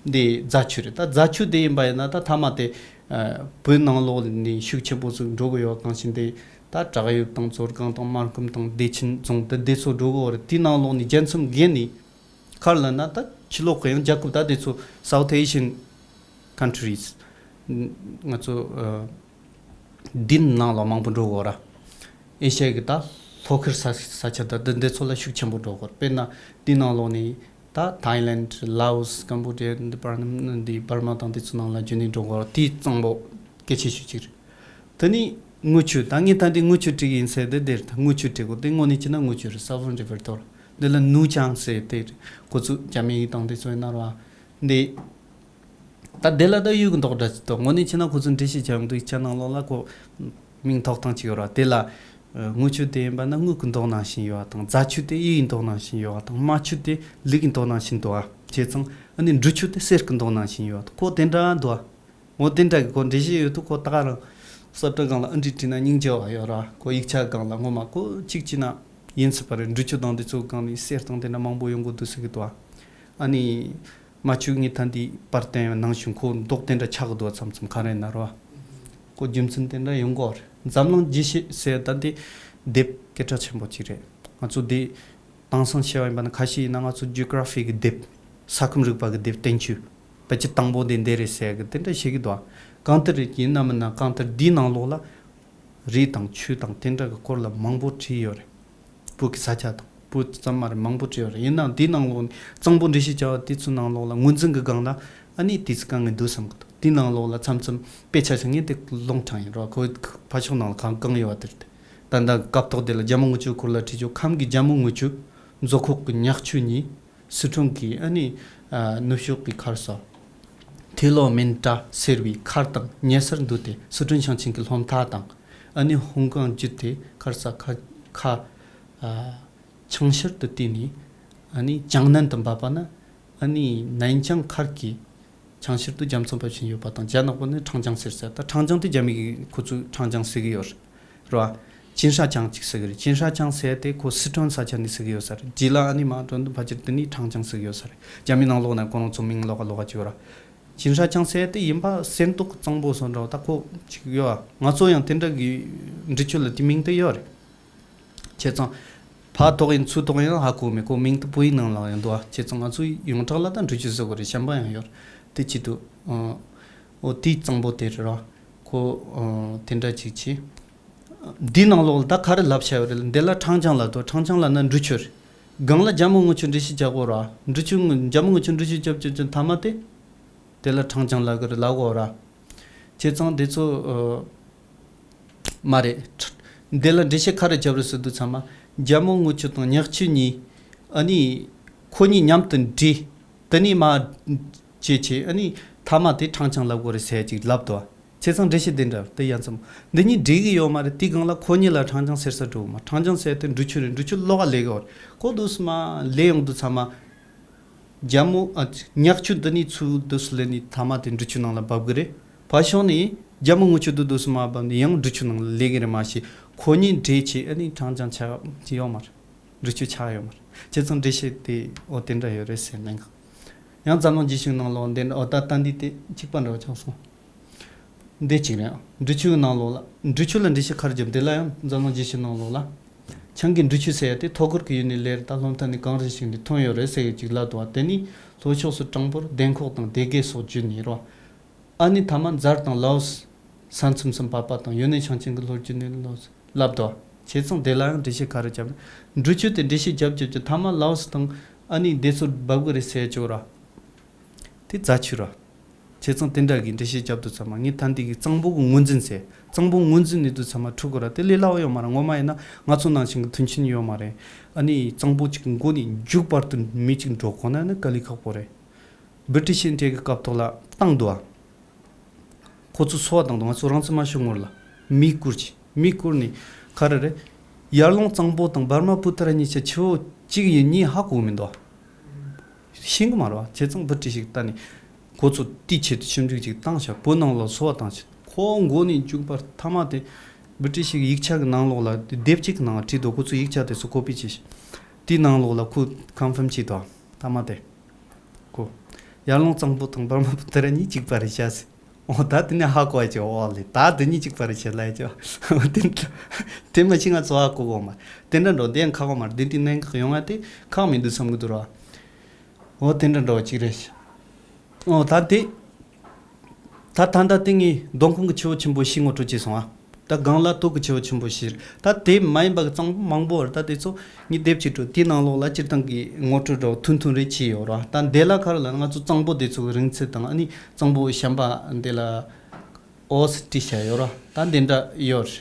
འདི་རྫ་ཆུ་རེད། ད་རྫ་ཆུ་དེ་ཡིན་པ་ཡིན་ན་ད་མཐའ་མ་དེ། ཨ། བོད་ནང་ལོགས་ནས་ཤུགས་ཆེན་པོ་ཟིག་འགྲོ་གི་ཡོད། གང་ཞིག་འདི་ད་བྲག་གཡབ་དང་མཛོ་སྒང་དང་སྨར་ཁམས་དང་བདེ་ཆེན་རྫོང་དེ་འདི་ཚོ་འགྲོ་གི་ཡོད་རེད། དེའི་ནང་ལོགས་ནས་རྒྱལ་མཚམས་བརྒལ་ནས་ག་རེ་ལབ་ན་ད་ཕྱི་ལོགས་གི་ཡང་རྒྱལ་ཁབ་ད་དེ་ཚོ་South Asian countries ང་ཚོ། ཨ། འདི་ནང་ལོགས་མང་པོ་འགྲོ་གི་ཡོད་ར། ཨེ་ཤ་ཡའི་གི་ད་ལྷོ་ཁུལ་ས་ས་ཆ་ད་འདི་འདི་ཚོ་ལ་ཤུགས་ཆེན་པོ་འགྲོ་གི་ཡོད་ར། དཔེར་ན་འདི་ནང་ལོགས་ནས་ད་Thailand, Laos, Cambodia, འདི་བར་འདི་འབར་མ་དང་འདི་ཚོ་ནང་ལ་རྒྱུན་ནས་འགྲོ་གི་ཡོད་ར། དེའི་གཙང་པོ་གལ་ཆེ་ཤོས་གཅིག་རེད། དེ་ནས་དངུལ་ཆུ། ད་ངས་ད་འདི་དངུལ་ཆུ་བྲིས་ཡིན་ཟེར་དེ་འདིར་ད་དངུལ་ཆུ་བྲིས་གོ། དེ་དངོས་གནས་བྱས་ན་དངུལ་ཆུ་རེད། Savon River ཐོག་འདི་ལ་ནུ་ཅང་ཟེར་དེ་ཁོ་ཚོ་རྒྱ་མིའི་དང་དེ་ཚོ་ཡིན་ན་ར། འདི། ད་དེ་ལ་ད་གཡུ་གི་མདོག་འདྲ་ཅིག་འདུག། དངོས་གནས་བྱས་ན་ཁོ་ཚོས་འགྲེལ་བཤད་བྱ་ཡོང་དུས་ཡིག་ཆ་ནང་ལོགས་ལ་ཁོ་མིང་ཐོགས་སྟངས་ཅིག་ཡོད་ར། དེ་ལ། ཨ། དངུལ་ཆུ་དེ་ཡིན་པ་ན་དངུལ་གི་མདོག་ནང་བཞིན་ཡོད་པ་དང་། རྫ་ཆུ་དེ་གཡུ་ཡི་མདོག་ནང་བཞིན་ཡོད་པ་དང་། རྨ་ཆུ་དེ་ལུག་གི་མདོག་ནང་བཞིན་འདུག་ཨ། བྱས་ཙང་ཨ་ནི་འབྲི་ཆུ་དེ་གསེར་གི་མདོག་ནང་བཞིན་ཡོད་པ་དང་། ཁོ་དེ་འདྲ་འདུག་ཨ། འོ་དེ་འདྲ་གི་ཁོ་འགྲེལ་བཤད་ཡོད་དུས་ཁོ་ད་ག་རང་ས་བཀྲ་སྒང་ལ་ཨ་འདྲི་བྲིས་ན་སྙིང་རྗེ་བ་ཡོད་ར། ཁོ་ཡིག་ཆ་སྒང་ལ་ངོ་མ་ཁོ་གཅིག་བྱས་ན་ཡིན་སྲིད་པ་རེད། འབྲི་ཆུ་དང་དེ་ཚོ་སྒང་ནས་གསེར་དང་དེ་འདྲ་མང་པོ་ཡོང་གི་འདུག་ཟེར་གི་འདུག་ཨ། ཨ་ནི། རྨ་ཆུ་ངས་ད་འདི་པར་བསྟན་ཡོད་ནང་བཞིན་ཁོ་མདོག་དེ་འདྲ་ཆགས་ཀྱི་འདུག་བ། མཚམས་མཚམས་ག་རེ་ཡིན་ན་རོ། ཁོ་རྒྱུ་མཚན་དེ་འདྲ་ཡོང་གི་རེད། འཛམ་གླིང་རྒྱས་བཤད་ཟེར་ད་འདི་དེབ་སྐད་གྲགས་ཆེན་པོ་ཅིག་རེད། ང་ཚོ་འདི་དེང་སང་བཤད་པ་ཡིན་པ་ན་ཁ་ཤས་ཡིན་ན་ང་ཚོ་ཇི་ཨོ་གྷ་ར་ཕི་གི་དེབ། ས་ཁམས་རིག་པ་གི་དེབ་བསྟན་བཅོས་ཕལ་ཆེར་དང་པོ་དེ་འདི་རེད་ཟེར་གི་དེ་འདྲ་བཤད་གི་འདུག་བ། གང་ལྟར་རེད། ཡིན་ན་མིན་ན་གང་ལྟར་འདིའི་ནང་ལོགས་ལ། རི་དང་ཆུ་དང་དེ་འདྲ་གི་སྐོར་ལ་མང་པོ་བྲིས་ཡོད་རེད། བོད་ཀྱི་ས་ཆ་དང་བོད་ཙམ་མ་རེད། མང་པོ་བྲིས་ཡོད་རེད། ཡིན་ནའང་དེའི་ནང་ལོགས་ནས་གཙང་པོ་འགྲེལ་བཤད་བྱ་བ་དེ་ཚོའི་ནང་ལོགས་ལ་ངོས་འཛིན་གྱི་སྒང་ལ་ཨ་ནི་དེ་ཚོ་དཀའ་ངལ་འདུག་བསམ་གྱི་འདུག། དེའི་ནང་ལོགས་ལ་མཚམས་མཚམས་དཔེ་ཆ་བཞག་ངས་དེ་ཀློང་དྲངས་ཡིན་རོགས། ཁོ་ཕར་ཕྱོགས་ནང་ལ་གང་གང་ཡོད་པ་དེ་རེད། ད་ལྟ་སྐབས་ཐོག་དེ་ལ་རྒྱལ་མོ་རྔུལ་ཆུ་སྐོར་ལ་བྲིས་ཆོག། ཁམས་ཀྱི་རྒྱལ་མོ་རྔུལ་ཆུ། མཛོ་ཁོག་གི་ཉག་ཆུ་གཉིས། སི་ཁྲོན་གྱི་ཨ་ནི། ཨ། ནུབ་ཕྱོགས་ཀྱི་མཁར་ས། ཐེ་ལོ་མིན་ཏྲ་ཟེར་བའི་མཁར་དང་ཉེ་སར་འདུག་སྟེ། སི་ཁྲོན་ཞིང་ཆེན་གྱི་སློབ་མཐའ་དང་། ཨ་ནི་ཧུང་ཀང་བརྒྱུད་དེ་མཁར་ས་ཁ་ཁ། ཨ། ཆང་ཤར་དུ་བལྟས་ནས། ཨ་ནི་ཅང་ནན་དུ་འབབ་པ་ན། ཨ་ནི་ནན་ཅང་མཁར་གྱི་ཆང་ཤར་དུ་རྒྱ་མཚོ་འབབ་བཞིན་ཡོད་པ་དང་། རྒྱ་ནག་པ་ནི་ཁྲང་ཅང་ཟེར་ས། ད་ཁྲང་ཅང་དེ་རྒྱ་མི་གིས་ཁོ་ཚོས་ཁྲང་ཅང་ཟེར་གི་ཡོད་རེད། རེད་བ། ཅིན་ཧྲ་ཅང་ཅིག་ཟེར་གི་རེད། ཅིན་ཧྲ་ཅང་ཟེར་དེ་ཁོ་སི་ཁྲོན་ས་ཆ་ནས་ཟེར་གི་ཡོད་ས་རེད། རྗེས་ལ་ཨ་ནི་མ་འགྲོ་འདུག་ཕལ་ཆེར་དེ་ནི་ཁྲང་ཅང་ཟེར་གི་ཡོད་ས་རེད། རྒྱ་མི་ནང་ལོགས་ན་ཁོ་རང་ཚོ་མིང་ལོགས་ཀ་ལོགས་ཀ་ཅིག་ཡོད་ར། ཅིན་ཧྲ་ཅང་ཟེར་དེ་ཡིན་པ་གསེར་མདོག་གཙང་པོ་བཟོ་འདྲ་བ་ད་ཁོ་ཅིག་ཡོད་ཨ། ང་ཚོ་ཡང་དེ་འདྲ་གི་འབྲི་ཆུ་ལ་དེ་མིང་དེ་ཡོད་རེད། བྱས་ཙང་། ཕར་ཐོག་ཡིན་ཚུར་ཐོག་ཡིན་ཧ་གོ་མེད། ཁོ་མིང་དེ་བོད་ཡིག་ནང་ལ་ཡང་འདུག་ཨ། བྱས་ཙང་ང་ཚོ་ཡོངས་གྲགས་ལ་ད་འབྲི་ཆུ་ཟེར་གོ་རེད། གཞན་པ་ཡང་ཡོད་རེད། དེ་ཅི་འདུག། ཨོ་དེའི་གཙང་པོ་དེ་རེད་ར། ཁོ་ཨོ་དེ་འདྲ་ཅིག་བྱས། འདིའི་ནང་ལོགས་ལ་ད་ག་རེ་ལབ་བྱ་ཡོད་རེད་ལ། འདི་ལ་ཁྲང་ཅང་ལབ་འདུག། ཁྲང་ཅང་ལབ་ན་འབྲི་ཆུ་རེད། སྒང་ལ་རྒྱལ་མོ་རྔུལ་ཆུ་འབྲི་ཤེས་བྱ་གོ་ར། འབྲི་ཆུ་རྒྱལ་མོ་རྔུལ་ཆུ་འབྲི་ཆུ་རྒྱབ་རྒྱབ་ཀྱི་མཐའ་མ་དེ། དེ་ལ་ཁྲང་ཅང་ལབ་གི་རེད་ལབ་གོ་ར། བྱས་ཙང་དེ་ཚོ་ཨ། མ་རེད། འདི་ལ་འགྲེལ་བཤད་ག་རེ་བརྒྱབ་རེད་ཟེར་དུས་ཚང་མ་རྒྱལ་མོ་རྔུལ་ཆུ་དང་ཉག་ཆུ་གཉིས། ཨ་ནི་ཁོ་གཉིས་མཉམ་དུ་འདྲེས། དེ་ནས་མ་བྱས་བྱས། ཨ་ནི་མཐའ་མ་དེ་ཁྲང་ཅང་ལབ་དགོས་རེད་ཟེར་ཅིག་ལབ་འདུག། བྱས་ཙང་འགྲེལ་བཤད་དེ་འདྲ་དེ་ཡ་མཚན། འདི་གཉིས་འདྲེས་གི་ཡོད་མ་རེད། དེའི་སྒང་ལ་ཁོ་གཉིས་ལ་ཁྲང་ཅང་ཟེར་ས་འགྲོ་གི་མ། ཁྲང་ཅང་ཟེར་དེ་འབྲི་ཆུ་རེད། འབྲི་ཆུ་ལོགས་ཀ་ལས་གི་ཡོད་རེད། ཁོ་འདུག་སེ་མ་ལས་ཡོང་དུས་ཚང་མ། རྒྱལ་མོ་ཨ། ཉག་ཆུ་འདི་ནས་ཚུར་འདུག་སེ་ལས་ནས་མཐའ་མ་དེ་འབྲི་ཆུ་ནང་ལ་འབབ་གི་རེད། ཕར་ཕྱོགས་ནས་རྒྱལ་མོ་རྔུལ་ཆུ་འདི་འདུག་སེ་མ་བབས་ནས་ཡང་འབྲི་ཆུ་ནང་ལ་ལས་གི་རེད་མ་གཞི། ཁོ་གཉིས་འདྲེས་བྱས་ཨ་ནི་ཁྲང་ཅང་ཆགས་ཡོད་མ་རེད། འབྲི་ཆུ་ཆགས་ཡོད་མ་རེད། བྱས་ཙང་འགྲེལ་བཤད་དེ་འོ་དེ་འདྲ་ཡོད་རེད་ཟེར་ནས། ཡང་འཛམ་གླིང་རྒྱས་བཤད་ནང་ལོགས་འདི་འདྲ་འོ་ད་ལྟ་འདི་དེ་གཅིག་པ་འདྲ་བ་ཆགས་སོང་། འདི་གཅིག་རེད། འབྲི་ཆུའི་ནང་ལོགས་ལ། འབྲི་ཆུ་ལ་འགྲེལ་བཤད་ག་རེ་བརྒྱབ། འདི་ལ་ཡང་འཛམ་གླིང་རྒྱས་བཤད་ནང་ལོགས་ལ། ཆང་གི་འབྲི་ཆུ་ཟེར་ཡ་དེ་ཐོག་ཁུར་གྱི་ཡུལ་ནས་ལེར་ད་ལྷོ་མཐའ་ནས་གངས་རི་ཞིག་ནས་ཐོན་ཡོད་རེད་ཟེར་ཡ་ཅིག་ལབ་འདུག་བ། དེ་ནི་ལྷོ་ཕྱོགས་སུ་གྲངས་འབོར་ལྡན་ཁོག་དང་སྡེ་དགེ་སོགས་བརྒྱུད་ནས་རོ། ཨ་ནི་མཐའ་མ་འཛར་དང་ལའོ་སི། ས་མཚམས་སུ་འབབ་པ་དང་ཡོན་ནན་ཞིང་ཆེན་གྱི་ལྷོ་རྒྱུད་ནས་ལོ་ལབ་དོ། བྱས་ཙང་དེ་ལ་ཡང་འགྲེལ་བཤད་ག་རེ་བརྒྱབ་ན། འབྲི་ཆུ་དེ་འགྲེལ་བཤད་བརྒྱབ་བརྒྱབ་ཀྱི་མཐའ་མ་ལའོ་སི་དང་ཨ་ནི་དེ་ཚོ་འབབ་གི་རེད་ཟེར་ཆོག་ར། དེ་རྫ་ཆུ་ར། བྱས་ཙང་དེ་འདྲ་གི་འགྲེལ་བཤད་བརྒྱབ་དུས་ཚང་མ་ངས་ད་འདི་གི་གཙང་པོ་གི་ངོས་འཛིན་ཟེར། གཙང་པོ་ངོས་འཛིན་ནས་དུས་ཚང་མ་འཁྲུག་གི་ར། དེ་ལས་སླ་བོ་ཡོད་མ་རེད། ངོ་མ་ཡིན་ན་ང་ཚོ་ནང་བཞིན་གི་མཐུན་རྐྱེན་ཡོད་མ་རེད། ཨ་ནི་གཙང་པོ་གཅིག་གི་མགོ་ནས་མཇུག་བར་དུ་མི་གཅིག་འགྲོ་དགོས་ན་ནི་དཀའ་ལས་ཁག་པོ་རེད། བི་ཊི་ཤི་འདྲེ་གི་སྐབས་ཐོག་ལ་བཏང་འདུག་ཨ། ཁོ་ཚོ་འཚོ་བ་བཏང་འདུག་ང་ཚོ་རང་བཙན་མ་ཤོར་སྔོན་ལ་མི་བཀུར་གྱི་མི་བཀུར་ནས་ག་རེ་རེད། ཡར་ཀླུང་གཙང་པོ་དང་འབར་མ་པུ་ཏ་ར་གཉིས་ཆ་ཆེ་བོ་གཅིག་ཡིན་གཉིས་ཧ་གོ་མི་འདུག་ཤེས་གི་མ་རེད་བ། བྱས་ཙང་བི་ཊི་ཤི་ད་ནི་ཁོ་ཚོ་དེའི་ཆེད་དུ་ཞིབ་འཇུག་ཅིག་བཏང་ཤག་བོད་ནང་ལ་འཚོ་བ་བཏང་ཤག་ཁོ་མགོ་ནས་མཇུག་བར་ཐ་མ་དེ་བི་ཊི་ཤི་གི་ཡིག་ཆ་གི་ནང་ལོགས་ལ་དེབ་གཅིག་གི་ནང་བྲིས་འདུག་ཁོ་ཚོ་ཡིག་ཆ་དེ་ཚོ་ཀོ་པི་བྱས་ཤག་དེའི་ནང་ལོགས་ལ་ཁོ་ཀོན་ཕརམ་བྱས་འདུག་ཐ་མ་དེ། ཁོ། ཡར་ཀླུང་གཙང་པོ་དང་འབར་མ་པུ་ཏ་ར་གཉིས་གཅིག་པ་རེད་ཤག་ཟེར། འོ་ད་དེ་ནས་ཧ་གོ་ཡ་ཅིག་འོ་ལེ་ད་དེ་གཉིས་གཅིག་པ་རེད་ཤག་ལབ་ཡ་ཅིག་དེ་དེ་མ་ཤེས་ང་ཚོ་ཧ་གོ་གོ་མ། དེ་འདྲ་འགྲོ་དེ་ཡང་ཁག་གོ་མ་རེད། དེ་དེ་གནད་འགག་ཡོང་ཡ་དེ་ཁག་མི་འདུག་བསམ་གི་འདུག་ར། འོ་དེ་འདྲ་འགྲོ་བ་ཅིག་རེད་ཤག་འོ་ད་དེ། ད་ད་ལྟ་དེ་ངས་སྡོང་ཁུང་གི་ཆུ་བོ་ཆེན་པོ་ཞིག་ངོ་སྤྲོད་བྱས་སོང་ཨ། ད་སྒང་ལ་སྟོད་ཀྱི་ཆུ་བོ་ཆེན་པོ་ཞིག་རེད། ད་དེ་མ་ཡིན་པ་གི་གཙང་པོ་མང་པོ་རེད། ད་དེ་ཚོ་ངས་དེབ་ཅིག་བྲིས་དེའི་ནང་ལོགས་ལ་སྤྱིར་བཏང་གི་ངོ་སྤྲོད་འདྲ་བོ་ཐུང་ཐུང་རེ་བྱས་ཡོད་རེད། ད་འདི་ལ་ག་རེ་ལབ་ན་ང་ཚོ་གཙང་པོ་དེ་ཚོ་གི་རིང་ཚད་དང་ཨ་ནི་གཙང་པོ་གཞན་པ་འདི་ལ་འོ་ཟེར་བྲིས་བཞག་ཡོད་རེད། ད་འདི་འདྲ་ཡོད་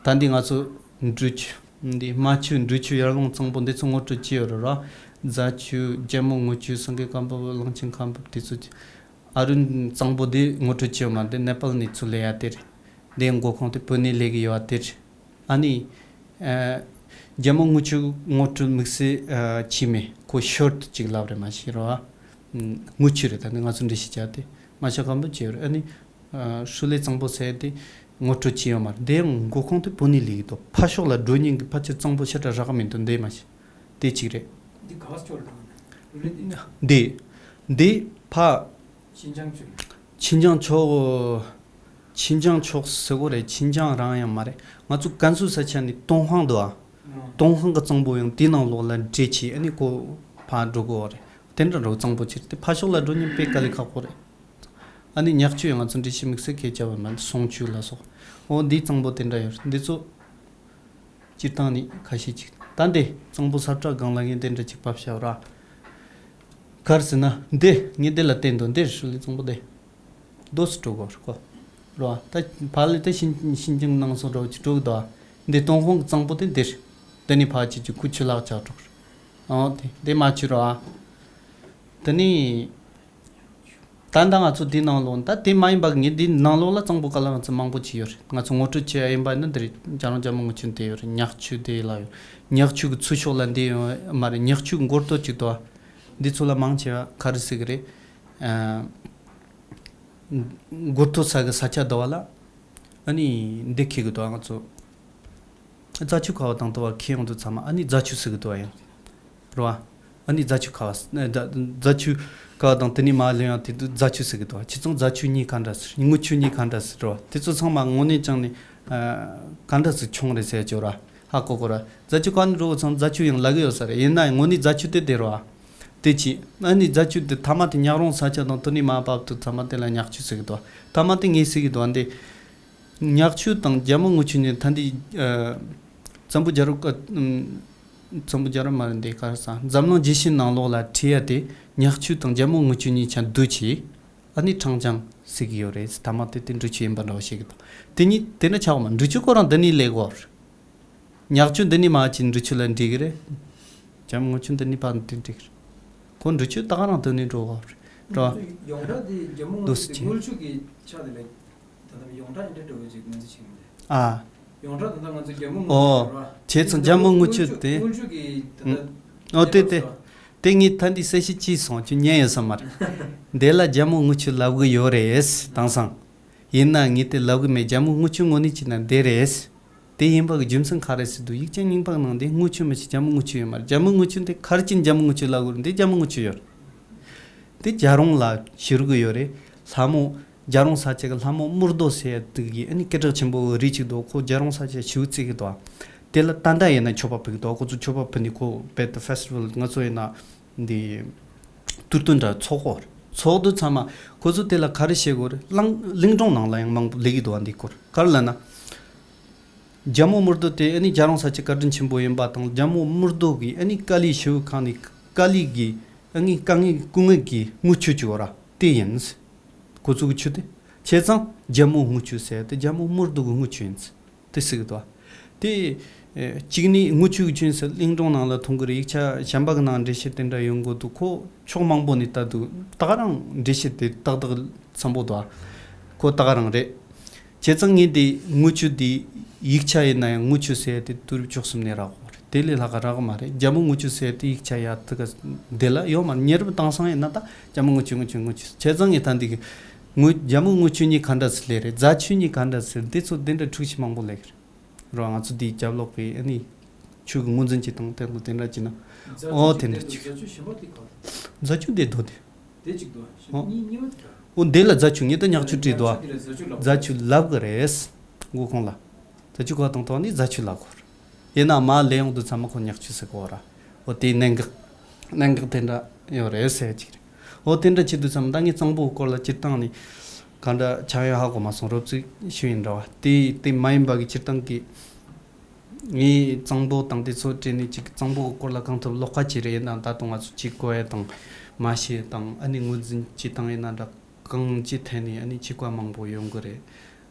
རེད། ད་འདི་ང་ཚོ་འབྲི་ཆུ་འདི་རྨ་ཆུ་འབྲི་ཆུ་ཡར་ཀླུང་གཙང་པོ་འདི་ཚོ་ངོ་སྤྲོད་བྱས་ཡོད་རེད་ར། རྫ་ཆུ་རྒྱལ་མོ་རྔུལ་ཆུ་སེང་གེ་སྐམ་པོ་གླང་ཆེན་ཁ་འབབ་དེ་ཚོ། ཨ་རུ་གཙང་པོ་དེ་ངོ་སྤྲོད་བྱས་ཡོད་མ་རེད། འདི་ནེ་པཱལ་ནས་ཚུར་སླེབས་ཡ་དེ་རེད། འདི་མགོ་ཁུངས་དེ་བོད་ནས་སླེབས་ཀྱི་ཡོད་པ་དེ་རེད། ཨ་ནི། ཨ། རྒྱལ་མོ་རྔུལ་ཆུ་ངོ་སྤྲོད་དམིགས་བསལ་ཨ་བྱས་མེད། ཁོ་ཤོར་ཊི་ཅིག་ལབ་རེད་མ་གཞི་རེད་བ། རྔུལ་ཆུ་རེད། ད་ནི་ང་ཚོ་འགྲེལ་བཤད་བྱས་ཏེ་རྨ་ཆུ་སྐམ་པོ་བྱས་ཡོད་རེད། ཨ་ནི། ཨ། ཧྲུའུ་ལེ་གཙང་པོ་ཟེར་ཡ་དེ་ངོ་སྤྲོད་བྱས་ཡོད་མ་རེད། འདི་ཡང་མགོ་ཁུངས་དེ་བོད་ནས་སླེབས་ཀྱི་འདུག་ཕར་ཕྱོགས་ལ་འགྲོ་མཁན་གྱི་ཕལ་ཆེར་གཙང་པོ་ཤ་ཁྲག་རག་གི་མི་འདུག་འདི་མ་གཞི། དེ་གཅིག་རེད། འདི་ག་བ་ཕྱོགས་ལ་བཏང་ན། འདི། འདི་ཕ། ཤིན་ཅང་ཕྱོགས། ཤིན་ཅང་ཕྱོགས། ཤིན་ཅང་ཕྱོགས་ཟེར་གོ་རེད། ཤིན་ཅང་རང་ཡང་མ་རེད། ང་ཚོ་ཀན་སུའུ་ས་ཆ་ནས་ཏུན་ཧོང་འདུག་ཨ། ཏུན་ཧོང་གི་གཙང་པོ་ཡང་དེའི་ནང་ལོགས་ལ་འདྲེས་བྱས་ཨ་ནི་ཁོ་ཕར་འགྲོ་གི་ཡོད་རེད། དེ་འདྲ་འགྲོ་གཙང་པོ་ཆེ་རེད། དེ་ཕར་ཕྱོགས་ལ་འགྲོ་མཁན་དཔེ་དཀའ་ལས་ཁག་པོ་རེད། ཨ་ནི་ཉག་ཆུ་ཡང་ང་ཚོ་འགྲེལ་བཤད་དམིགས་བསལ་གང་ཡང་བྱས་པ་མ་རེད། སུང་ཆུ་ལ་སོགས། འོ་འདིའི་གཙང་པོ་དེ་འདྲ་ཡོད་རེད། འདི་ཚོ། སྤྱིར་བཏང་ནི་ཁ་ཤས་ཅིག་ད་འདི་གཙང་པོ་ས་བཀྲ་སྒང་ལ་ངས་འདི་འདྲ་ཅིག་ཕབ་བཞག་ར། ག་རེ་ཟེར་ན་འདི་ངས་འདི་ལ་བལྟས་འདུག་འདིར་ཧྲུའུ་ལི་གཙང་པོ་འདི། རྡོ་སུ་དྲུག་གོ་ར་གོ། ར་ད་ཕ་ལི་ད་ཤིན་ཤིན་ཅང་ནང་སོང་འགྲོ་ཅིག་དྲུག་དོ། འདི་ཏུན་ཧོང་གི་གཙང་པོ་དེ་འདིར། འདི་ནི་ཕ་ཅིག་ཅིག་ཁུ་ཆུ་ལག་ཆགས་དྲུག་ཨོ་དེ་འདི་མ་ཆུ་ར། དེ་ནི། ད་ལྟ་ང་ཚོ་འདི་ནང་ལོགས་ད་དེ་མ་ཡིན་པ་ངས་འདི་ནང་ལོགས་ལ་གཙང་པོ་ག་ལ་ང་ཚོ་མང་པོ་ཅིག་ཡོད་རེད། ང་ཚོ་ངོ་སྤྲོད་བྱེད་ཡ་ཡིན་པ་ནི་འདི་རེད། རྒྱ་རོང་རྒྱལ་མོ་རྔུལ་ཆུ་འདི་ཡོད་རེད། ཉག་ཆུ་འདི་ལ་ཡོད། ཉག་ཆུ་གི་ཚུར་ཕྱོགས་ལ་འདི་ཡོད་མ་རེད། ཉག་ཆུ་གི་མགོ་ཐོག་ཅིག་དོ། འདི་ཚོ་ལ་མང་ཆེ་བ་ག་རེ་ཟེར་གི་རེད། ཨ། མགོ་ཐོག་ས་གི་ས་ཆ་དོ་བ་ལ། ཨ་ནི་འདི་འཁེལ་གི་དོ་ང་ཚོ། རྫ་ཆུ་ཁ་བ་དང་དུ་བ་ཁེ་ཡོང་དུ་ཚང་མ་ཨ་ནི་རྫ་ཆུ་ཟེར་གི་དུ་བ་ཡང་། རོ་ཨ། ཨ་ནི་རྫ་ཆུ་ཁ་བ་ཟེར་རྫ་ཆུ་ཁ་བ་དང་དེ་ནི་མ་ལེན་ཡང་དེ་དུ་རྫ་ཆུ་ཟེར་གི་དུ་བ། ཁྱེད་ཚང་རྫ་ཆུ་གཉིས་ག་འདྲ་ཟེར། རྔུལ་ཆུ་གཉིས་ག་འདྲ་ཟེར་རོ། དེ་ཚོ་ཚང་མ་དངོས་གནས་ཀྱང་ནི་ག་འདྲ་ཟེར་ཆུང་རེད་ཟེར་ཅོ་ར་ཧ་གོ་གོ་ར། རྫ་ཆུ་ཁ་ནི་རོ་ཚང་རྫ་ཆུ་ཡང་ལབ་གི་ཡོད་ས་རེད། ཡིན་ན་ཡང་དངོས་གནས་རྫ་ཆུ་དེ་དེ་རོ་ཨ། དེ་ཅི་ཨ་ནི་རྫ་ཆུ་དེ་ཐ་མ་དེ་ཉག་རོང་ས་ཆ་དང་དུ་ནི་མ་བབ་དུ་ཐ་མ་དེ་ལ་ཉག་ཆུ་ཟེར་གི་དུ་བ། ཐ་མ་དེ་ངས་ཟེར་གི་དུ་བ་འདི། ཉག་ཆུ་དང་རྒྱལ་མོ་རྔུལ་ཆུ་གཉིས་ད་འདི། ཨ། བཙན་པོ་རྒྱལ་རབས་སྐབས། ཨམ། བཙན་པོ་རྒྱལ་རབས་མ་རེད་འདི་ག་རེ་ཟེར། འཛམ་གླིང་རྒྱས་ཤིང་ནང་ལོགས་ལ་བྲིས་ཡ་དེ་ཉག་ཆུ་དང་རྒྱལ་མོ་རྔུལ་ཆུ་གཉིས་ཆ་བསྡུས་བྱས། ཨ་ནི་ཁྲང་ཅང་ཟེར་གི་ཡོད་རེད། ཐ་མ་དེ་དེ་འབྲི་ཆུ་ཡིན་པ་འདྲ་བོ་ཞིག་གི་དང་། དེ་གཉིས་དེ་འདྲ་ཆགས་པ་མ་འབྲི་ཆུ་ཁོ་རང་འདི་ནས་སླེབས་གོ་རེད། ཉག་ཆུ་འདི་ནས་མ་ཅིག་འབྲི་ཆུ་ལ་འགྲིག་གི་རེད། རྒྱལ་མོ་རྔུལ་ཆུ་འདི་ནས་ཕར་འདི་འགྲིག་གི་རེད། ཁོ་འབྲི་ཆུ་ད་ག་རང་དེ་ནས་འགྲོ་གོ་རེད། རོ། ཡོངས་གྲགས་དེ་རྒྱལ་མོ་རྔུལ་ཆུ་དེ་རྔུལ་ཆུ་གི་ཆ་དེ་ལ། ད་ལྟ་ཡོངས་གྲགས་འདི་འདྲ་འདྲ་བོ་ཅིག་ངོས་འཛིན་བྱེད་མི་འདུག་ཨ། ཡོངས་གྲགས་ད་ལྟ་ང་ཚོ་རྒྱལ་མོ་རྔུལ་ཆུ་ཨོ། ཟེར་བ། བྱས་ཙང་རྒྱལ་མོ་རྔུལ་ཆུ་དེ། རྔུལ་ཆུ་གི་ད་ལྟ་ཨོ་དེ་དེ། དེ་ངས་ད་འདི་གསལ་བཤད་ཅིག་སོང་ཁྱོད་ཉན་ཡོད་ས་མ་རེད། འདི་ལ་རྒྱལ་མོ་རྔུལ་ཆུ་ལབ་གི་ཡོད་རེད་དེང་སང་། ཡིན་ན་ངས་དེ་ལབ་གི་མེད། རྒྱལ་མོ་རྔུལ་ཆུ་དངོས་གནས་བྱས་ན་འདི་རེད། དེ་ཡིན་པ་གི་རྒྱུ་མཚན་ག་རེ་ཟེར་དུས་ཡིག་ཆ་རྙིང་པ་ནང་དེ་རྔུལ་ཆུ་མི་བྱེད་རྒྱལ་མོ་རྔུལ་ཆུ་ཡོད་མ་རེད། རྒྱལ་མོ་རྔུལ་ཆུ་འདི་ག་རེ་བྱས་ནས་རྒྱལ་མོ་རྔུལ་ཆུ་ལབ་གི་རེད། འདི་རྒྱལ་མོ་རྔུལ་ཆུ་ཡོད་རེད། དེ་རྒྱ་རོང་ལ་བཞུར་གི་ཡོད་རེད། ལྷ་མོ། རྒྱ་རོང་ས་ཆ་གི་ལྷ་མོ་དམུ་རྡོ་ཟེར་ཡ་དེ་གི་ཨ་ནི་སྐད་གྲགས་ཆེན་པོ་གི་རི་ཅིག་འདུག་ཁོ་རྒྱ་རོང་ས་ཆ་ཞེ་པོ་བརྩི་གི་འདུག་དེ་ལ་ད་ལྟ་ཡིན་ན་མཆོད་པ་ཕུལ་གི་འདུག་ཁོ་ཚོ་མཆོད་པ་ཕུལ་ནས་ཁོ་བེད་དུ་ཕེ་སི་ཊི་ཝལ་ང་ཚོ་ཡིན་ན་འདི་དུས་སྟོན་འདྲ་ཚོགས་གོ་རེད། ཚོགས་དུས་ཚང་མ་ཁོ་ཚོ་དེ་ལ་ག་རེ་བྱེད་གོ་རེད། གླིང་གླིང་སྒྲུང་ནང་ལ་ཡང་མང་པོ་སླེབས་ཀྱི་འདུག་བ། འདི་སྐོར་ག་རེ་ལབ་ན། རྒྱལ་མོ་དམུ་རྡོ་དེ་ཨ་ནི་རྒྱ་རོང་ས་ཆ་བཀའ་དྲིན་ཆེན་པོ་ཡིན་པ་དང་རྒྱལ་མོ་དམུ་རྡོ་གི་ཨ་ནི་དཀའ་ལས་ཞེ་པོ་ཁག་ནས་དཀའ་ལས་ཀྱི་ཨ་ནི་དཀའ་ངལ་སྐུ་ངལ་གྱི་རྔུལ་ཆུ་བྱུག་ར་དེ་ཡིན། ཁོ་ཚོ་གི་ཆུ་དེ། བྱས་ཙང་རྒྱལ་མོ་རྔུལ་ཆུ་ཟེར་ཏེ་རྒྱལ་མོ་དམུ་རྡོ་གི་རྔུལ་ཆུ་ཡིན། དེ་ཟེར་གི་འདུག་དེ་ཨེ་གཅིག་ནི་དངུལ་ཆུ་གི་ཆུན་ཟེར་གླིང་སྒྲུང་ནང་ལ་མཐོང་གི་རེད། ཡིག་ཆ་གཞན་པ་གི་ནང་འགྲེལ་བཤད་དེ་འདྲ་ཡོང་གི་འདུག་ཁོ་ཕྱོགས་མང་པོ་ནས་ལྟ་འདུག་ད་ག་རང་འགྲེལ་བཤད་དེ་ཏག་ཏག་འཚམ་པོ་འདུག་ཁོ་ད་ག་རང་རེད། བྱས་ཙང་ངས་དེ་དངུལ་ཆུ་དེ་ཡིག་ཆ་ཡིན་ན་ཡང་དངུལ་ཆུ་ཟེར་དེ་དུས་རབས་བཅུ་གསུམ་ནས་རག་གོ་རེད། དེ་ལས་ལྷག་ག་རག་གི་མ་རེད། རྒྱ་མོ་དངུལ་ཆུ་ཟེར་དེ་ཡིག་ཆ་ཡ་ཐུ་ག་དེ་ལ་ཡོད་མ་རེད། ཉེ་རབས་དེང་སང་ཡིན་ན་ད་རྒྱ་མོ་དངུལ་ཆུ་དངུལ་ཆུ་དངུལ་ཆུ། བྱས་ཙང་ངས་ད་འདི་གི་དངུལ་རྒྱ་མོ་དངུལ་ཆུ་གཉིས་ག་འདྲ་ཟེར་ལས་རེད། རྫ་ཆུ་གཉིས་ག་འདྲ་ཟེར། འདི་ཚོ་དེ་འདྲ་འཁྲུག་ཆ་མང་པོ་ལས་གི་རེད། རོ། ང་ཚོ་འདིའི་རྒྱབ་ལོགས་ཀྱི་ཨ་ནི་ཆུ་གི་ངོས་འཛིན་གྱི་སྟངས་དེ་དེ་འདྲ་བྱས་ན། ཨོ་དེ་འདྲ་བྱས། རྫ་ཆུ་དེ་དོ་དེ། རྫ་ཆུ་དེ་དོ་དེ། དེ་གཅིག་དོ། ཨོ། གཉིས་གཉིས་པ་དེ་ག་ཨོ་འདི་ལ་རྫ་ཆུ་ངེད་ད་ཉག་ཆུ་བྲིས་དོ། རྫ་ཆུ་ལབ་གི་རེད། མགོ་ཁུངས་ལ། རྫ་ཆུ་ག་དང་ཐོག་ནི་རྫ་ཆུ་ལབ་གོ། ཡིན་ན་མ་ལས་ཡོང་དུས་ཚང་མ་ཁོ་ཉག་ཆུ་ཟེར་གོ་ར། ཨོ་དེའི་གནད་འགག་གནད་འགག་དེ་འདྲ་ཡོད་རེད་ཟེར་གཅིག་རེད། ཨོ་དེ་འདྲ་བྱེད་དུས་ཙམ་ད་ངས་གཙང་པོའི་སྐོར་ལ་སྤྱིར་བཏང་ནས་ག་འདྲ་ཆགས་ཡོད་ཧ་གོ་མ་སོང་། རོབ་ཙིག་ཞུ་ཡིན་འདྲ་བ། དེ་དེ་མ་ཡིན་པ་གི་སྤྱིར་བཏང་གི་ངས་གཙང་པོ་དང་དེ་ཚོ་བྲིས་ནས་ཅིག་གཙང་པོ་གི་སྐོར་ལ་གང་ཐུབ་ཀློག་ཁ་བྱས་རེད། ཡིན་ནའང་ད་དུང་ང་ཚོ་ཅིག་གོ་ཡ་དང་མ་ཤེས་དང་ཨ་ནི་ངོས་འཛིན་ཅིག་བཏང་ཡིན་ན་འདྲ་གང་ཅིག་ཐད་ནས་ཨ་ནི་ཅིག་གོ་མང་པོ་ཡོང་གི་རེད།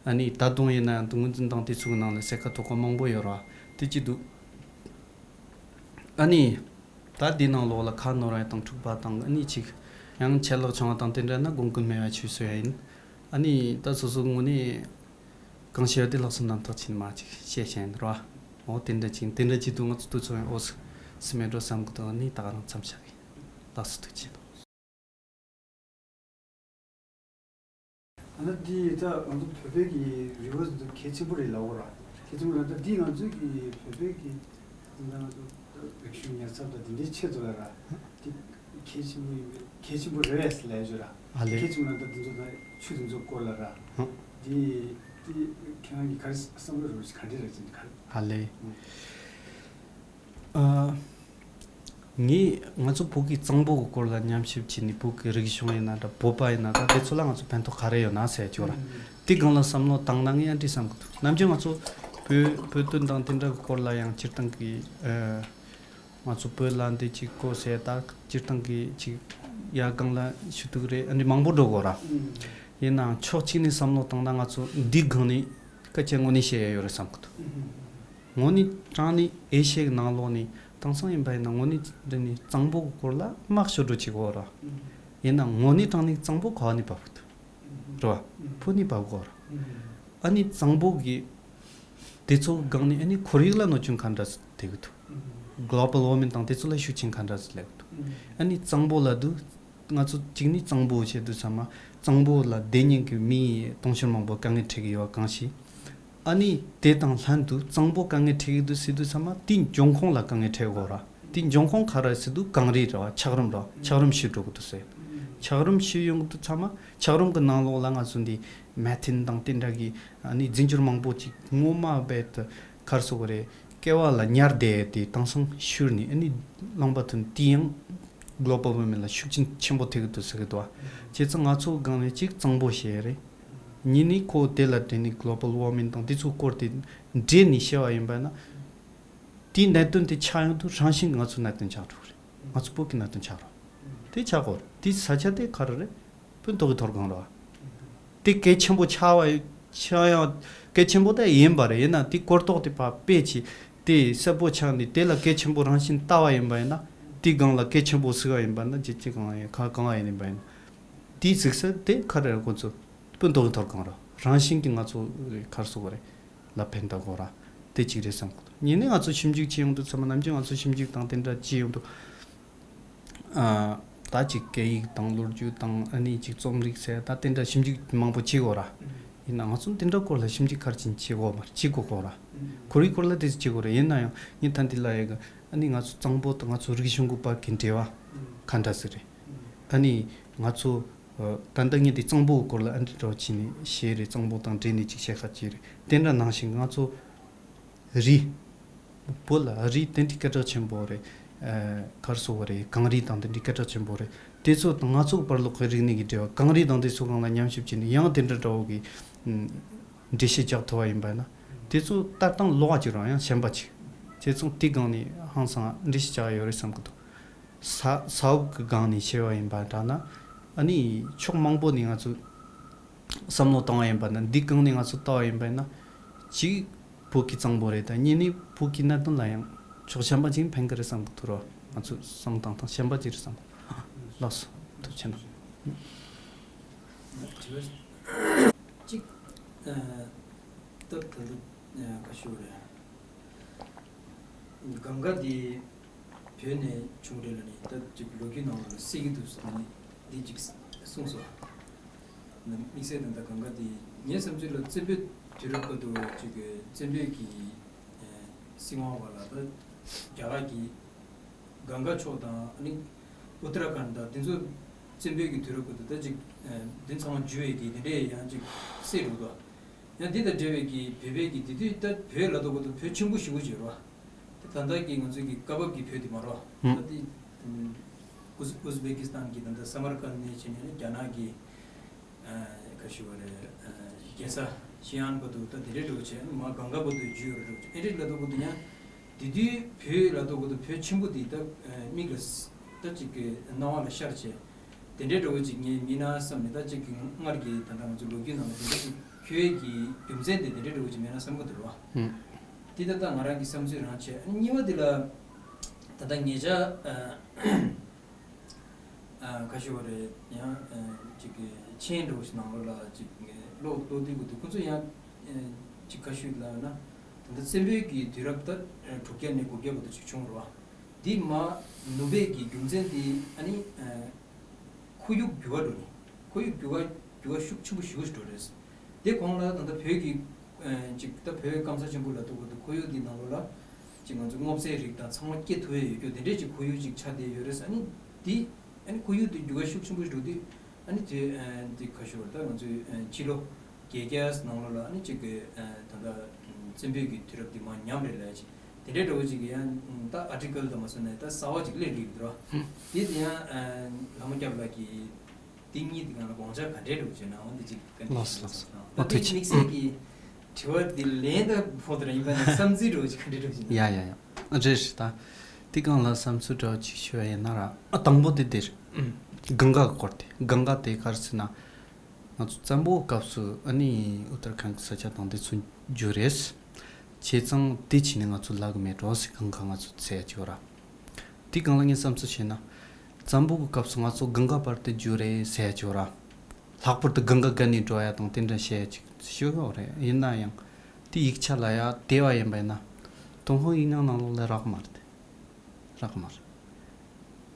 ཨ་ནི་ད་དུང་ཡིན་ནའང་ངོས་འཛིན་དང་དེ་ཚོ་གི་ནང་ལ་གསལ་ཁ་དོད་པོ་མང་པོ་ཡོད་ར་དེ་ཅིག་འདུག་ཨ་ནི། ད་འདི་ནང་ལོགས་ལ་ཁ་ནོར་བ་དང་འཁྲུག་པ་དང་ཨ་ནི་ཅིག་ཡང་ཆད་ལྷག་བྱུང་བ་དང་དེ་འདྲ་ན་དགོངས་འགལ་མེད་པ་ཆུད་ཟོས་ཡིན། ཨ་ནི་ད་སོ་སོའི་ངོས་ནས་གང་ཤེས་པ་དེ་ལྷག་བསམ་རྣམ་དག་ཕྱིན་མ་ཅིག་བཤད་བཞིན་རོ། འོ་དེ་འདྲ་ཅིག་དེ་འདྲ་ཅིག་འདུག་ང་ཚོ་དུས་ཚོད་ཡང་འོ་སི་སི་མེད་འགྲོ་བསམ་གི་འདུག་ཨ་ནི་ད་ག་རང་མཚམས་བཞག་གི། ལགས་སོ་ཐུགས་རྗེ་ཆེ། ཨ་ནི་འདི་ད་ང་ཚོ་བོད་པའི་གི་རི་བོ་འདི་གལ་ཆེན་པོ་རེད་ལབ་དགོས་ར། གལ་ཆེན་པོ་རེད། ད་འདི་ང་ཚོའི་གི་བོད་པའི་གི་ད་ང་ཚོ་རིག་གཞུང་ཉར་ཚགས་དང་འདི་འདྲའི་ཆེད་དུ་ལ་ར། འདི་གལ་ཆེན་པོ་ཡིན་པས་གལ་ཆེན་པོ་རེད་ལབ་ཡ་ཞུ་ར། ཨ་ལེ། གལ་ཆེན་པོ་ལ་ད་འདི་ཚོ་ད་ཆུ་འདི་ཚོ་སྐོར་ལ་ར། ཧུང་། འདི་འདི་ཁྱེད་རང་གི་ག་རེ་བསམ་བློ་རེ་བ་ག་འདྲ་རེད་ཅེས་ག་རེ། ཨ་ལེ། ཨ། ངས་ང་ཚོ་བོད་ཀྱི་གཙང་པོ་གི་སྐོར་ལ་ཉམས་ཞིབ་བྱས་ནས་བོད་ཀྱི་རིག་གཞུང་ཡིན་ན་འདྲ་བོད་པ་ཡིན་ན་ད་དེ་ཚོ་ལ་ང་ཚོ་ཕན་ཐོགས་ག་རེ་ཡོད་ན་ཟེར་ཅོ་ར། དེ་སྒང་ལ་བསམ་བློ་བཏང་ན་ངས་ཡང་འདྲི་བསམ་གི་འདུག་ནམ་རྒྱུན་ང་ཚོ་བོད་བོད་དོན་དང་དེ་འདྲ་གི་སྐོར་ལ་ཡང་སྤྱིར་བཏང་གི་ཨ། ང་ཚོ་བོད་ལ་འདི་གཅིག་གོ་ཟེར་ད་སྤྱིར་བཏང་གི་ཅིག་ཡ་སྒང་ལ་ཞུ་གཏུག་རེད། ཨ་འདྲ་མང་པོ་འགྲོ་གོ་ར། ཡིན་ནའང་ཕྱོགས་གཅིག་ནས་བསམ་བློ་བཏང་ན་ང་ཚོ་འདི་སྒང་ནས་སྐད་ཆ་དངོས་གནས་བཤད་ཡ་ཡོད་རེད་བསམ་གི་འདུག་དངོས་གནས་དྲང་གནས་ཨེ་ཤི་ཡའི་ནང་ལོགས་ནས་དེང་སང་ཡིན་པ་ཡིན་ན་དངོས་གནས་འདི་ནས་གཙང་པོ་གི་སྐོར་ལ་དམག་ཤོར་འགྲོ་བྱེད་གོ་ར། ཡིན་ནའང་དངོས་གནས་དྲང་གནས་གཙང་པོ་ག་བ་ནས་བབས་གི་འདུག་རེད་བ། བོད་ནས་བབས་གོ་ར། ཨ་ནི་གཙང་པོ་གི་དེ་ཚོ་སྒང་ནས་ཨ་ནི་ཁོར་ཡུག་ལ་གནོད་སྐྱོན་ག་འདྲ་ཐེབས་གི་འདུག Global warming དང་དེ་ཚོ་ལ་ཤུགས་རྐྱེན་ག་འདྲ་ཟིག་སླེབས་འདུག་ཨ་ནི་གཙང་པོ་ལབ་དུས་ང་ཚོ་གཅིག་ནི་གཙང་པོ་བྱེད་དུས་ཚང་མ་གཙང་པོ་ལ་བསྡད་མཁན་གྱི་མི་དུང་ཕྱུར་མང་པོ་དཀའ་ངལ་འཕྲད་ཀྱི་ཡོད་གང་ཞིག་ཨ་ནི་དེ་དང་ལྷན་དུ་གཙང་པོ་དཀའ་ངལ་འཕྲད་ཀྱི་འདུག་ཟེར་དུས་ཚང་མ་དེའི་འབྱུང་ཁུངས་ལ་དཀའ་ངལ་འཕྲད་དགོས་ར། དེའི་འབྱུང་ཁུངས་ག་རེ་ཟེར་དུས་གངས་རི་རེད་བ། འཁྱགས་རོམ་རེད་བ། འཁྱགས་རོམ་ཞིག་འགྲོ་གི་འདུག་ཟེར། འཁྱགས་རོམ་ཞིག་ཡོང་གི་འདུག་ཚང་མ་འཁྱགས་རོམ་གྱི་ནང་ལོགས་ལ་ང་ཚོ་འདི་མེ་ཐེན་དང་དེ་འདྲ་གི་ཨ་ནི་རྫས་འགྱུར་མང་པོ་ཅིག་སྔོན་མ་རྦད་དེ་ག་རེ་ཟེར་དགོས་རེད། ཀེ་བ་ལ་ཉར་བསྡད་དེ་དེང་སང་བཤུས་ནས་ཨ་ནི་རླངས་པ་ཐོན། དེ་ཡང་Global warming ལ་ཤུགས་རྐྱེན་ཆེན་པོ་ཐེབས་ཀྱི་འདུག་ཟེར་གྱི་འདུག་བ། བྱས་ཙང་ང་ཚོ་སྒང་ནས་གཅིག་གཙང་པོ་བཤད་རེད། གཉིས་ནས་ཁོ་དེ་ལ་དྲན་ནས་Global warming དང་དེ་ཚོའི་སྐོར་དེ་འདྲེས་ནས་བཤད་པ་ཡིན་པ་ན། དེའི་གནད་དོན་དེ་ཆགས་ཡོང་དུས་རང་བཞིན་གྱིས་ང་ཚོའི་གནད་དོན་ཆགས་འགྲོ་གི་རེད། ང་ཚོ་བོད་ཀྱི་གནད་དོན་ཆགས་རོགས། དེ་ཆགས་གོ་རེད། དེའི་ས་ཆ་དེ་ག་རེ་རེད། སྤུ་མདོག་གི་མཐོ་སྒང་རེད་བ། དེ་གལ་ཆེན་པོ་ཆགས་པ་ཆགས་ཡང་གལ་ཆེན་པོ་དེ་ཡིན་པ་རེད། ཡིན་ན་དེ་གོ་རྟོགས་དེ་ཕར་སྤེལ་བྱས་དེ་གསལ་པོ་ཆགས་ནས་དེ་ལ་གལ་ཆེན་པོ་རང་བཞིན་ལྟ་བ་ཡིན་པ་ཡིན་ན། དེའི་སྒང་ལ་གལ་ཆེན་པོ་ཟེར་བ་ཡིན་པ་ན་རྒྱལ་སྤྱི་གང་ཡིན་གང་གང་ཡིན་པ་ཡིན་ན། དེའི་གཟིགས་ས་དེ་ག་རེ་རེད། ཁོ་ཚོ་སྤུ་མདོག་གི་མཐོ་སྒང་རེད། རང་བཞིན་གྱིས་ང་ཚོ་ག་རེ་ཟེར་དགོས་རེད། ལ་ཕན་བཏགས་དགོས་ར། དེ་གཅིག་རེད་བསམ་གི་འདུག་གཉིས་ནས་ང་ཚོ་ཞིབ་འཇུག་བྱེད་ཡོང་དུས་ཚང་མ་ནམ་རྒྱུན་ང་ཚོ་ཞིབ་འཇུག་དང་དེ་འདྲ་བྱེད་ཡོང་དུས། ཨ། ད་ཅིག་སྐད་ཡིག་དང་ལོ་རྒྱུས་དང་ཨ་ནི་ཅིག་རྩོམ་རིག་ཟེར་ད་དེ་འདྲ་ཞིབ་འཇུག་མང་པོ་བྱེད་དགོས་ར། ཡིན་ན་ང་ཚོ་དེ་འདྲ་སྐོར་ལ་ཞིབ་འཇུག་ག་རེ་བྱེད་དགོས་མ་རེད། བྱེད་དགོས་གོ་ར། ཁོར་ཡུག་སྐོར་ལ་དེ་ཚོ་བྱེད་དགོས་ར། ཡིན་ན་ཡང་ངས་ད་འདི་ལ་ཡ་གི་ཨ་ནི་ང་ཚོ་གཙང་པོ་དང་ང་ཚོ་རིག་གཞུང་གི་བར་གྱི་འབྲེལ་བ་ག་འདྲ་ཟིག་རེད། ཨ་ནི་ང་ཚོ་ད་ལྟ་ངས་དེ་གཙང་པོའི་སྐོར་ལ་ཨ་འདྲ་འདྲ་བོ་བྱས་ནས་བཤད་རེད། གཙང་པོ་དང་འབྲེལ་ནས་ཅིག་བཤད་ཁ་ཅིག་རེད། དེ་འདྲ་ནང་བཞིན་ང་ཚོ་རི། བོད་ལ་རི་དེ་འདྲའི་སྐད་གྲགས་ཆེན་པོ་རེད། ཨ། ག་རེ་ཟེར་དགོས་རེད། གངས་རི་དང་དེ་འདྲའི་སྐད་གྲགས་ཆེན་པོ་རེད། དེ་ཚོ་དང་ང་ཚོ་བར་ལོགས་ཀྱི་རིག་གནས་ཀྱི་འབྲེལ་བ་གངས་རི་དང་དེ་ཚོ་སྒང་ལ་ཉམས་ཞིབ་བྱས་ནས་ཡང་དེ་འདྲ་འདྲ་བོ་གི་འགྲེལ་བཤད་རྒྱག་ཐུབ་པ་ཡིན་པ་ན། དེ་ཚོ་ལྟ་སྟངས་ལོགས་ཀ་ཅིག་རང་ཡང་གཞན་པ་ཅིག་བྱས་ཙང་དེ་སྒང་ནས་ཧང་སང་འགྲེལ་བཤད་རྒྱག་ཡ་ཡོད་རེད་བསམ་གི་འདུག་ས་ས་འོག་གི་སྒང་ནས་བཤད་པ་ཡིན་པ་འདྲ་ན། ཨ་ནི་ཕྱོགས་མང་པོ་ནས་ང་ཚོ་བསམ་བློ་བཏང་བ་ཡིན་པ་ན། འདི་སྒང་ནས་ང་ཚོ་ལྟ་བ་ཡིན་པ་ན། གཅིག་ བོད་ཀྱི་གཙང་པོ་རེད། ད་གཉིས་ནི་བོད་ཀྱི་གནད་དོན་ལ་ཡང་ཕྱོགས་གཞན་པ་ཅིག་ཕན་གི་རེད་བསམ་གི་འདུག་རོ། ང་ཚོས་བསམ་བཏང་སྟངས་གཞན་པ་ཅིག་རེད་བསམ་གི། ལགས་སོ། ཐུགས་རྗེ་གནང་། དྲི་བ་གཅིག་ཨ། སྟབས་ད་ལྟ་ཨ་ཁ་ཤོ་རེད། གང་ག་དེ་བོད་ནས་བྱུང་རེད་ལ་ནི་ད་ཅིག་ལོ་རྒྱུས་ནང་ལ་གསལ་གྱི་འདུག་ཟེར་ནས་འདི་ཅིག་གསུངས་སོ། དམིགས་བསལ་དང་ད་གང་ག་དེ་ངའི་བསམ་ཚུལ་ལ་བཙན་པོའི་དུས་རབས་སྐབས་དུ་ཅིག་བཙན་པོའི་གི་ཨ་སྲིད་དབང་བ་ལ་ད་རྒྱ་གར་གྱི་གང་ག་ཕྱོགས་དང་ཨ་ནི་ཨུ་ཏྲ་ཁཱན་དང་དེ་ཚོ་བཙན་པོའི་གི་དུས་རབས་སྐབས་དུ་ད་ཅིག་ཨ་དེ་ཚང་མ་འཇུ་བའི་གི་དེ་འདྲའི་ཡང་ཅིག་གསལ་འདུག་དོ། ཡང་འདི་དང་འབྲེལ་བའི་གི་བོད་པའི་གི་དེ་དུས་ད་བོད་ལ་དོ་གོ་དུ་བོད་ཆེན་པོ་ཞེ་པོ་ཅིག་རོ། དེ་ད་ལྟ་གི་ང་ཚོའི་གི་སྐབས་བབ་ཀྱི་བོད་དེ་མ་རོ། ཧུམ། ད་དེ་ཨུ་ཨུ་ཟི་བེ་ཀི་སི་ཐན་གི་ད་ལྟ་སམ་མར་ཀན་ནས་བྱས་ནས་རྒྱ་ནག་གི་ཨ་ག་ཞུ་བ་རེད། ཨ་རྒྱལ་ས་ཤི་ཨན་བར་དུ་ད་དེ་འདྲའི་འགྲོ་བྱས་མ་གང་ག་བར་དུ་རྒྱུས་ཡོད་རེད་འགྲོ་བྱས་ཨེ་འདྲའི་ལ་དོ་གོ་དུ་ཡང་དེ་དུས་བོད་ལ་དོ་གོ་དུ་བོད་ཆེན་པོ་དེ་ད་ཨ་མིག་ལ་ད་ཅིག་གི་སྣང་བ་ལ་ཤར་བྱས། དེ་འདྲའི་འདྲ་བོ་ཅིག་ངས་མིན་ན་བསམ་ནས་ད་ཅིག་གི་སྔར་གྱི་ད་ལྟ་ང་ཚོ་ལོ་རྒྱུས་ནང་ལ་དེ་འདྲ་ཅིག་འཁྱོལ་ཡས་ཀྱི་རྒྱུ་མཚན་དེ་དེ་འདྲའི་འདྲ་བོ་ཅིག་མེད་ན་བསམ་གི་འདུག་རོ། ཧུམ། འདི་ད་ལྟ་ང་རང་གི་བསམ་ཚུལ་རང་བྱས། ཨ་ནི་གཉིས་པ་འདི་ལ་ད་ལྟ་ཉེ་ཆར་ཨ་ཨ་ཁ་ཤོ་རེད་ཡང་ཨ་ཅིག་གི་མཆན་འདྲ་བོ་ཞིག་ནང་ལོགས་ལ་ཅིག་ཀློག་ཀློག་དུས་གོ་དུས་ཁོ་ཚོ་ཡང་ཨ་ཅིག་ཁ་ཤོ་ལ་ན་ད་ལྟ་བཙན་པོའི་གི་དུས་རབས་ད་ཨ་དྲུག་བརྒྱ་ནས་དགུ་བརྒྱ་བར་དུ་ཅིག་བྱུང་རོ། འདི་མ་ནུབ་པའི་གི་རྒྱུ་མཚན་དེ་ཨ་ནི་ཨ་ཁོར་ཡུག་འགྱུར་བ་འགྲོ་ནས་ཁོར་ཡུག་འགྱུར་བ་འགྱུར་བ་ཤུགས་ཆེན་པོ་ཞེ་པོ་ཞིག་འགྲོ་རེད། དེ་གོང་ལ་ད་ལྟ་བོད་ཀྱི་ཨ་ཅིག་ད་བོད་སྐམ་ས་ཆེན་པོ་ལ་གཏོགས་པ་དེ་ཁོར་ཡུག་འདི་ནང་ལོགས་ལ་ཅིག་ང་ཚོ་སྔོ་ཚལ་རིགས་དང་ཚང་མ་སྐྱེ་ཐུབ་ཡས་ཡོད་རྒྱུ་དེ་འདྲས་ཅིག་ཁོར་ཡུག་ཅིག་ཆགས་བསྡད་ཡོད་རེད། ཨ་ནི་འདི་ཨ་ནི་ཁོར་ཡུག་འདི་འགྱུར་བ་ཤུགས་ཆེན་པོ་ཞིག་འགྲོ་དུས་ཨ་ནི་དེ་ཨ་འདི་ཁ་ཤོར་ད་ང་ཚོའི་ཨ་ཕྱི་ལོ་བརྒྱད་བརྒྱ་ནང་ལོགས་ལ་ཨ་ནི་གཅིག་གི་ཨ་ད་ལྟ་བཙན་པོའི་གི་དུས་རབས་འདི་མར་ཉམས་རེད་ལབ་ཅིག་དེ་འདྲའི་འདྲ་བོ་ཅིག་གི་ཡང་ད་ཨར་ཊི་ཀལ་དང་མ་སོང་ནས་ད་གསར་བ་ཅིག་སླེབས་རེད་འདུག་རོ། དེ་དེ་ཡང་ཨ་ལྷ་མོ་སྐྱབས་ལགས་ཀྱིས་དེ་གཉིས་དེ་གང་ལ་དགོངས་འཆར་ག་འདྲའི་འདྲ་བོ་ཅིག་ན་འོང་དེ་ཅིག་ག་འདྲའི་ལགས་སོ་ཅིག་ལགས་སོ། ད་ཨོ་དེ་ཐུགས་རྗེ་དམིགས་བསལ་གྱི་དྲི་བ་དེ་ལན་ད་ཕོག་དེ་ར་ཡིན་པ་ནས་བསམ་ཚུལ་འདྲ་བོ་ཅིག་ག་འདྲའི་འདྲ་བོ་ཅིག་ན། ཡ་ཡ་ཡ། རེད་རེད་ད། དེ་གང་ལ་བསམ་ཚུལ་འདྲ་བོ་ཅིག་ཞུ་བ་ཡིན་ན་ར། ཨ་དང་པོ་དེ་དེ་རེད། གངྒཱ་གི་སྐོར་དེ། གངྒཱ་དེ་ག་རེ་ཟེར་ན། ང་ཚོ་བཙན་པོའི་སྐབས་སུ་ཨ་ནི་ཨུ་ཏར་ཁན་གི་ས་ཆ་དང་དེ་ཚོ་འཇུ་རེད། བྱས་ཙང་དེ་ཕྱིན་ནས་ང་ཚོ་ལབ་གི་མེད་འགྲོ་ཟེར། གངྒཱ་ང་ཚོ་ཟེར་ཡ་ཅིག་ཡོད་ར། དེ་གང་ལ་ངས་བསམ་ཚུལ་བྱས་ན། བཙན་པོ་གི་སྐབས་སུ་ང་ཚོ་གངྒཱ་བར་དུ་འཇུ་རེད་ཟེར་ཡ་ཅིག་ཡོད་ར། ལྷག་པར་དུ་གངྒཱ་བརྒལ་ནས་འགྲོ་ཡ་དང་དེ་འདྲ་བཤད་ཡ་ཅིག་ཞུ་ཡོད་རེད། ཡིན་ན་ཡང་། དེ་ཡིག་ཆ་ལ་ཡ་དེ་བ་ཡིན་པ་ཡིན་ན། ཏུན་ཧོང་ཡིག་རྙིང་ནང་ལོགས་ལ་རག་མ་རེད། རག་མ་རེད།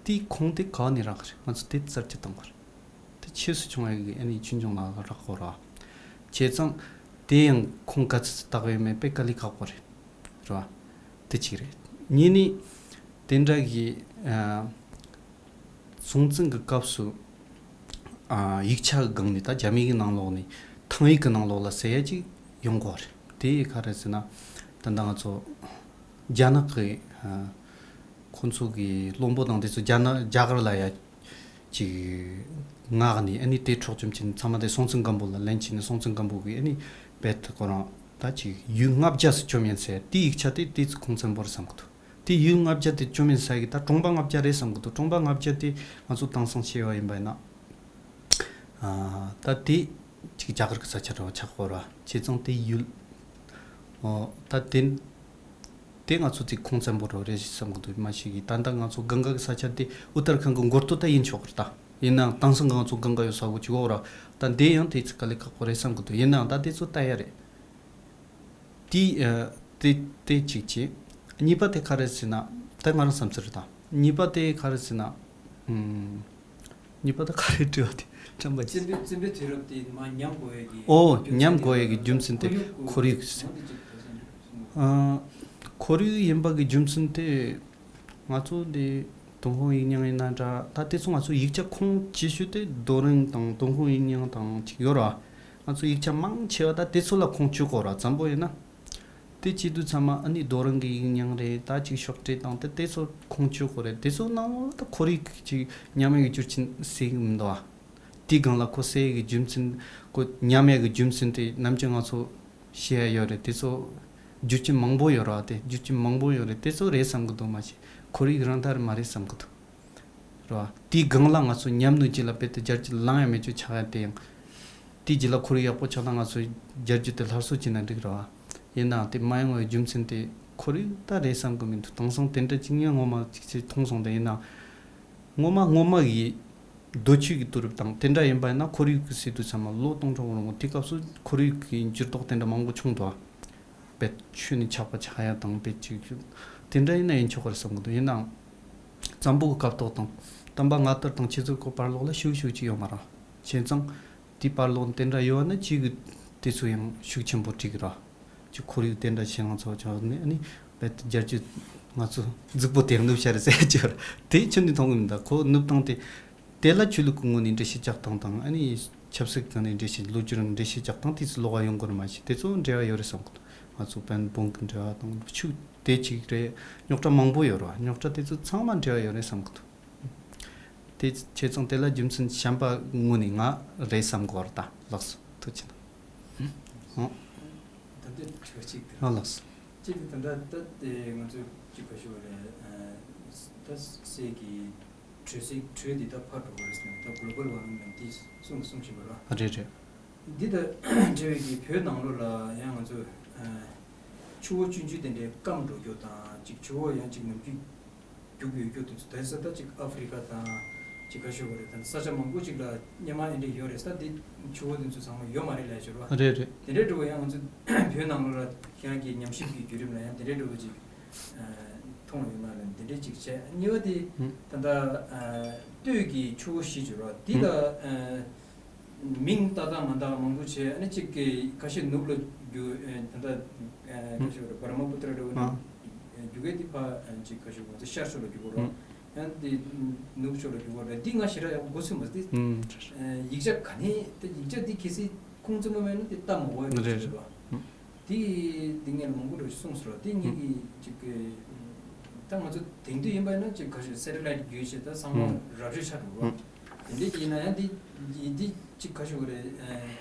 དེའི་ཁུངས་དེ་ག་ནས་རག་གི་རེད། ང་ཚོ་དེ་གསར་བརྗེ་གཏོང་དགོས་རེད། དེ་ཆོས་སུ་བྱུང་བའི་ཨ་ནི་ཆོས་འབྱུང་ལ་རག་དགོས་ར། བྱས་ཙང་། དེ་ཡང་ཁུངས་ག་ཚོད་ཚོད་བཏགས་ཡོད་མེད་དཔེ་དཀའ་ལས་ཁག་པོ་རེད། རེད་བ། དེ་གཅིག་རེད། གཉིས་ནི། དེ་འདྲ་གི་ཨ། སྲོང་བཙན་གྱི་སྐབས་སུ། ཨ། ཡིག་ཆ་གི་སྒང་ནས་ད་རྒྱ་མི་གི་ནང་ལོགས་ནས་ཐང་ཡིག་གི་ནང་ལོགས་ལ་ཟེར་ཡ་ཅིག་ཡོང་གི་རེད། དེ་ག་རེ་ཟེར་ན། ད་ལྟ་ང་ཚོ་རྒྱ་ནག་གི་ཨ། ཁོང་ཚོ་གི་བློན་པོ་དང་དེ་ཚོ་རྒྱ་ནག་རྒྱ་གར་ལ་ཡ་ཅིག་མངགས་ནས་ཨ་ནི་དེ་འཕྲོག་བཅོམ་བྱས་ནས་ཚང་མ་དེ་སྲོང་བཙན་སྒམ་པོ་ལ་ལེན་བྱས་ནས་སྲོང་བཙན་སྒམ་པོ་གིས་ཨ་ནི་རྦད་དེ་ཁོ་རང་ད་ཅིག་ཡུལ་ལྔ་བརྒྱ་ཙམ་བཅོམ་ཡིན་ཟེར། དེའི་ཡིག་ཆ་དེ་དེ་ཚོ་ཁུངས་བཙན་པོ་རེད་བསམ་གི་འདུག་དེ་ཡུལ་ལྔ་བརྒྱ་དེ་བཅོམ་ཡིན་ཟེར་གི་ད་གྲོང་པ་ལྔ་བརྒྱ་རེད་བསམ་གི་འདུག་གྲོང་པ་ལྔ་བརྒྱ་དེ་ང་ཚོ་དེང་སང་བཤད་པ་ཡིན་པ་ཡིན་ན། ཨ། ད་དེ་ཅིག་རྒྱ་གར་གྱི་ས་ཆ་འདྲ་བོ་ཆགས་ཀྱི་ཡོད་རེད་བ། བྱས་ཙང་དེ་ཡུལ། ཨོ། ད་དེ། དེ་ང་ཚོ་ཅིག་ཁུངས་བཙན་པོ་འདྲ་བོ་རེད་བསམ་གྱི་འདུག་མ་གཞི་གི་ད་ལྟ་ང་ཚོ་གངྒཱ་གི་ས་ཆ་དེ་ཨུ་ཏར་ཁན་གི་མགོ་སྟོད་ད་ཡིན་ཆོག་གི་རེད་ད། ཡིན་ནའང་དེང་སང་ང་ཚོ་གངྒཱ་ཡོད་ས་གོ་ཅིག་ཡོད་རེད་བ། ད་དེ་ཡང་དེ་ཅིག་དཀའ་ལས་ཁག་པོ་རེད་བསམ་གྱི་འདུག་ཡིན་ནའང་ད་དེ་ཚོ་ལྟ་ཡ་རེད། དེ་ཨ། དེ་དེ་གཅིག་བྱས། གཉིས་པ་དེ་ག་རེ་ཟེར་ན། ད་ང་རང་བསམ་ཚུལ་རེད་ད། གཉིས་པ་དེ་ག་རེ་ཟེར་ན། ཨུམ། གཉིས་པ་དེ་ག་རེ་དྲི་བ་དེ་དྲན་པ་བརྗེད། བཙན་པོའི་བཙན་པོའི་དུས་རབས་དེ་མར་ཉམས་དགོས་ཡས་ཀྱི་ཨོ། རྒྱུ་མཚན་ཉམས་དེ་དགོས་ཡས་ཀྱི་རྒྱུ་མཚན་དེ་ཁོར་ཡུག་ཁོར་ཡུག་ཟེར། འོ་དེ་གཅིག་ད་གསུངས་འདུག་ཨ། ཁོར་ཡུག་ཡིན་པ་གི་རྒྱུ་མཚན་དེ། ང་ཚོ་འདི་ཏུན་ཧོང་ཡིག་རྙིང་ཡིན་ན་འདྲ། ད་དེ་ཚོ་ང་ཚོ་ཡིག་ཆ་ཁུངས་ཆེ་ཤོས་དེ་རྡོ་རིང་དང་ཏུན་ཧོང་ཡིག་རྙིང་དང་ཅིག་ཡོད་ར། ང་ཚོ་ཡིག་ཆ་མང་ཆེ་བ་ད་དེ་ཚོ་ལ་ཁུངས་བཅོལ་དགོས་ར། བཙན་པོ་ཡིན་ན། དེ་བྱེད་དུས་ཚང་མ་ཨ་ནི་རྡོ་རིང་གི་ཡིག་རྙིང་རེད། ད་ཅིག་ཤོག་དྲིལ་དང་དེ་དེ་ཚོ་ཁུངས་བཅོལ་དགོས་རེད། དེ་ཚོ་ནང་ལ་ད་ཁོར་ཡུག་ཅིག་ཉམས་ཡག་གི་རྒྱུ་རྐྱེན་ཟེར་གི་མི་འདུག་ཨ། དེའི་སྒང་ལ་ཁོ་ཟེར་ཡག་གི་རྒྱུ་མཚན། ཁོ་ཉམས་ཡག་གི་རྒྱུ་མཚན་དེ་ནམ་རྒྱུན་ང་ཚོ་བཤད་ཡ་ཡོད་རེད། དེ་ཚོ་རྒྱུ་རྐྱེན་མང་པོ་ཡོད་ར། དེ་རྒྱུ་རྐྱེན་མང་པོ་ཡོད་རེད། དེ་ཚོ་རེད་བསམ་གི་འདུག་མ་གཞི་ཁོར་ཡུག་རང་ད་རེད་མ་རེད་བསམ་གི་འདུག་རེད་བ། དེའི་སྒང་ལ་ང་ཚོ་ཉམས་ནུས་ཅིག་ལ་རྦད་དེ་རྒྱལ་རྒྱུ་ལངས་ཡ་མེད་རྒྱུ་ཆགས་ཡ་དེ་ཡང་། དེའི་རྗེས་ལ་ཁོར་ཡུག་ཡག་པོ་ཆགས་ན་ང་ཚོ་རྒྱལ་རྒྱུ་དེ་སླར་གསོ་བྱས་ན་འགྲིག་རེད་བ། ཡིན་ནའང་དེ་མ་ཡོང་བའི་རྒྱུ་མཚན་དེ་ཁོར་ཡུག་ད་རེད་བསམ་གི་མི་འདུག་དེང་སང་དེ་འདྲ་ཅིག་ངས་ངོ་མ་ཅིག་ཅིག་མཐོང་སོང་། དེ་ཡིན་ནའང་ངོ་མ་ངོ་མ་གི་རྡོ་ཆས་ཀྱི་དུས་རབས་དང་དེ་འདྲ་ཡིན་པ་ཡིན་ན། ཁོར་ཡུག་གི་ཟེར་དུས་ཚང་མ་ལོ་སྟོང་ཕྲག་རིང་པོ་དེ་སྐབས་སུ་ཁོར་ཡུག་གི་འགྱུར་ལྡོག་དེ་འདྲ་མང་པོ་བྱུང་འདུག་བེད་ཆོས་ནི་ཆགས་པ་ཆགས་ཡ་དང་བེད་ཅིག་དེ་འདྲ་ཡིན་ན་ཡིན་ཆོག་གི་རེད་བསམ་གི་འདུག་ཡིན་ནའང་། གཙང་པོ་གི་སྐབས་ཐོག་དང་། དམ་པ་སྔ་དར་དང་ཁྱེད་ཚོ་གི་བར་ལོགས་ལ་ཤུགས་ཤུགས་ཅིག་ཡོད་མ་རེད། བྱས་ཙང་། དེའི་བར་ལོགས་དེ་འདྲ་ཡོད་ན་ཅིག་གི་དེ་ཚོ་ཡང་ཤུགས་ཆེན་པོ་འགྲིག་གི་རེད། ཅིག་ཁོར་ཡུག་དེ་འདྲ་ཞེད་སྣང་ཚ་བ་ཆགས་ནས་ཨ་ནི་རྦད་དེ་རྒྱལ་སྤྱི་ང་ཚོ་རྫིག་པོ་དེ་ནུབ་ཤར་ཟེར་གྱི་རེད། དེ་ཁྱོན་ནས་མཐོང་གི་མི་འདུག་ཁོ་ནུབ་སྟངས་དེ། དེ་ལ་ཆོས་ལུགས་ཀྱི་ངོས་ནས་འགྲེལ་བཤད་རྒྱག་སྟངས་དང་། ཨ་ནི་ཆབ་སྲིད་ཀྱི་ནས་འགྲེལ་བཤད། ལོ་རྒྱུས་ནས་འགྲེལ་བཤད་རྒྱག་སྟངས་དེ་ཚོ་ལོགས་ཀ་ཡོང་གི་རེད། མ་གཞི་དེ་ཚོ་འབྲེལ་བ་ཡོད་རེད་བསམ་གི་འདུག་ང་ཚོ་བན་བོན་གྱི་འབྲེལ་བ་དང་ཆོས་དེ་གཅིག་རེད། རྙོག་དྲ་མང་པོ་ཡོད་རེད། རྙོག་དྲ་དེ་ཚོ་ཚང་མ་འབྲེལ་བ་ཡོད་རེད་བསམ་གི་འདུག་དེ་བྱས་ཙང་དེ་ལ་རྒྱུ་མཚན་གཞན་པ་ངོས་ནས་ང་རེད་བསམ་གི་ཡོད་རེད། ད་ལགས་སོ། ཐུགས་རྗེ་གནང་། ཨོ། ད་ལྟ་དྲི་བ་གཅིག་དེ། ཨ་ལགས་སོ། གཅིག་དེ་ད་ལྟ་ད་དེ་ང་ཚོས་ཅིག་ག་ཞུ་བ་རེད། ད་སའི་གི་དྲོད་ཟེར་དྲོད་འདི་ད་ཕར་འགྲོ་གི་རེད་ཟེར་ནས། ད་གློ་བལ་ཝར་མིང་ལབ་འདི་གསུང་གསུང་བཞིན་པ་རེད། ཨ་རེད་རེད། འདི་དང་འབྲེལ་བའི་གི་བོད་ནང་ལོགས་ལ་ཡང་ང་ཚོ་ཆུ་བོ་ཆུང་ཆུང་དེ་འདྲའི་སྐམ་འགྲོ་རྒྱུ་དང་། ཅིག་ཆུ་བོ་ཡང་ཅིག་ནམ་རྒྱུན་རྒྱུག་ཡོད་རྒྱུ་དེ་ཚོ་དེ་ས་ད་ཅིག་ཨ་ཧྥེ་རི་ཁ་དང་ཅིག་ག་ཞུ་བ་རེད། ད་ས་ཆ་མང་པོ་ཅིག་ལ་སྔོན་མ་ཨེ་འདྲ་ཡོད་རེད་ས། འདི་ཆུ་བོ་དེ་ཚོ་ཚང་མ་ཡོད་མ་རེད་ལབ་ཡ་ཅིག་རེད་པ། རེད་རེད། དེ་འདྲའི་འགྲོ་བ་ཡང་ང་ཚོ་བོད་ནང་ལོགས་ལ་ཁྱེད་རང་གི་ཉམས་ཞིབ་ཀྱི་བརྒྱུད་རིམ་ལ་ཡང་དེ་འདྲའི་འགྲོ་བ་ཅིག་མཐོང་ཡོད་ན་ལབ་འདི་འདྲའི་ཅིག་བྱས། གཉིས་པ་དེ་ད་ལྟ་སྟོད་ཀྱི་ཆུ་བོ་བཞི་ཅིག་རེད་པ། འདི་ལ་མིང་བཏགས་སྟངས་མ་འདྲ་བ་མང་པོ་བྱས། ཨ་ནི་གཅིག་གི་ཁ་ཤས་ནུབ་ལ་རྒྱུག་ད་ལྟ་ཁ་ཤས་བར་མ་པུ་ཏྲ་འདྲ་བོ་ནི་རྒྱུག་གི་དེ་ཕར་གཅིག་ཁ་ཤས་ང་ཚོ་ཤར་ཕྱོགས་ལ་རྒྱུག་གི་རེད། ཡང་དེ་ནུབ་ཕྱོགས་ལ་རྒྱུག་གི་རེད། འདི་ང་ཞེ་དྲག་ཡག་པོ་མགོ་ཚོས་མ་སོང་། དེ་ཡིག་ཆ་ག་ནས་དེ་ཡིག་ཆ་འདི་གལ་སྲིད་ཁུངས་བཙུན་པོ་མེད་ན་དེ་ལྟ་མ་དགོས་ཡག་རེད་རེད་པ། དེ་དེ་ངས་མང་པོ་རེ་གསུངས་སོང་ར། དེ་ངེད་ཀྱི་ཅིག་གི་ད་ང་ཚོ་དེང་དུས་ཡིན་པ་ཡིན་ན་ཅིག་ག་ཞིག་སེ་ཊི་ལའིཊ་བརྒྱུད་བྱས་ད་ཚང་མ་ར་སྤྲོད་ཆགས་འགྲོ་ར། དེ་འདྲའི་ཅིག་ཡིན་ན་ཡང་དེ་དེ་ཅིག་ག་ཞིག་རེད།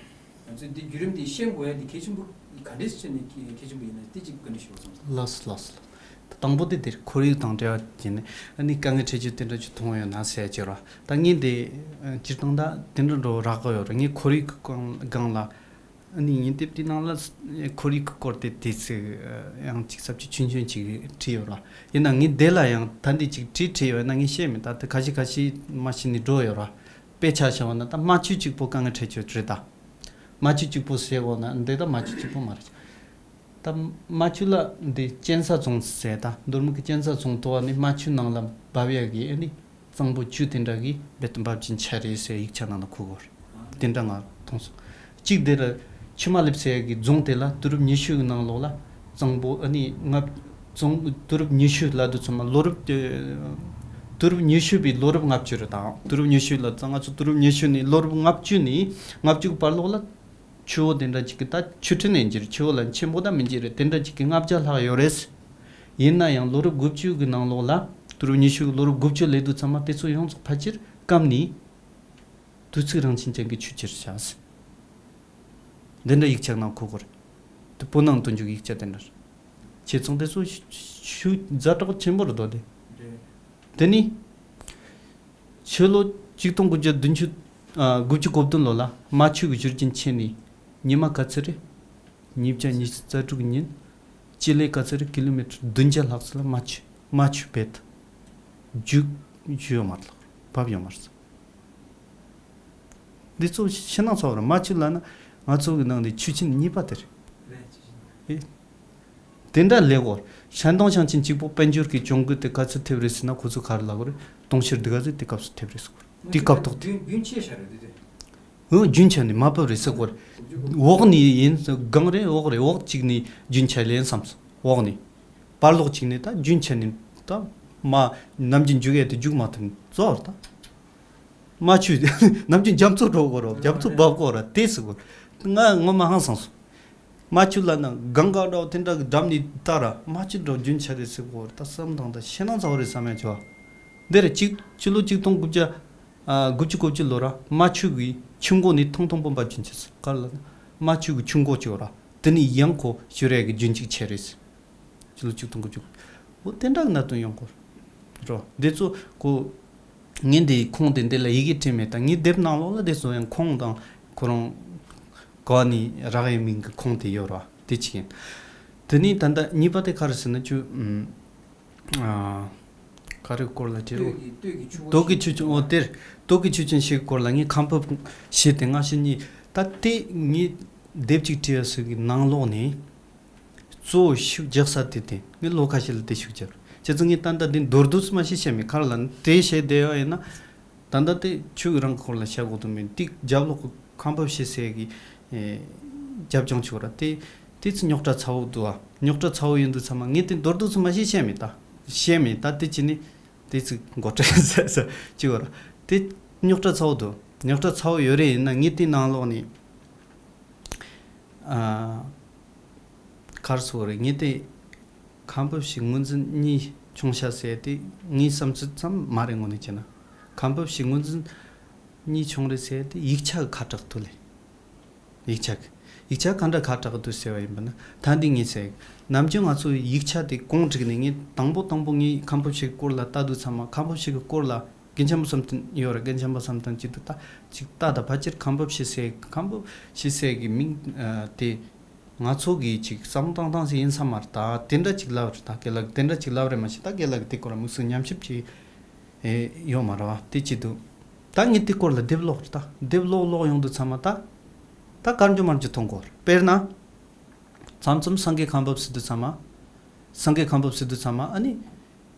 ང་ཚོས་འདི་བརྒྱུད་རིམ་འདི་ཤེས་དགོས་ཡ་འདི་གལ་ཆེན་པོ་ག་འདྲས་ཆེ་ནས་གལ་ཆེན་པོ་ཡིན་ན་དེ་ཅིག་བཀའ་འདྲི་ཞུ་བ་སོང་། ལགས་སོ་ལགས་སོ་ལགས། དང་པོ་དེ་དེར་ཁོར་ཡུག་དང་འབྲེལ་བ་བྱས་ནས་ཨ་ནི་དཀའ་ངལ་འཕྲད་རྒྱུ་དེ་འདྲ་ཅིག་མཐོང་ཡོད་ན་ཟེར་གྱི་ར། ད་ངས་འདི་སྤྱིར་བཏང་ད་དེ་འདྲ་འགྲོ་རག་གི་ཡོད་ར། ངས་ཁོར་ཡུག་གི་སྒང་ལ། ཨ་ནི་ངས་དེབ་དེའི་ནང་ལ་ཁོར་ཡུག་གི་སྐོར་དེ་དེ་ཚིག་ཡང་ཅིག་ས་བཅད་ཆུང་ཆུང་ཅིག་བྲིས་ཡོད་ར། ཡིན་ན་ངས་དེ་ལ་ཡང་ད་འདི་ཅིག་བྲིས་བྲིས་ཡོད་ན་ངས་ཤེས་མེད། ད་དེ་ཁ་ཤས་ཁ་ཤས་མ་ཤེས་ནས་འགྲོ་ཡོད་ར། དཔེ་ཆ་བཞག་པ་ན་ད་རྨ་ཆུ་གཅིག་པོ་དཀའ་ངལ་འཕྲད་ཆོག་རེད་ད། རྨ་ཆུ་གཅིག་པོ་ཟེར་གོ་ན་འདི་ད་རྨ་ཆུ་གཅིག་པོ་མ་རེད། ད་རྨ་ཆུ་ལ་འདི་གཅན་ཚ་རྫོང་ཟེར། ད་མདོ་སྨད་ཀྱི་གཅན་ཚ་རྫོང་དུ་བ་ནི་རྨ་ཆུ་ནང་ལ་འབབ་ཡ་གི་ཨ་ནི་གཙང་པོ་བཅུ་དེ་འདྲ་གི་རྦད་དེ་འབབ་ཀྱི་ཆ་རེད་ཟེར་ཡིག་ཆ་ནང་ལ་འཁོད་གོ་རེད། དེ་འདྲ་ང་མཐོང་སོང་། གཅིག་དེ་ལ་ཆུ་དམར་ལེབ་ཟེར་ཡ་གི་རྫོང་དེ་ལ་དུས་རབས་ཉི་ཤུ་གི་ནང་ལོགས་ལ་གཙང་པོ་ཨ་ནི་ལྔ་རྫོང་དུས་རབས་ཉི་ཤུ་ལབ་དུས་ཚང་མ་ལོ་རབས་དེ་དུས་རབས་ཉི་ཤུ་པའི་ལོ་རབས་ལྔ་བཅུ་རེད། ད་དུས་རབས་ཉི་ཤུ་ལ་ད་ང་ཚོ་དུས་རབས་ཉི་ཤུ་ནས་ལོ་རབས་ལྔ་བཅུ་ནས་ལྔ་བཅུ་གི་བར་ལོགས་ལ། ཆུ་བོ་དེ་འདྲ་ཅིག་གི་ད་ཆུ་ཕྲན་ནས་འགྱུར། ཆུ་བོ་ལ་ཆེན་པོ་ད་མི་འགྱུར་རེད། དེ་འདྲ་ཅིག་གི་ལྔ་བརྒྱ་ལྷག་ཡོད་རེད། ཡིན་ན་ཡང་ལོ་རབས་དགུ་བཅུ་གི་ནང་ལོགས་ལ་དུས་རབས་ཉི་ཤུ་གི་ལོ་རབས་དགུ་བཅུ་སླེབས་དུས་ཚང་མ་དེ་ཚོ་ཡོངས་རྫོགས་ཕལ་ཆེར་སྐམ་ནས་དུས་ཚིགས་རང་བཞིན་ཅན་གྱི་ཆུ་གྱུར་ཆགས། འདི་འདྲ་ཡིག་ཆ་ནང་འཁོད་གོ་རེད། དེ་བོད་ནང་དུ་འཇུག་ཡིག་ཆ་དེ་འདྲ་རེད། བྱས་ཙང་དེ་ཚོ་ཤུ་ཤུ་ཛ་དྲག་ཆེན་པོ་རེད་དོ། དེ་དེ་ནི། ཕྱི་ལོ་ཆིག་སྟོང་དགུ་བརྒྱ་བདུན་ཅུ། ཨ། དགུ་བཅུ་གོ་བདུན་ལོ་ལ་རྨ་ཆུ་གི་བཞུར་རྒྱུན་ཆད་ནས་ཉི་མ་ག་ཚོད་རེད། ཉིས་བརྒྱ་ཉི་ཤུ་རྩ་དྲུག་ཉིན། སྤྱི་ལེ་ག་ཚོད་རེད། ཀི་ལོ་མི་ཊར་བདུན་བརྒྱ་ལྷག་ཙམ་ལ་རྨ་ཆུ་རྨ་ཆུ་རྦད་རྒྱུག་རྒྱུག་ཡོད་མ་རེད། བབས་ཡོད་མ་རེད། འདི་ཚོ་ཕྱི་ནང་ཚོ་བར་རྨ་ཆུ་ལབ་ན་ང་ཚོ་གི་ནང་ནས་ཆུ་ཆེན་གཉིས་པ་དེ་རེད། ཨེ། དེ་འདྲ་ལས་གོ། ཧྲན་ཏུང་ཞིང་ཆེན་གཅིག་པོ་དཔལ་འབྱོར་གྱི་གྱོང་གུད་དེ་ག་ཚོད་ཐེབས་རེད་ཟེར་ན། ཁོ་ཚོ་ག་རེ་ལབ་གོ་རེད། དུང་ཕྱུར་འདི་ག་ཚོད་དེ་སྐབས་སུ་ཐེབས་རེད་ཟེར་གོ་རེད། དེ་སྐབས་ཐོག་དེ། རྒྱུན་རྒྱུན་ཆད་ཤར་རེད་དེ། འོ་རྒྱུན་ཆད་ནས་མ་བབས་རེད་ཟེར་གོ་རེད། འོག་ནས་ཡིན་སྒང་རེད། འོག་རེད། འོག་གཅིག་ནས་རྒྱུན་ཆད་ལེན་བསམ་སོང་། འོག་ནས། བར་ལོག་གཅིག་ནས་ད་རྒྱུན་ཆད་ནས་ད་མ་ནམ་རྒྱུན་རྒྱུག་ཡས་དེ་རྒྱུག་མ་ཐུབ་ནས་ཙོག་ད། རྨ་ཆུ་ནམ་རྒྱུན་རྒྱ་མཚོ་འགྲོ་དགོས་རོགས། རྒྱ་མཚོ་འབབ་དགོས་ར་དེ་ཟེར་གོ། ང་ངོ་མ་ཧང་སང་སོང་། རྨ་ཆུ་ལབ་ན་གངྒཱ་འདྲ་བོ་དེ་འདྲ་གི་འགྲམ་ནས་ལྟ་ར། རྨ་ཆུ་འདྲ་བོ་རྒྱུན་ཆད་རེད་ཟེར་གོ་ར། ད་བསམ་དང་ད་ཕྱི་ནང་ཚ་བོ་རེད་བསམ་ཡ་བྱོས། འདི་རེད། གཅིག་ཕྱི་ལོ་གཅིག་སྟོང་དགུ་བརྒྱ་ཨ་དགུ་བཅུ་གོ་བཅུ་ལོ་ར་རྨ་ཆུ་གི་ཆུ་མགོ་ནས་ཐུང་ཐུང་པོ་འབབ་རྒྱུན་ཆད་ཟེར། ག་རེ་ལབ་ན་རྨ་ཆུ་གི་ཆུ་མགོ་གཅིག་ཡོད་ར། དེ་ནས་ཡང་ཁོ་ཞུ་རེ་གི་རྒྱུན་གཅིག་ཆད་རེད་ཟེར། ཕྱི་ལོ་གཅིག་སྟོང་དགུ་བཅུ། འོ་དེ་འདྲ་གི་གནད་དོན་ཡོང་གོ་རོ། འདི་ཚོ་ཁོ་ངས་འདི་ཁུངས་དེ་འདི་ལ་ཡི་གེ་བྲིས་མེད། ད་ངའི་དེབ་ནང་ལོགས་ལ་དེ་ཚོ་ཡང་ཁུངས་དང་ཁོ་རང་ག་ནས་རག་ཡས་མིན་གི་ཁུངས་དེ་ཡོད་ར། དེ་གཅིག་ཡིན། དེ་ནས་ད་ལྟ་གཉིས་པ་དེ་ག་རེ་ཟེར་ན་ཅུ་ཨ་ག་རེ་སྐོར་ལ་དྲི་རོ། སྟོད་ཀྱི་ཆུ་སྟོད་ཀྱི་ཆུ་ཆེན་འོ་དེར་སྟོད་ཀྱི་ཆུ་ཆེན་ཞིག་སྐོར་ལ་ངས་ཁམས་ཕབ་བྱས་ཏེ་སྔ་ཕྱི་གཉིས་ད་དེ་ངས་དེབ་ཅིག་བྲིས་ཡ་ཟིག་གི་ནང་ལོགས་ནས། གཙོ་བོ་ཤུགས་རྒྱག་ས་དེ་དེ་ངས་ལོ་ཁ་ཤས་ལ་དེ་ཤུགས་རྒྱབ། བྱས་ཙང་ངས་ད་ལྟ་འདི་མདོར་བསྡུས་སུ་མ་ཤེས་བཤད་མེད་ཁར་ལ་དེ་བཤད་བསྡད་ཡོད་ཡིན་ན། ད་ལྟ་དེ་ཆོས་རང་སྐོར་ལ་བཤད་དགོས་དོན་མེད་དེ་རྒྱབ་ལོགས་ཁམས་ཕབ་བྱེད་སའི་གི་རྒྱབ་ལྗོངས་ཆོག་ར་དེ་དེ་ཚོ་རྙོག་དྲ་ཚ་བོ་འདུག་ཨ། རྙོག་དྲ་ཚ་བོ་ཡིན་དུས་ཚང་མ་ངས་དེ་མདོར་བསྡུས་སུ་མ་ཤེས་བཤད་མེད་ད། བཤད་མེད་ད་དེ་ཅི་ནས་དེ་ཚོ་མགོ་སྐྲ་ཟ་ཟ་ཅི་བ་ར་དེ་རྙོག་དྲ་ཚ་བོ་འདུག་རྙོག་དྲ་ཚ་བོ་ཡོད་རེད་ཡིན་ན་ངས་དེ་ནང་ལོགས་ནས། ཨ། གར་སོགས་རེད་ངས་དེ་ཁམས་ཕབ་ཞིག་ངོས་འཛིན་གཉིས་བྱུང་ཤག་ཟེར་དེ་ངའི་བསམ་ཚུལ་ཙམ་མ་རེད་དངོས་གནས་བྱས་ན། ཁམས་ཕབ་ཞིག་ངོས་འཛིན་གཉིས་བྱུང་རེད་ཟེར་དེ་ཡིག་ཆ་གི་ཁ་གྲག་ཏུ་ལས། ཡིག་ཆ་གི་ཡིག་ཆ་ག་འདྲ་ཁ་གྲག་ཏུ་ཟེར་བ་ཡིན་པ་ན་ད་འདི་ངས་ཟེར། ནམ་རྒྱུན་ང་ཚོ་ཡིག་ཆ་དེ་གོང་བསྒྲིགས་ནས་ངས་དང་པོ་དང་པོ་ངས་ཁམས་ཕབ་ཞིག་སྐོར་ལ་ལྟ་དུས་ཚང་མ་ཁམས་ཕབ་ཞིག་གི་སྐོར་ལ། རྒན་འཁྱམ་པོ་བསམ་གཏན་ཡོད་རེད། རྒན་འཁྱམ་པོ་བསམ་གཏན་གཅིག་ཏུ་ལྟ་ཅིག་ལྟ་ད་ཕལ་ཆེར་ཁམས་ཕབ་བྱེད་སའི་ཁམས་ཕབ་བྱེད་སའི་གི་མིང་ཨ་དེ་ང་ཚོ་གི་ཅིག་བསམ་བློ་བཏང་སྟངས་ཤིག་ཡིན་ས་མ་རེད་ད། དེ་འདྲ་ཅིག་ལབ་རེད་ད། རྒན་ལགས་དེ་འདྲ་ཅིག་ལབ་རེད་མ་གཞི་ད་རྒན་ལགས་དེ་སྐོར་དམིགས་སུ་ཉམས་ཞིབ་ཅིག་ཨེ་ཡོད་མ་རེད་བ་དེ་ཅིག་འདུག་ད་ངས་དེ་སྐོར་ལ་དེབ་ཀློག་རེད་ད། དེབ་ཀློག་ཀློག་ཡོང་དུས་ཚང་མ་ད་ད་གར་འཇོ་མར་འཇོ་མཐོང་གོ་རེད། དཔེར་ན་མཚམས་མཚམས་སངས་རྒྱས་ཁམས་ཕབ་ཟེར་དུས་ཚང་མ། སངས་རྒྱས་ཁམས་ཕབ་ཟེར་དུས་ཚང་མ་ཨ་ནི།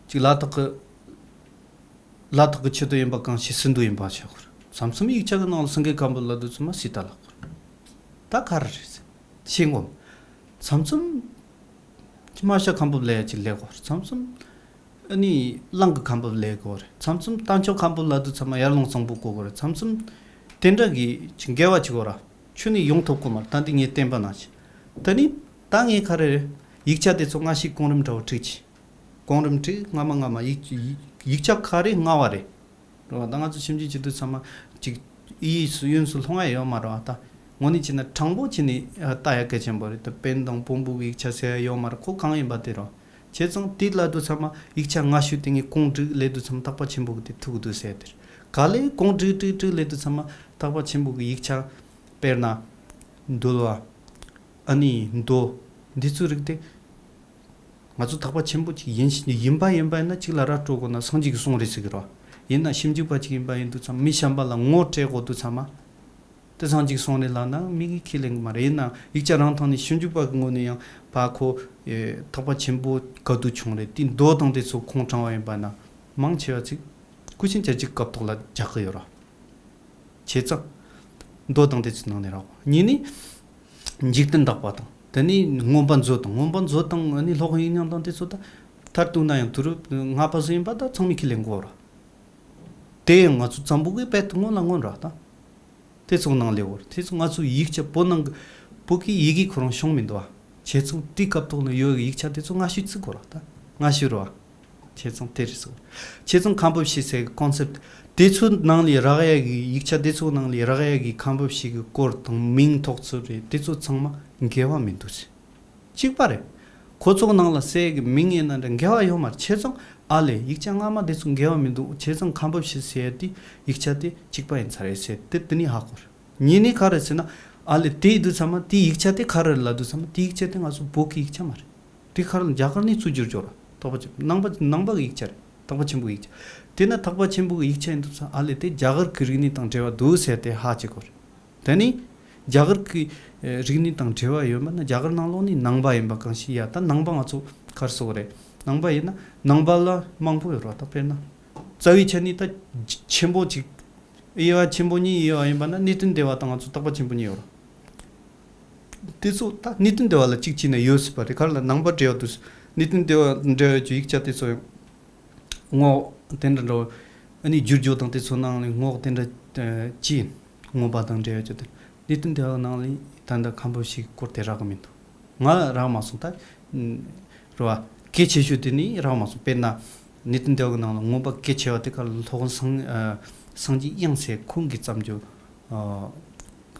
ཅིག་ལ་དྭགས་ཀྱི། ལ་དྭགས་ཀྱི་ཆེད་དུ་ཡིན་པ་གང་ཞིག་སྲིད་དུ་ཡིན་པ་བྱ་དགོས། མཚམས་མཚམས་ཡིག་ཆ་གི་ནང་ལ་སངས་རྒྱས་ཁམས་ཕབ་ལ་དུས་ཚང་མ་སྲིད་ད་ལ་དྭགས་ཀྱི། ད་ག་རེ་རེད། ཤེས་ངོམ། མཚམས་མཚམས། སྨྲ་བྱ་ཁམས་ཕབ་ལ་ཡ་ཅིག་ལས་དགོས། མཚམས་མཚམས། ཨ་ནི་གླང་གི་ཁམས་ཕབ་ལས་དགོས་རེད། མཚམས་མཚམས་རྟ་མཆོག་ཁམས་ཕབ་ལ་དུས་ཚང་མ་ཡར་ཀླུང་གཙང་པོ་གོ་དགོས་རེད། མཚམས་མཚམས། དེ་འདྲ་གི་ཅིག་འགལ་བ་ཅིག་ཡོད་ར། ཁྱོད་ནི་ཡོང་ཐུབ་ཀྱི་མ་རེད། ད་འདི་ངས་བསྟན་པ་ན་ཅིག་ད་ནི། ད་ངས་ག་རེ་རེད། ཡིག་ཆ་དེ་ཚོ་སྔ་ཕྱི་གོང་རིམ་འདྲ་བོ་བྲིས་ཅིག་གོང་རིམ་བྲིས་སྔ་མ་སྔ་མ་ཡིག་ཡིག་ཡིག་ཆ་ག་རེ་སྔ་བ་རེད། རེད་བ། ད་ང་ཚོ་ཞིབ་འཇུག་བྱེད་དུས་ཚང་མ་ཅིག་ཨི་ཡིས་སུ་ཡོན་སུ་ལྷུང་ཡ་ཡོད་མ་རེད་བ། ད་དངོས་གནས་བྱས་ན་དྲང་པོ་བྱས་ནས་ལྟ་ཡ་གལ་ཆེན་པོ་རེད། ད་པན་དང་པོན་པོ་གི་ཡིག་ཆ་ཟེར་ཡ་ཡོད་མ་རེད། ཁོ་གང་ཡིན་པ་དེ་རེད་བ། བྱས་ཙང་དེ་ལ་དུས་ཚང་མ་ཡིག་ཆ་སྔ་ཤོས་དེ་ངས་གོང་བསྒྲིགས་ལས་དུས་ཚང་མ་ཐེག་པ་ཆེན་པོ་གི་དེ་ཐུག་འདུག་ཟེར་དེ་རེད། ག་ལས་གོང་བསྒྲིགས་བསྒྲིགས་བསྒྲིགས་ལས་དུས་ཚང་མ་ཐེག་པ་ཆེན་པོ་གི་ཡིག་ཆ། དཔེར་ན། འདུལ་བ། ཨ་ནི་མདོ། འདི་ཚོའི་རིགས་དེ། ང་ཚོ་ཐེག་པ་ཆེན་པོ་ཅིག་ཡིན་ཡིན་པ་ཡིན་པ་ཡིན་ན་གཅིག་ལ་ར་སྤྲོད་དགོས་ན་སངས་རྒྱས་ཀྱིས་གསུངས་རེད་ཟེར་གི་རེད་བ། ཡིན་ན་ཞིབ་འཇུག་པ་ཅིག་ཡིན་པ་ཡིན་དུས་ཙམ་མི་གཞན་པ་ལ་ངོ་སྤྲད་དགོས་དུས་ཚང་མ། དེ་སངས་རྒྱས་ཀྱིས་གསུངས་རེད་ལབ་ན་མི་གིས་ཁས་ལེན་གི་མ་རེད། ཡིན་ན་ཡིག་ཆ་རང་ཐོག་ནས་ཞིབ་འཇུག་པ་གི་ངོས་ནས་ཡང་ཕ་ཁོ། ཨེ་ཐེག་པ་ཆེན་པོ་ག་དུས་བྱུང་རེད། དེའི་མདོ་དང་དེ་ཚོ་ཁུངས་དྲངས་པ་ཡིན་པ་ན་མང་ཆེ་བ་ཅིག་སྐུ་ཕྱིན་ཆད་ཅིག་སྐབས་ཐོག་ལ་རྒྱག་གི་ཡོད་རེད། བྱས་ཙང་། མདོ་དང་དེ་ཚོའི་ནང་ནས་རག་གོ། གཉིས་ནི། འཇིག་རྟེན་བདག་པོ་དང་། དེ་ནས་མངོན་པ་མཛོད་དང་། མངོན་པ་མཛོད་དང་ཨ་ནི་སློབ་དཔོན་དབྱིག་གཉེན་དང་དེ་ཚོ་ད། མཐར་གཏུགས་ན་ཡང་དུ་རུ་ལྔ་པ་ཚོ་ཡིན་པ་ད་ཚང་མས་ཁས་ལེན་གོ་ར། དེ་ཡང་ང་ཚོ་བཙན་པོ་གི་དཔེ་དེ་སྔོན་ལ་སྔོན་ར་ད། དེ་ཚོ་ནང་ལས་འོར་དེ་ཚོ་ང་ཚོ་ཡིག་ཆ་བོད་ནང་གི་བོད་ཀྱི་ཡི་གེ་ཁོ་རང་བྱུང་མི་འདུག་བ། བྱས་ཙང་དེའི་སྐབས་ཐོག་ནས་ཡོད་ཡིག་ཆ་དེ་ཚོ་སྔ་ཤོས་བརྩི་དགོས་ར་ད། སྔ་ཤོས་ར་བ། བྱས་ཙང་དེ་རེད་ཟེར། བྱས་ཙང་ཁམས་ཕབ་བྱེད་སའི་ཀོན་སེབ་དེ་ཚོའི་ནང་ལས་རག་ཡ་གི་ཡིག་ཆ་དེ་ཚོའི་ནང་ལས་རག་ཡ་གི་ཁམས་ཕབ་བྱེད་གི་སྐོར་དང་མིང་ཐོགས་ཚུལ་རེད། དེ་ཚོ་ཚང་མ་འགལ་བ་མི་འདུག་ཟེར། གཅིག་པ་རེད། ཁོ་ཚོའི་ནང་ལ་གསལ་གི་མིང་ཡིན་ན་འདྲ་འགལ་བ་ཡོད་མ་རེད། བྱས་ཙང་ཨ་ལས་ཡིག་ཆ་སྔ་མ་དེ་ཚོ་འགལ་བ་མི་འདུག་བྱས་ཙང་ཁམས་ཕབ་བྱེད་ཟེར་ཡ་དེ་ཡིག་ཆ་དེ་གཅིག་པ་ཡིན་ཚར་རེད་ཟེར་དེ་དེ་ནས་ཧ་གོ་རེད། གཉིས་ནས་ག་རེ་ཟེར་ན། ཨ་ལས་དེ་ཡིན་དུས་ཚང་མ་དེ་ཡིག་ཆ་དེ་ག་རེ་ལབ་དུས་ཚང་མ་དེ་ཡིག་ཆ་དེ་ང་ཚོ་བོད་ཀྱི་ཡིག་ཆ་མ་རེད། དེ་ག་རེ་ལབ་རྒྱ་གར་ནས་བཙུགས་བསྒྱུར་བྱུང་ར། ཐེག་པ་ཆེན་པོ་ནང་པ་ནང་པ་གི་ཡིག་ཆ་རེད། ཐེག་པ་ཆེན་པོའི་ཡིག་ཆ། དེ་ན་ཐེག་པ་ཆེན་པོ་གི་ཡིག་ཆ་ཡིན་དུས་ཚང་ཨ་ལས་དེ་རྒྱ་གར་གི་རིག་གནས་དང་འབྲེལ་བ་འདུག་ཟེར་དེ་ཧ་ཅིག་གོ་རེད། དེ་ནས་རྒྱ་གར་གི་རིག་གནས་དང་འབྲེལ་བ་ཡོད་མིན་ན་རྒྱ་གར་ནང་ལོགས་ནས་ནང་པ་ཡིན་པ་གང་ཞིག་ཡ་ད་ནང་པ་ང་ཚོ་ག་རེ་ཟེར་དགོས་རེད། ནང་པ་ཡིན་ན་ནང་པ་ལ་མང་པོ་ཡོད་རེད་བ། ད་དཔེར་ན་རྩ་བའི་ཆ་ནས་ད་ཆེན་པོ་གཅིག་དབྱེ་བ་ཆེན་པོ་གཉིས་དབྱེ་བ་ཡིན་པ་ན་གནས་བརྟན་སྡེ་བ་དང་ང་ཚོ་ཐེག་པ་ཆེན་པོ་གཉིས་ཡོད་རེད། དེ་ཚོ་ད་གནས་བརྟན་སྡེ་བ་ལ་གཅིག་བྱས་ན་ཡོད་སྲིད་པ་རེད། ག་རེ་ལ་ནང་པ་འབྲེལ་བ་འདུག་གནས་བརྟན་སྡེ་བ་འབྲེལ་བའི་ཡིག་ཆ་དེ་ཚོ་ཡང་ངོ་དེ་འདྲ་འགྲོ། ཨ་ནི་བསྒྱུར་བཅོས་དང་དེ་ཚོ་ནང་ལ་ངོ་དེ་འདྲ་ཅི་ཡིན། མངོན་པ་དང་འབྲེལ་བ་བཅོས་དེ་གནས་བརྟན་སྡེ་བ་ནང་ལ་ད་ལྟ་ཁམས་ཕབ་བྱེད་སྐོར་དེ་རག་གི་མི་འདུག་ང་རག་མ་སོང་ད། རེད་བ། གལ་ཆེ་ཤོས་དེ་ནི་རག་མ་སོང་། དཔེར་ན། གནས་བརྟན་སྡེ་བ་གི་ནང་ལ་མངོན་པ་གལ་ཆེ་བ་དེ་ག་ལ་སློབ་དཔོན་སངས་ཨ་སངས་རྒྱས་དབྱངས་ཟེར་ཁོང་གིས་བརྩམས་རྒྱུ། ཨ་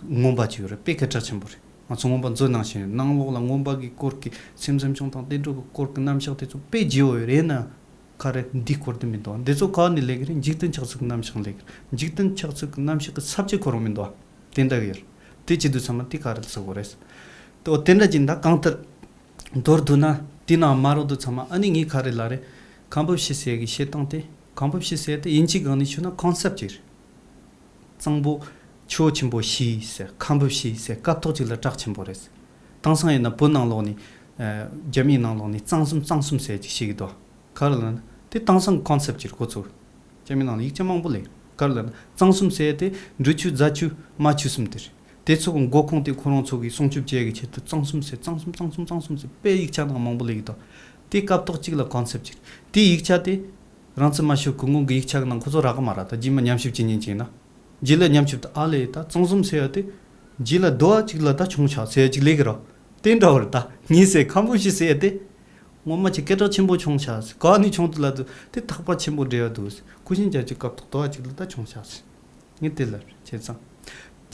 མངོན་པ་ཅིག་ཡོད་རེད། དཔེ་སྐད་གྲགས་ཆེན་པོ་རེད། ང་ཚོ་མངོན་པ་མཛོད་ནང་བཞིན་ནང་ལོགས་ལ་མངོན་པ་གི་སྐོར་གྱི་སེམས་སེམས་བྱུང་དང་བསྟན་འགྲོ་གི་སྐོར་གྱི་རྣམ་གཞག་དེ་ཚོ་དཔེ་བརྗེ་བོ་ཡོད་རེད་ན། ག་རེ་འདི་སྐོར་དུ་མི་འདུག་འདི་ཚོ་ག་ནས་ལས་ཀྱི་རེད། འཇིག་རྟེན་ཆགས་ཚུལ་གྱི་རྣམ་གཞག་ལས་ཀྱི་རེད། འཇིག་རྟེན་ཆགས་ཚུལ་གྱི་རྣམ་གཞག་གི་ས་བཅད་ཁོ་རང་མི་འདུག་དེ་འདྲ་གི་ཡོད་རེད། དེ་བྱེད་དུས་ཚང་མ་དེ་ག་རེ་ཟེར་དགོས་རེད། དེ་འོ་དེ་འདྲ་ཅིག་འདྲ་གང་ལྟར། མདོར་བསྡུ་ན་དེ་ནང་མ་རོགས་དུ་ཚང་མ་ཨ་ནི་ངས་ག་རེ་ལ་རེད། ཁམ་བུ་ཤི་ཟེར་གི་བཤད་སྟངས་དེ། ཁམ་བུ་ཤི་ཟེར་དེ་དབྱིན་ཇིའི་སྒང་ནས་ཞུ་ན་ཁོན་སེབ་ཅིག་རེད། གཙང་པོ་ཆུ་བོ་ཆེན་པོ་ཤི་ཟེར། ཁམ་བུ་ཤི་ཟེར་སྐབས་ཐོག་ཅིག་ལ་གྲགས་ཆེན་པོ་རེད། དེང་སང་ཡིན་ན་བོད་ནང་ལོགས་ནས། ཨ། རྒྱ་མིའི་ནང་ལོགས་ནས་གཙང་གསུམ་གཙང་གསུམ་ཟེར་ཅིག་ཤི་གི་འདུག་ག་རེ་ལ་ན་དེ་དེང་སང་གི་ཁོན་སེབ་ཅིག་རེད་ཁོ་ཚོ། རྒྱ་མི་ནང་ལ་ཡིག་ཆ་མང་པོ་ལས། ག་རེ་ལབ་ན་གཙང་གསུམ་ཟེར་ཡ་དེ་འབྲི་ཆུ་རྫ་ཆུ་རྨ་ཆུ་གསུམ་དེ་རེད། དེ་ཚོ་གི་མགོ་ཁུངས་དེ་ཁོ་རང་ཚོ་གིས་སྲུང་སྐྱོབ་བྱེད་ཡ་གི་ཆེད་དུ་གཙང་གསུམ་ཟེར། གཙང་གསུམ་གཙང་གསུམ་གཙང་གསུམ་གཙང་གསུམ་ཟེར་དཔེ་ཡིག་ཆ་ནང་མང་པོ་ལས་ཀྱི་འདུག་དེ་སྐབས་ཐོག་གཅིག་ལ་ཁོན་སེབ་ཅིག་དེ་ཡིག་ཆ་དེ་རང་བཙན་མ་ཤོར་གོང་གི་ཡིག་ཆ་གི་ནང་ཁོ་ཚོ་རག་གི་མ་རེད། ད་རྗེས་མ་ཉམས་ཞིབ་བྱེད་ཉན་ཅིག་ན། རྗེས་ལ་ཉམས་ཞིབ་ད་ཨ་ལས་ད་གཙང་གསུམ་ཟེར་ཡ་དེ། རྗེས་ལ་རྡོ་བ་གཅིག་ལ་ད་ཆུང་ཆགས་ཟེར་ཡ་གཅིག་ལས་ཀྱི་རོ། དེ་འདྲ་བར་ད་ངས་ཟེར་ཁམ་བུ་ཤི་ཟེར་ཡ་དེ། ངོ་མ་ཅིག་སྐད་གྲགས་ཆེན་པོ་བྱུང་ཤག་ག་ནས་བྱུང་དུ་ལ་དུ་དེ་ཐག་པ་ཆེན་པོ་འབྲེལ་བ་འདུག་སྐུ་ཞབས་ཅག་ཅིག་སྐབས་ཐོག་དོ་བ་ཅིག་ལ་ད་བྱུང་ཤག་ངས་དེ་ལ་བྱས་ཙང་།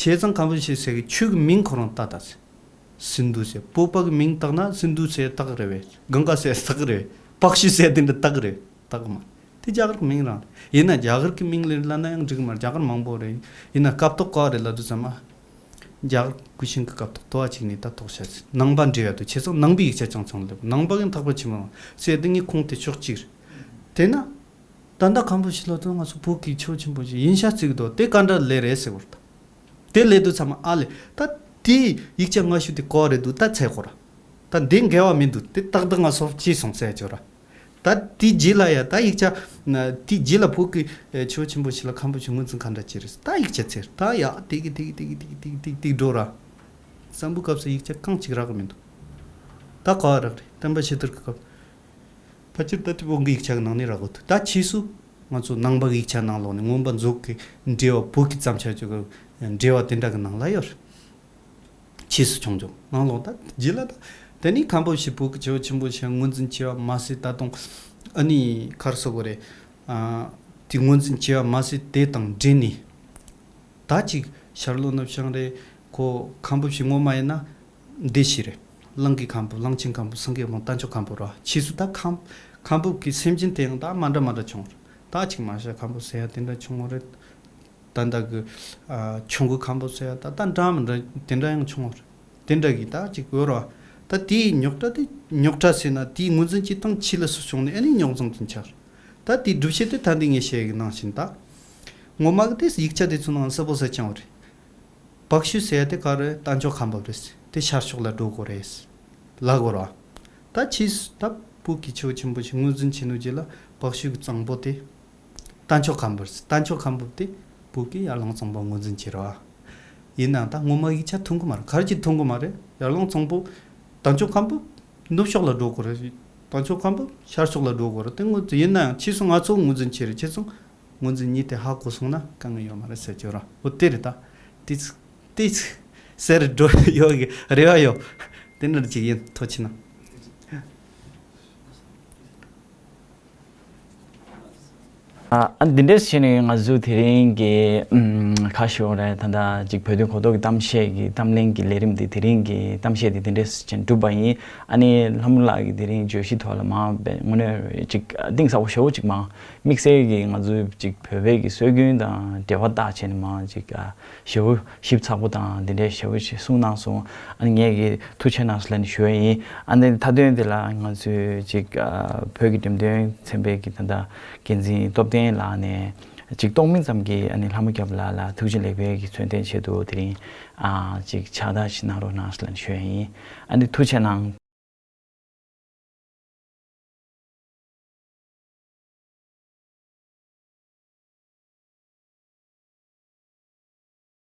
བྱས་ཙང་ཁམ་བུ་ཤི་ཟེར་གི་ཆུ་གི་མིང་ཁོ་རང་ད་ད་སིན་དྷུ་ཟེར། བོད་པ་གི་མིང་བཏགས་ན་སིན་དྷུ་ཟེར་བཏགས་རེད་བས། གངྒཱ་ཟེར་བཏགས་རེད་བས། པག་ཤུ་ཟེར་དེ་འདྲ་བཏགས་རེད་བས། བཏགས་མ། དེ་རྒྱ་གར་གི་མིང་རང་རེད། ཡིན་ན་རྒྱ་གར་གི་མིང་ལས་ལབ་ན་ཡང་འགྲིག་གི་མ་རེད། རྒྱ་གར་མང་པོ་རེད། ཡིན་ན་སྐབས་ཐོག་ག་རེད་ལབ་དུས་ཙམ་མ། རྒྱ་གར་གུ་ཤིན་གི་སྐབས་ཐོག་དོ་བ་ཅིག་ནས་ད་ཐོག་བཤད་ཚེ་ནང་པ་འབྲེལ་ཡ་དུ་བྱས་ཙང་ནང་པའི་ཡིག་ཆ་ཅང་ཚང་ལེབ་ནང་པ་གི་ཐག་པ་ཆེ་མོ་ཟེར་དེ་ངས་ཁུངས་དེ་ཕྱོགས་གཅིག་རེད། དེ་ན། ད་ལྟ་ཁམ་བུ་ཤི་ལོ་དུ་ང་ཚོ་བོད་ཀྱི་ཆོས་ཆེན་པོ་ཞིག་ཡིན་ཤ་ཚིག་དོ་དེ་ག་འདྲ་ལས་རེད་ཟེར་བར་ད། དེ་ལས་དུ་ཚང་མ་ཨ་ལས་ད་དེའི་ཡིག་ཆ་སྔ་ཤོས་དེ་གོ་རེད་འདུག་ད་ཚེ་ཁོ་ར། ད་འདི་འགལ་བ་མི་འདུག་དེ་ཏག་ཏག་ང་སོབ་ཅི་སོང་ཟེར་ཅོ་ར། ད་དེའི་རྗེས་ལ་ཡ་ད་ཡིག་ཆ། དེའི་རྗེས་ལ་བོད་ཀྱི་ཆོས་ཆེན་པོ་ཞིག་ལ་ཁམ་བུ་ཤི་ངོས་འཛིན་ག་འདྲ་བྱེད་རེད་ད་ཡིག་ཆ་ཚེར་ད་ཡ་དེ་གི་དེ་གི་དེ་གི་དེ་གི་དེ་གི་དེ་གི་འགྲོ་ར། བསམ་བུ་སྐབས་སུ་ཡིག་ཆ་གང་ཅིག་རག་གི་མི་འདུག་ད་ག་བ་རག་རེད་བསྟན་པ་ཤེས་ཐུར་གི་སྐབས། ཕལ་ཆེར་ད་དེ་བོད་ཀྱི་ཡིག་ཆ་གི་ནང་ནས་རག་གོ་ཐུག་ད་ཕྱིས་སུ་ང་ཚོ་ནང་པ་གི་ཡིག་ཆ་ནང་ལོགས་ནས་མངོན་པ་མཛོད་ཀྱི་འགྲེལ་བ་བོད་ཀྱི་བརྩམས་བྱ་ཆོས་ཀྱི་འགྲེལ་བ་དེ་འདྲ་གི་ནང་ལ་ཡོད་རེད། ཕྱིས་སུ་བྱུང་བྱུང་ནང་ལོགས་ད་རྗེས་ལ་ད་དེ་ནས་ཁམ་བུ་ཤི་བོད་ཀྱི་ཆོས་ཆེན་པོ་ཞིག་ངོས་འཛིན་བྱས་པ་མ་ཟད་ད་དུང་ཨ་ནི་ག་རེ་ཟེར་དགོས་རེད། ཨ། དེ་ངོས་འཛིན་བྱས་པ་མ་ཟད་དེ་དང་འབྲེལ་ནས། ད་ཅིག་ཤར་ལྷོ་ནུབ་བྱང་རེད། ཁོ་ཁམ་བུ་ཤི་ངོ་མ་ཡིན་ན་སྡེ་བཞི་རེད། གླང་གི་ཁམ་བུ་གླང་ཆེན་ཁམ་བུ་སེང་གེ་བོང་རྟ་མཆོག་ཁམ་བུ་ར་ཕྱིས་སུ་ད་ཁམ་ཁམ་བུ་གི་སེམས་ཅན་དེ་ཡང་ད་མ་འདྲ་མ་འདྲ་བྱུང་རེད། ད་ཅིག་མ་ཤ་ཁམ་བུ་ཟེར་ཡ་དེ་འདྲ་བྱུང་བ་རེད། ད་ད་གི་ཨ་ཆུང་གི་ཁམ་བུ་ཟེར་ཡ་ད་ད་འདྲ་མི་འདྲ་དེ་འདྲ་ཡང་བྱུང་བ་རེད། དེ་འདྲ་གི་ད་ཅིག་ཡོད་ར། ད་དེའི་རྙོག་དྲ་དེ་རྙོག་དྲ་ཟེར་ན་དེའི་ངོས་འཛིན་གྱི་སྟངས་ཕྱི་ལ་སུ་བྱུང་ནས་ཨ་ནི་རྙོག་འཛིང་དེ་འཆར། ད་དེའི་སྒྲུབ་བྱེད་དེ་ད་འདི་ངས་བཤད་ཡི་ནང་བཞིན་ད། ངོ་མ་གི་དེ་ཡིག་ཆ་དེ་ཚོ་ནང་གསལ་པོ་གསལ་རྐྱང་བ་རེད། པག་ཤུ་ཟེར་ཡ་དེ་ག་རེ་རྟ་མཆོག་ཁམ་བུ་རེད། དེ་ཤར་ཕྱོགས་ལ་འགྲོ་དགོས་རེད། ལ་གོ་ར། ད་ཕྱིས་སུ་ད་བོད་ཀྱི་ཆོས་ཆེན་པོ་ཞིག་ངོས་འཛིན་བྱས་ནོ་རྗེས་ལ་པག་ཤུ་གི་གཙང་པོ་དེ། རྟ་མཆོག་ཁམ་བུ་རེད། རྟ་མཆོག་ཁམ་བུ་དེ་བོད་ཀྱི་ཡར་ཀླུང་གཙང་པོ་ངོས་འཛིན་བྱས་ར། ཡིན་ནའང་ད་ངོ་མ་ཡིག་ཆ་མཐུན་གི་མ་རེད། ག་རེ་ཅིག་མཐུན་གི་མ་རེད། ཡར་ཀླུང་གཙང་པོ། རྟ་མཆོག་ཁམ་བུ། ནུབ་ཕྱོགས་ལ་འགྲོ་དགོས་རེད། རྟ་མཆོག་ཁམ་བུ་ཤར་ཕྱོགས་ལ་འགྲོ་དགོས་རེད། དེ་ངོས་འཛིན་ཡིན་ནའང་ཕྱིས་སུ་ང་ཚོ་ངོས་འཛིན་བྱས་རེད། ཁྱེད་ཚོ་ངོས་འཛིན་གཉིས་དེ་ཧ་གོ་སོང་ན་དཀའ་ངལ་ཡོད་མ་རེད་ཟེར་གྱི་ཡོད་ར། འོ་དེ་རེད་ད། དེ་ཚིག་དེ་ཚིག་ཟེར་འགྲོ་ཡོད་གི་རེ་བ་ཡོད། དེ་འདྲ་ཅིག་ཡིན། ཐུགས་རྗེ་གནང་། ཨ་འདི་འདྲས་བྱས་ནས་ང་ཚོ་དེ་རིང་གི་ཨམ་ཁ་ཤོར་རེད། ད་ལྟ་ཅིག་བོད་དོན་གོ་རྟོགས་ཀྱི་གཏམ་བཤད་ཀྱི་གཏམ་གླེང་གི་ལས་རིམ་འདི་དེ་རིང་གི་གཏམ་བཤད་འདི་འདི་འདྲས་བྱས་ནས་གྲུབ་པ་ཡིན། ཨ་ནི་ལྷ་མོ་ལགས་ཀྱིས་དེ་རིང་བརྗོད་གཞི་ཐོག་ལ་མ་དངོས་གནས་ཅིག་གཏིང་ཟབ་པོ་ཞེ་པོ་ཅིག་མ་དམིགས་བསལ་གྱིས་ང་ཚོའི་ཅིག་བོད་པའི་གི་སྲོལ་རྒྱུན་དང་འབྲེལ་བ་བཏགས་བྱས་ནས་མ་ཅིག་ཨ་ཞེ་པོ་ཞིབ་ཚགས་པོ་དང་འདི་འདྲའི་ཞེ་པོ་ཞིག་གསུངས་གནང་སོང་། ཨ་ནི་ངས་ཀྱི་ཐུགས་རྗེ་གནང་ཟེར་ལབ་ནས་ཞུ་ཡ་ཡིན། ཨ་ནི་མཐའ་དོན་འདི་ལ་ང་ཚོས་ཅིག་ཨ་བོད་ཀྱི་འགྲེམས་སྟོན་ཚན་པའི་གི་ད་ལྟ་འགན་འཛིན་སྟོབས་ལྡན་ལགས་ནས་ཅིག་གཏོང་མིན་ཙམ་གྱི་ཨ་ནི་ལྷ་མོ་སྐྱབས་ལགས་ལ་ཐུགས་རྗེ་ལེགས་འབུལ་གྱི་མཚོན་རྟེན་ཆེད་དུ་དེ་རིང་ཨ་ཅིག་ཕྱག་རྟགས་ཤིག་གནང་རོགས་གནང་ཟེར་ལབ་ནས་ཞུ་ཡ་ཡིན། ཨ་ནི་ཐུགས་རྗེ་གནང་